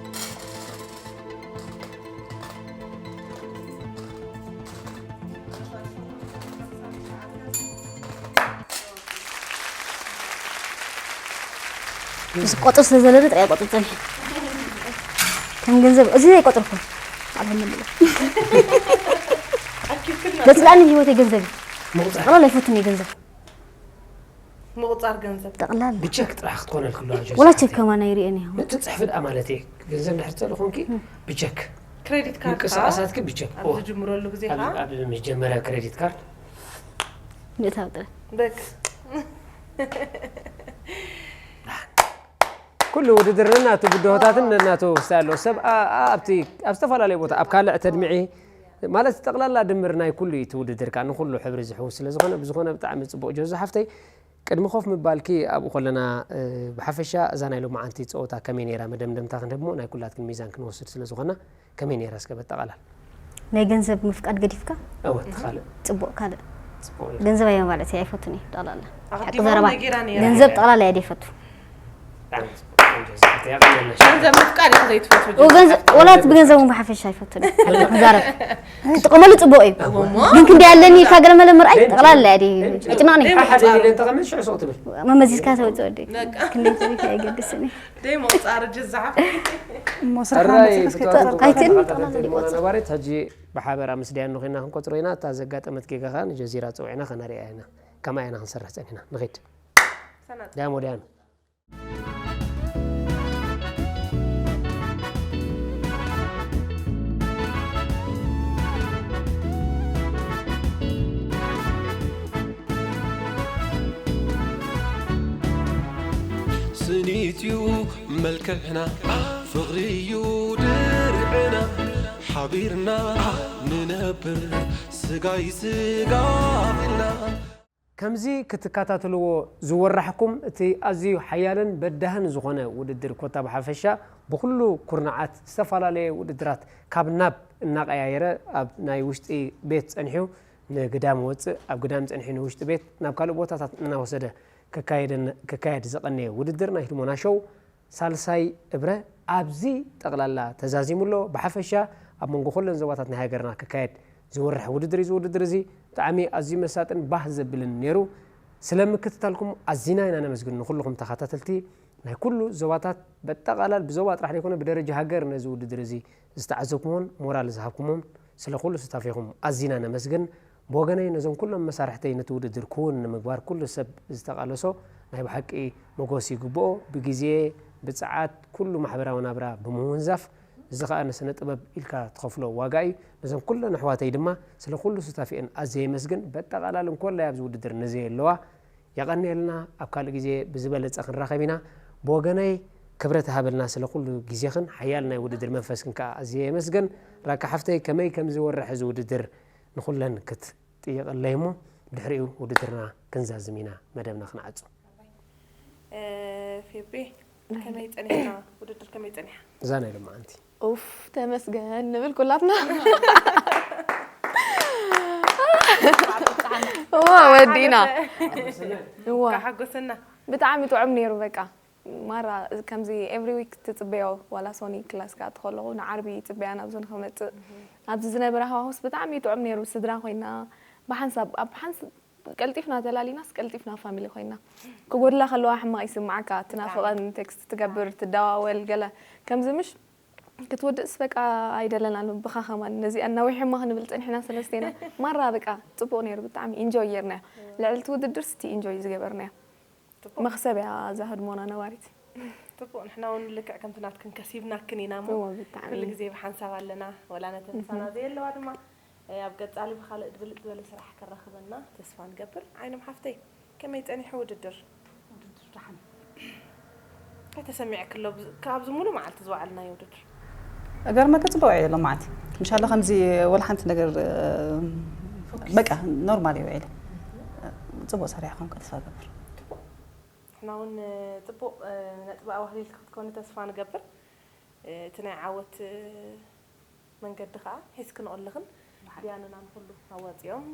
እዚ ቆጽሪ ስለ ዘለኒ ጥራይ ቆጽሪ ጸኒሐ። ከም ገንዘብ፣ እዚ ኣይቆጽርኩን። ኣልሐምዱሊላህ። ኣኪብክና። ዘጽላእኒ ህይወተይ ገንዘብ እዩ። ምቑጻር። ጠቕላላ ኣይፈቱን እየ ገንዘብ። ምቑጻር ገንዘብ። ጠቕላላ። ብቸክ ጥራሕ ክትኮነልኪ ኣለዋ፣ ጆርጆ ወላ ሓፍተይ። ቸክ ከማን ኣይርእየን እየ። ምትጽሕፊ ደኣ ማለት እየ። ገንዘብ እንድሕር ትጸሊ ኮንኪ፣ እም። ብቸክ። ክሬዲት ካርድ ምንቅስቓሳትኪ ብቸክ። ኣብ ኦ። ዝጅምረሉ ግዜ ኣብ፣ ኸኣ? ኣብ መጀመርያ ክሬዲት ካርድ። ምእታው ጥራይ። በቃ። ኩሉ ውድድር ነናቱ ብድሆታትን ነናቱ ክስታይ ኣለዎ። ሰብ ኣ-፣ ኣ-፣ ኣብቲ፣ ኣብ ዝተፈላለየ ቦታ፣ ኣብ ካልዕ ተድምዒ፣ ማለት ጠቕላላ ድምር ናይ ኩሉ እዩ እቲ ውድድር፣ ከኣ ንኹሉ ሕብሪ ዝሕውስ ስለ ዝኾነ፣ ብዝኾነ ብጣዕሚ ጽቡቕ ጆርጆ ሓፍተይ። ቅድሚ ኮፍ ምባልኪ ኣብኡ ከለና፣ እ፣ ብሓፈሻ እዛ ናይ ሎማዓንቲ ጸወታ ከመይ ነይራ? መደምደምታ ክንህብ እሞ ናይ ኩላትክን ሚዛን ክንወስድ ስለ ዝኾና፣ ከመይ ነይራ እስከ በጠቓላል? ናይ ገንዘብ ምፍቃድ ገዲፍካ? እወ፣ እቲ ካልእ። ጽቡቕ ካልእ። ጽቡቕ ነይሩ። ገንዘብ ኣየመባልዕቲ ኣይፈቱን እየ፣ ጠቕላላ። ኣቐዲማ ሓቂ ዘረባ። እውን ነጊራ ነይራ። ገንዘብ ጠቕላላ እየ ዘይፈቱ። ብጣዕሚ ጽቡቕ። ቆንጆ፣ ዝሓፍተይ፣ የቐንየለሽ። ገንዘብ ምፍቃድ ኢኻ ዘይትፈቱ፣ ኦ፣ ገንዘብ፣ ጅግና። ወላ እቲ ብገንዘብ እውን ብሓፈሻ ኣይፈቱን እየ። ክዛረብ። ክጥቀመሉ ጽቡቕ እዩ። እሞ? ግን ክንደይ ኣለኒ ኢልካ ገለ መለ ምርኣይ ግን ጠቕላላ እያ ድየ? ግን የጭንቕኒ። ደይ ሓደ ምቁጻር። ሚልዮን ተቐመጥ ሽዑ ሱቕ ትብል። መመዚዝካ ተወጽእ ወደይ። በቃ። ክንደይ ትብል ኣይገድስን እዩ። ደይ ምቁጻር ጅዛሓፍ። እሞ ስራሕና ሕራይ መጺእካ እስከ ክትዋፈሩ ጠቕላላ ክቡራት ኣይትእኒ ተኸታተልቲ ጠቕላላ እሞ ይቆጽር። ነባሪት፣ ሕጂ ብሓበራ ምስ ዳያኑ ኮይና ክንቆጽሮ ኢና። እታ ዘጋጠመት ጌጋ ከኣ ንጀዚራ ጸዊዕና ከነርእያ ኢና። ከማይ ኢና ክንሰርሕ ጸኒሕና። ንኺድ። ሰናት። ዳያሞ ዳያኑ። ስኒት እዩ መልክዕና፣ ፍቕሪ እዩ ድርዕና፣ ሓቢርና ንነብር ስጋይ ስጋ ኢልና። ከምዚ ክትከታተልዎ ዝወራሕኩም እቲ ኣዝዩ ሓያልን በዳህን ዝኾነ ውድድር ኮታ ብሓፈሻ ብኹሉ ኩርናዓት ዝተፈላለየ ውድድራት ካብ ናብ እናቐያየረ ኣብ ናይ ውሽጢ ቤት ጸኒሑ ንግዳም ወጽእ፣ ኣብ ግዳም ጸኒሑ ንውሽጢ ቤት ናብ ካልእ ቦታታት እናወሰደ ክካየደን-፣ ክካየድ ዝቐነየ ውድድር ናይ ህድሞና ሾው ሳልሳይ እብረ ኣብዚ ጠቕላላ ተዛዚሙ ኣሎ። ብሓፈሻ ኣብ መንጎ ኩለን ዞባታት ናይ ሃገርና ክካየድ ዝወርሕ ውድድር እዩ። እዚ ውድድር እዚ ብጣዕሚ ኣዝዩ መሳጥን ባህ ዘብልን ነይሩ። ስለ ምክትታልኩም ኣዚና ኢና ነመስግን። ንኩልኹም ተኸታተልቲ ናይ ኩሉ ዞባታት፣ በጠቓላል ብዞባ ጥራሕ ዘይኮነ ብደረጃ ሃገር ነዚ ውድድር እዚ ዝተዓዘብኩሞን ሞራል ዝሃብኩሞን፣ ስለ ኩሉ ስታፌኹም ኣዚና ነመስግን። ብወገነይ ነዞም ኩሎም መሳርሕተይ ነቲ ውድድር ክውን ንምግባር ኩሉ ሰብ ዝተቓለሶ ናይ ብሓቂ መጎስ ይግብኦ። ብግዜ፣ ብጸዓት፣ ኩሉ ማሕበራዊ ናብራ ብምውንዛፍ፣ እዚ ኸኣ ንስነ ጥበብ ኢልካ ትኸፍሎ ዋጋ እዩ። ነዞም ኩለን ኣሕዋተይ ድማ ስለ ኩሉ ሱታፌአን ኣዝየ የመስግን። በጠቓላል እንኮላይ ኣብዚ ውድድር ንዘየለዋ የቐንየልና። ኣብ ካልእ ግዜ ብዝበለጸ ክንራኸብ ኢና። ብወገነይ ክብረት ሃበልና ስለ ኩሉ ግዜኽን ሓያል ናይ ውድድር መንፈስክን ከኣ ኣዝየ የመስግን። ራካ ሓፍተይ ከመይ ከም ዝወርሕ እዚ ውድድር ንኹለን ክትጥይቐለይ እሞ ድሕሪኡ ውድድርና ክንዛዝም ኢና መደብና ክንዓጹ። ፌቤ ከመይ ጸኒሕና? ውድድር ከመይ ጸኒሓ? እዛ ናይ ሎማዓንቲ ኡፍ ተመስገን ንብል ኩላትና። እዋ ወዲና። እዋ ሓጎሰና። ብጣዕሚ ጥዑም ነይሩ። በቃ ማራ ከምዚ every week ትጽበዮ ዋላ ሶኒ ክላስ ከኣ ትኸለኹ ንዓርቢ ይጽበያ ናብዚ ንኸመጽእ ኣብዚ ዝነበረ ሃዋሁስ ብጣዕሚ ጥዑም ነይሩ። ስድራ ኮይና ብሓንሳብ ኣብ ሓንስ ቀልጢፍና ተላሊናስ ቀልጢፍና ፋሚሊ ኮይና ክጎድላ ከለዋ ሕማቕ ይስምዓካ። ትናፍቐን ቴክስት ትገብር ትደዋወል ገለ ከምዚ ምሽ ክትወድእስ በቃ ኣይደለናን ብኻ ከማን ነዚኣ ናዊሕ ሕማ ክንብል ጸኒሕና ሰለስቴና ማራ በቃ ጽቡቕ ነይሩ። ብጣዕሚ ኢንጆይ ጌርናዮ። ልዕሊ እቲ ውድድር ስቲ ኢንጆይ ዝገበርናዮ መኽሰብ እያ እዛ ህድሞና ነባሪት። ጽቡቕ ንሕና እውን ልክዕ ከምቲ ናትክን ከሲብናክን ኢና እሞ እወ ብጣዕሚ ኩሉ ግዜ ብሓንሳብ ኣለና ወላ ነተን ምሳና ዘየለዋ ድማ ኣብ ቀጻሊ ብኻልእ ብልጥ ዝበለ ስራሕ ከራኽበና ተስፋ ንገብር። ዓይኖም ሓፍተይ ከመይ ጸኒሑ ውድድር? ውድድር ደሓን እንታይ ተሰሚዕኪ ኣሎ? ካብዚ ሙሉ መዓልቲ ዝወዓልናዮ ውድድር እገርመኪ ጽቡቅ ውዒለ ሎማዓንቲ ምሻሎ ከምዚ ወላ ሓንቲ ነገር በቃ ኖርማል እዩ ውዒለ ጽቡቅ ሰሪሕኩም ቀልጥፋ ገብር ንሕና እውን ጽቡቕ ነጥቢ ኣዋህሊልኪ ክትኮኒ ተስፋ ንገብር። እቲ ናይ ዓወት መንገዲ ከዓ ሒዝክንኦ ኣለኽን። ቢያኖና ንኹሉ ኣዋፂኦም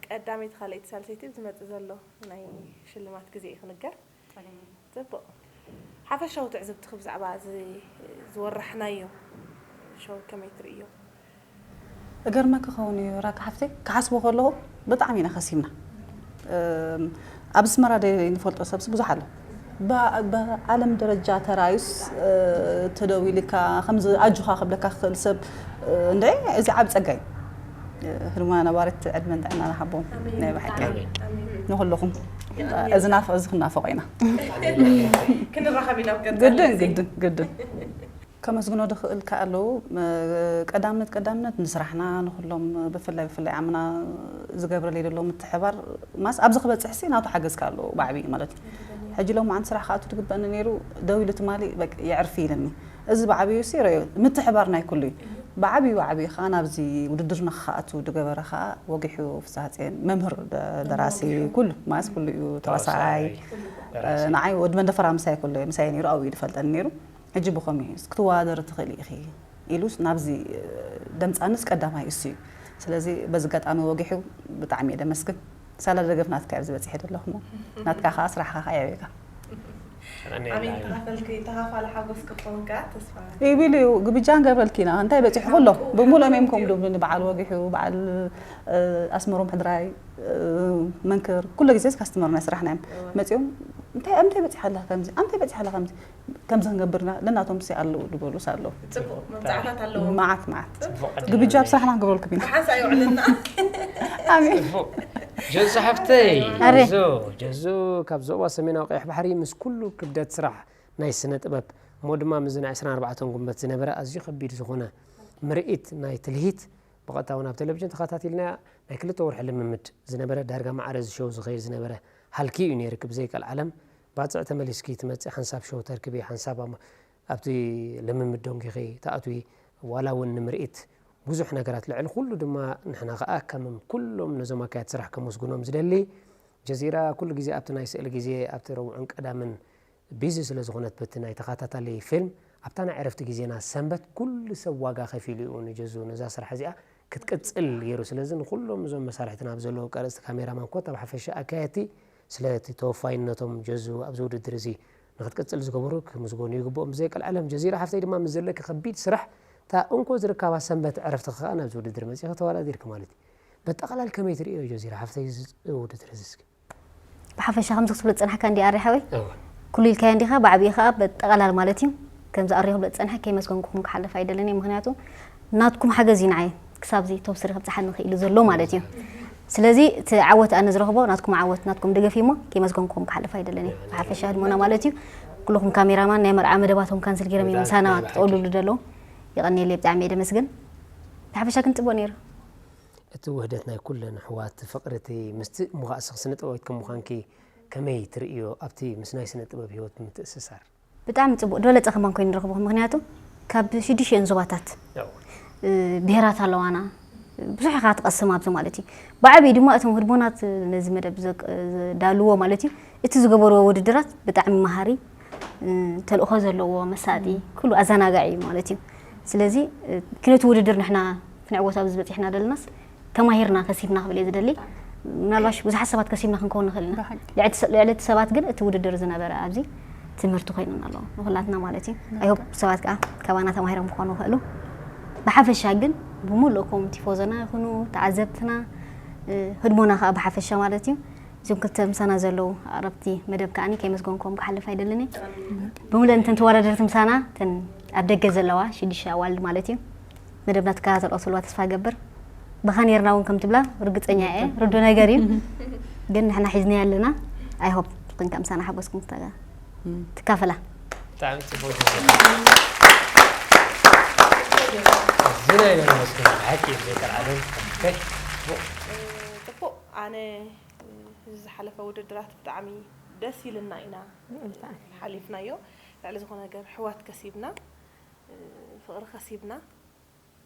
ቀዳመይቲ ካልኣይቲ ሳልሰይቲ ዝመፅእ ዘሎ ናይ ሽልማት ግዜ እዩ ክንገር። ፅቡቕ ሓፈሻዊ ትዕዝብትኺ ብዛዕባ እዚ ዝወራሕናዮ ሸው ከመይ ትርእዮ? እገርመኪ ክኸውን እዩ ራካ ሓፍተይ ክሓስቦ ከለኹ ብጣዕሚ ኢና ከሲብና ኣብ ኣስመራ ደይ ንፈልጦ ሰብሲ ብዙሕ ኣሎ ብዓለም ደረጃ ተራዩስ ተደዊልካ ከምዚ ኣጆኻ ክብለካ ክኽእል ሰብ እንደ እዚ ዓብ ጸጋ እዩ ህድማ ነባሪት ዕድመን ጥዕና ንሓቦም ናይ ብሓቂ ንኩልኹም እዚ ናፍቕ እዚ ክናፈቆ ኢና ክንራኸብ ኢና ግድን ግድን ግድን ከመስግኖ ድኽእል ከ ኣለዉ ቀዳምነት ቀዳምነት ንስራሕና ንኩሎም ብፍላይ ብፍላይ ዓምና ዝገብረለይ ዘሎ ምትሕባር ማስ ኣብዚ ክበፅሕ ሲ ናቱ ሓገዝ ከ ኣለዎ ብዓብዪ ማለት እዩ ሕጂ ሎም ዓንቲ ስራሕ ክኣቱ ትግበእኒ ነይሩ ደው ኢሉ ትማሊ የዕርፊ ኢልኒ እዚ ብዓብዩ ሲ ረዮ ምትሕባር ናይ ኩሉ እዩ ብዓብዩ ዓብዩ ከዓ ናብዚ ውድድር ንክኣቱ ድገበረ ከዓ ወጊሑ ፍሳሃፅን መምህር ደራሲ ኩሉ ማስ ኩሉ እዩ ተዋሳኣይ ንዓይ ወዲ መንደፈራ ምሳይ ኩሉ ምሳይ ነይሩ ኣብኡ እዩ ዝፈልጠኒ ነይሩ ሕጂ ብኸምኡ እዩ ክትወዳደሪ ትኽእሊ ኢኺ ኢሉስ ናብዚ ደምፃንስ ቀዳማይ እሱ እዩ ስለዚ በዚ ኣጋጣሚ ወጊሑ ብጣዕሚ እየ ደመስግን ሳላ ደገፍ ናትካ ኣብዚ በፂሐ ዘለኹ ናትካ ከዓ ስራሕካ ከዓ የዕብየካ ኣሜን ተኻፈልኪ ተኻፋሊ ሓጎስ ክኾንካ ተስፋ ይብል እዩ ግብጃ ንገብረልኪ ኢና እንታይ በፂሑ ኩሎ ብምሉኦም እዮም ከም ድብሉኒ በዓል ወጊሑ በዓል ኣስመሮም ሕድራይ መንክር ኩሉ ግዜ ካስተመር ናይ ስራሕና እዮም መፂኦም እንታይ ኣምታይ በፂሓ ኣላ ከምዚ ኣምታይ በፂሓ ኣላ ከምዚ ከምዚ ክንገብር ኢና ለናቶም ሲ ኣለዉ ዝበሉስ ኣለዉ ጽቡቅ መብዛዕታት ኣለዎ መዓት መዓት ግብጃ ብስራሕና ንገብረልኩም ኢና ሓንሳ ይውዕልና ኣሜን ጽቡቅ ጀዙ ሓፍተይ ኣረ። ጀዙ ጀዙ ካብ ዞባ ሰሜናዊ ቀይሕ ባሕሪ ምስ ኩሉ ክብደት ስራሕ ናይ ስነ ጥበብ እሞ ድማ ምስዚ ናይ ዕስራን ኣርባዕተን ጉንበት ዝነበረ ኣዝዩ ከቢድ ዝኾነ ምርኢት ናይ ትልሂት ብቐጥታ እውን ኣብ ቴሌቪዥን ተኸታቲልናያ ናይ ክልተ ወርሒ ልምምድ ዝነበረ ዳርጋ ማዕረ ዝሸው ዝኸይድ ዝነበረ ሃልኪ እዩ ነይርኪ ብዘይቀልዓለም ባፅዕ ተመሊስኪ ትመፅእ ሓንሳብ ሸው ተርክቢ ሓንሳብ ኣብቲ ልምምድ ደንጊኺ ትኣትዊ ዋላ እውን ንምርኢት ብዙሕ ነገራት ልዕሊ ኩሉ ድማ ንሕና ከዓ ከም ኩሎም ነዞም ኣካያት ስራሕ ከመስግኖም ዝደሊ ጀዚራ ኩሉ ግዜ ኣብቲ ናይ ስእሊ ግዜ ኣብቲ ረቡዕን ቀዳምን ቢዚ ስለ ዝኾነት በቲ ናይ ተኻታታሊ ፊልም ኣብታ ናይ ዕረፍቲ ግዜና ሰንበት ኩሉ ሰብ ዋጋ ከፊሉ እዩ ንጀዙ ነዛ ስራሕ እዚኣ ክትቅፅል ገይሩ ስለዚ ንኩሎም እዞም መሳርሕትና ኣብ ዘለዉ ቀረፅቲ ካሜራማን ኮት ኣብ ሓፈሻ ኣካየድቲ ስለቲ ተወፋይነቶም ጀዙ ኣብዚ ውድድር እዚ ንክትቅፅል ዝገበሩ ክምስገኑ ይግብኦም ብዘይቀልዓለም ጀዚራ ሓፍተይ ድማ ምስ ዘለኪ ከቢድ ስራሕ እታ እንኮ ዝርከባ ሰንበት ዕረፍትኺ ከኣ ናብዚ ውድድር መጺኺ ተወዳዲርኪ ማለት እዩ። በጠቕላል ከመይ ትርእዮ ጀዚራ ሓፍተይ እዚ ውድድር እዚ እስኪ? ብሓፈሻ ከምዚ ክትብሎ ዝጸናሕካ እንዲ ኣሪ ሓወይ እወ። ኩሉ ኢልካዮ እንዲኻ ብዓብኡ ከኣ በጠቕላል ማለት እዩ ከምዚ ኣሪ ክብሎ ዝጸንሐ ከይመስገንኩኹም ክሓልፍ ኣይደልን እየ ምክንያቱ ናትኩም ሓገዝ እዩ ንዓይ ክሳብ እዚ ቶብ ስሪ ከብጽሓኒ ክኢሉ ዘሎ ማለት እዩ ስለዚ እቲ ዓወት ኣነ ዝረኽቦ ናትኩም ዓወት ናትኩም ደገፍ እዩ እሞ ከይመስገንኩኹም ክሓልፍ ኣይደልን እየ ብሓፈሻ ህድሞና ማለት እዩ ኩልኹም ካሜራማን ናይ መርዓ መደባቶም ካንስል ገይሮም እዮም ምሳና ክጠውልሉ ዘለዉ የቐንየለይ ብጣዕሚ እየ ደመስግን ብሓፈሻ ግን ጽቡቕ ነይሩ እቲ ውህደት ናይ ኩለን ኣሕዋት ፍቕሪ እቲ ምስቲ እሞ ኸኣ እስኺ ስነ ጥበባዊት ከም ምዃንኪ ከመይ ትርእዮ ኣብቲ ምስ ናይ ስነ ጥበብ ህይወት ብምትእስሳር? ብጣዕሚ ጽቡቕ ዝበለጸ ከማን ኮይኑ ንረኽቦ ምኽንያቱ ካብ ሽዱሽተን ዞባታት እ፣ ብሄራት ኣለዋና ብዙሕ ኢኻ ትቐስም ኣብዚ ማለት እዩ ብዓብዩ ድማ እቶም ህድሞናት ነዚ መደብ ዘቅ- ዘዳልዎ ማለት እዩ እቲ ዝገበርዎ ውድድራት ብጣዕሚ መሃሪ እ፣ ተልእኾ ዘለዎ መሳጢ ኩሉ ኣዘናጋዒ እዩ ማለት እዩ ስለዚ እ፣ ክነቲ ውድድር ንሕና ክንዕወት ኣብዚ በፂሕና ዘለናስ ተማሂርና ከሲብና ክብል እየ ዝደሊ ምናልባሽ ብዙሓት ሰባት ከሲብና ክንከውን ንኽእል ኢና ልዕሊ እቲ ሰባት ግን እቲ ውድድር ዝነበረ ኣብዚ ትምህርቲ ኮይኑና ኣሎ ንኩላትና ማለት እዩ ኣይሆፕ ሰባት ከዓ ካባና ተማሂሮም ክኾኑ ይኽእሉ ብሓፈሻ ግን ብምሉእኩም ቲፎዞና ይኹኑ ተዓዘብትና ህድሞና ከዓ ብሓፈሻ ማለት እዩ እዞም ክልተ ምሳና ዘለዉ ኣቅረብቲ መደብ ከዓኒ ከይመስገንኩም ክሓልፍ ኣይደልን እየ ብምሉእ እንተን ተወዳደርቲ ምሳና እተን ኣብ ደገ ዘለዋ ሽዱሽተ ኣዋልድ ማለት እዩ መደብና ትከታተልኦ ትህልዋ ተስፋ ገብር ብኻ ነርና እውን ከም ትብላ ርግፀኛ እየ ርዶ ነገር እዩ ግን ንሕና ሒዝናዮ ኣለና ኣይሆፕ ንስኽን ከም ምሳና ሓጎስኩም ትካፈላ ብጣዕሚ ፅቡቅ ዝና ኢና ነመስግን ብሓቂ ብዘይቀልዓለም ፅቡቅ ኣነ እዚ ዝሓለፈ ውድድራት ብጣዕሚ ደስ ኢልና ኢና ሓሊፍናዮ ልዕሊ ዝኾነ ነገር ሕዋት ከሲብና ፍቕሪ ከሲብና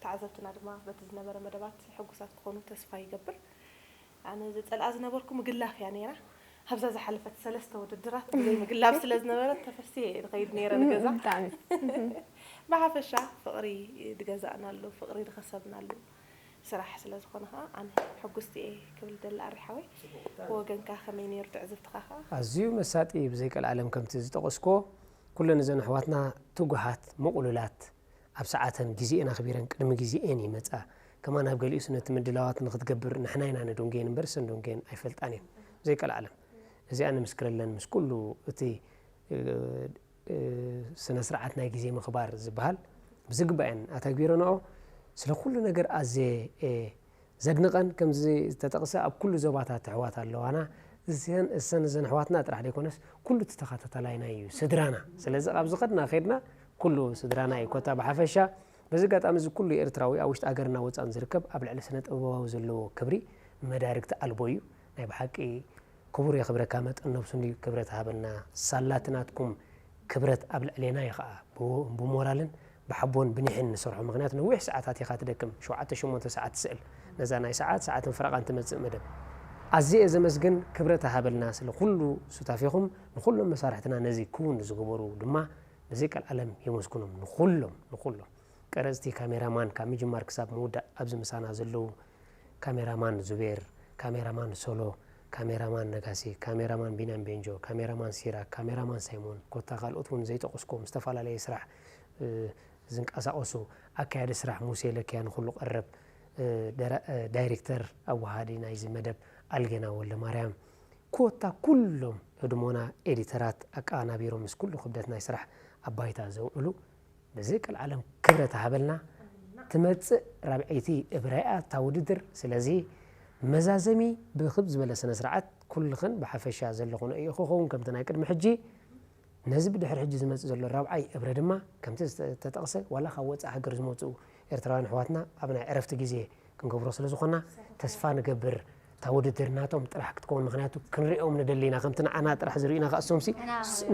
ተዓዘብትና ድማ በቲ ዝነበረ መደባት ሕጉሳት ክኾኑ ተስፋ ይገብር ኣነ ዝፀልኣ ዝነበርኩ ምግላፍ እያ ነይራ ኣብዛ ዝሓለፈት ሰለስተ ውድድራት ብዘይ ምግላፍ ስለ ዝነበረ ተፈስየ እየ ዝኸይድ ነይረ ንገዛ ብሓፈሻ ፍቕሪ ዝገዛእናሉ ፍቕሪ ዝኸሰብናሉ ስራሕ ስለ ዝኾነ ከዓ ኣነ ሕጉስቲ እየ ክብል ደሊ ኣሪ ሓወይ ብወገንካ ከመይ ነይሩ ትዕዝብትኻ ከዓ ኣዝዩ መሳጢ እዩ ብዘይቀልዓለም ከምቲ ዝጠቐስክዎ ኩለን እዘን ኣሕዋትና ትጉሃት ምቑሉላት ኣብ ሰዓተን ግዜኤን ኣኽቢረን ቅድሚ ግዜኤን ይመጻ። ከማን ኣብ ገሊኡስ ነቲ ምድላዋት ንኽትገብር ንሕና ኢና ነደንጉየን እምበር እሰን ደንጉየን ኣይፈልጣን እየን። ብዘይቀልዓለም። እዚኣ ንምስክረለን ምስ ኩሉ እቲ ስነ ስርዓት ናይ ግዜ ምኽባር ዝበሃል ብዝግባእ እየን ኣተግቢረንኦ። ስለ ኩሉ ነገር ኣዝየ እየ ዘድንቐን። ከምዚ ዝተጠቕሰ ኣብ ኩሉ ዞባታት ኣሕዋት ኣለዋና። እሰን እሰን እዘን ኣሕዋትና ጥራሕ ዘይኮነስ ኩሉ እቲ ተኸታታላይና እዩ ስድራና። ስለዚ ካብ ዝኸድና ከድና ኩሉ ስድራና እዩ ኮታ ብሓፈሻ። በዚ ኣጋጣሚ እዚ ኩሉ ኤርትራዊ ኣብ ውሽጢ ሃገርና ወፃእን ዝርከብ ኣብ ልዕሊ ስነ ጥበባዊ ዘለዎ ክብሪ መዳርግቲ ኣልቦ እዩ። ናይ ብሓቂ ክቡር የኽብረካ መጠን ነብሱ እንድዩ ክብረት ሃበልና። ሳላ እቲ ናትኩም ክብረት ኣብ ልዕሌና እዩ ኸዓ ብሞራልን ብሓቦን ብኒሕን ንሰርሖ ምኽንያቱ ነዊሕ ሰዓታት ኢኻ ትደክም ሸውዓተ ሽሞንተ ሰዓት ትስእል ነዛ ናይ ሰዓት ሰዓትን ፈረቓን ትመጽእ መደብ ኣዝየ እየ ዘመስግን ክብረት ሃበልና ስለ ኩሉ ሱታፌኹም ንኹሎም መሳርሕትና ነዚ ክውን ንዝገበሩ ድማ ብዘይቀልዓለም የመስግኖም ንኹሎም ንኹሎም ቀረፅቲ ካሜራማን ካብ ምጅማር ክሳብ ምውዳእ ኣብዚ ምሳና ዘለዉ ካሜራማን ዙቤር፣ ካሜራማን ሶሎ፣ ካሜራማን ነጋሲ፣ ካሜራማን ቢንያም ቤንጆ፣ ካሜራማን ሲራክ፣ ካሜራማን ሳይሞን፣ ኮታ ካልኦት እውን ዘይጠቐስክዎም ዝተፈላለየ ስራሕ ዝንቀሳቐሱ ኣካያዲ ስራሕ ሙሴ ለኪያ ንኹሉ ቀረብ ዳይሬክተር ኣወሃሃዲ ናይዚ መደብ ኣልገና ወልደማርያም፣ ኮታ ኩሎም ህድሞና ኤዲተራት ኣቀናቢሮም ምስ ኩሉ ክብደት ናይ ስራሕ ኣብ ባይታ ዘውዕሉ ብዘይቀልዓለም ክብረት ይሃበልና። ትመጽእ ራብዐይቲ እብረ እያ እታ ውድድር። ስለዚ መዛዘሚ ብክብ ዝበለ ስነ ስርዓት ኩልኽን ብሓፈሻ ዘለኹንኦ ኢኹ ክኸውን ከምቲ ናይ ቅድሚ ሕጂ ነዚ ብድሕሪ ሕጂ ዝመጽእ ዘሎ ራብዓይ እብረ ድማ ከምቲ ዝተጠቕሰ ዋላ ካብ ወጻኢ ሃገር ዝመጽኡ ኤርትራውያን ኣሕዋትና ኣብ ናይ ዕረፍቲ ግዜ ክንገብሮ ስለ ዝኾና ተስፋ ንገብር እታ ውድድር ናቶም ጥራሕ ክትከውን ምኽንያቱ ክንሪኦም ንደሊ ኢና ከምቲ ንዓና ጥራሕ ዝርእዩና ከኣ እሶምሲ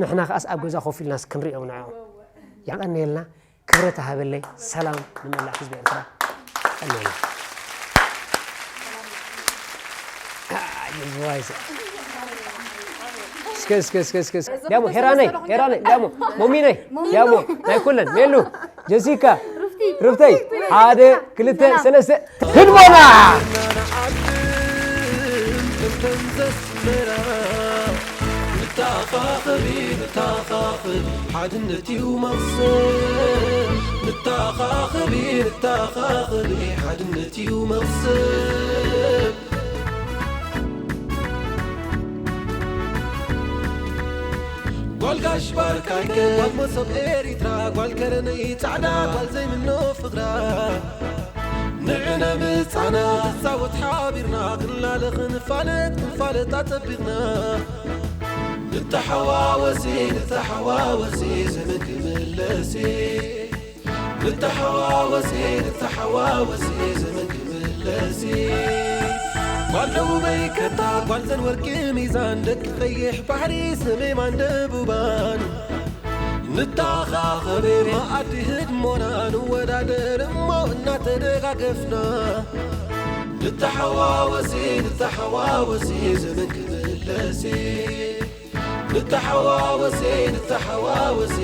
ንሕና ከኣስ ኣብ ገዛ ኮፍ ኢልናስ ክንሪኦም ንዕኦም የቐንየልና ክብረት ሃበለይ ሰላም ንመላእ ህዝቢ ኤርትራ ቀንየልና እስከ እስከ እስከ እስከ እስከ ዳሞ ሄራነይ ሄራነይ ዳሞ ሞሚነይ ዳሞ ናይ ኩለን ሜሉ ጀሲካ ሩፍተይ ሓደ ክልተ ሰለስተ ህድሞና ንተኣኻኸብ ንተኣኻኸብ ሓድነት እዩ መቕሰብ ንተኻኸቢ፣ ንተኻኸቢ፣ ሓድነት እዩ መኽሰብ። ጓል ጋሽ ባርካይ፣ ጓል መሶብ ኤሪትራ፣ ጓል ከረነይ ጻዕዳ፣ ጓል ዘይምኖ ፍቕራ። ንዕነ ምጻና ንጻወት ሓቢርና፣ ክንላለ ክንፋለጥ፣ ክንፋለጥ ኣጸቢቕና። ንተሓዋወሲ፣ ንተሓዋወሲ፣ ዘመን ክምለሲ። ንተሓዋወሲ፣ ንተሓዋወሲ፣ ዘመን ክምለሲ። ጓል ደቡበይ ከታ፣ ጓል ዘን ወርቂ ሚዛን፣ ደቂ ቀይሕ ባሕሪ፣ ሰሜማን ደቡባን። ንተኻኸብ፣ መኣዲ ህድሞና ንወዳደር እሞ እናተደጋገፍና። ንተሓዋወሲ፣ ንተሓዋወሲ፣ ዘመን ክምለሲ። ንተሓዋወሲ፣ ንተሓዋወሲ፣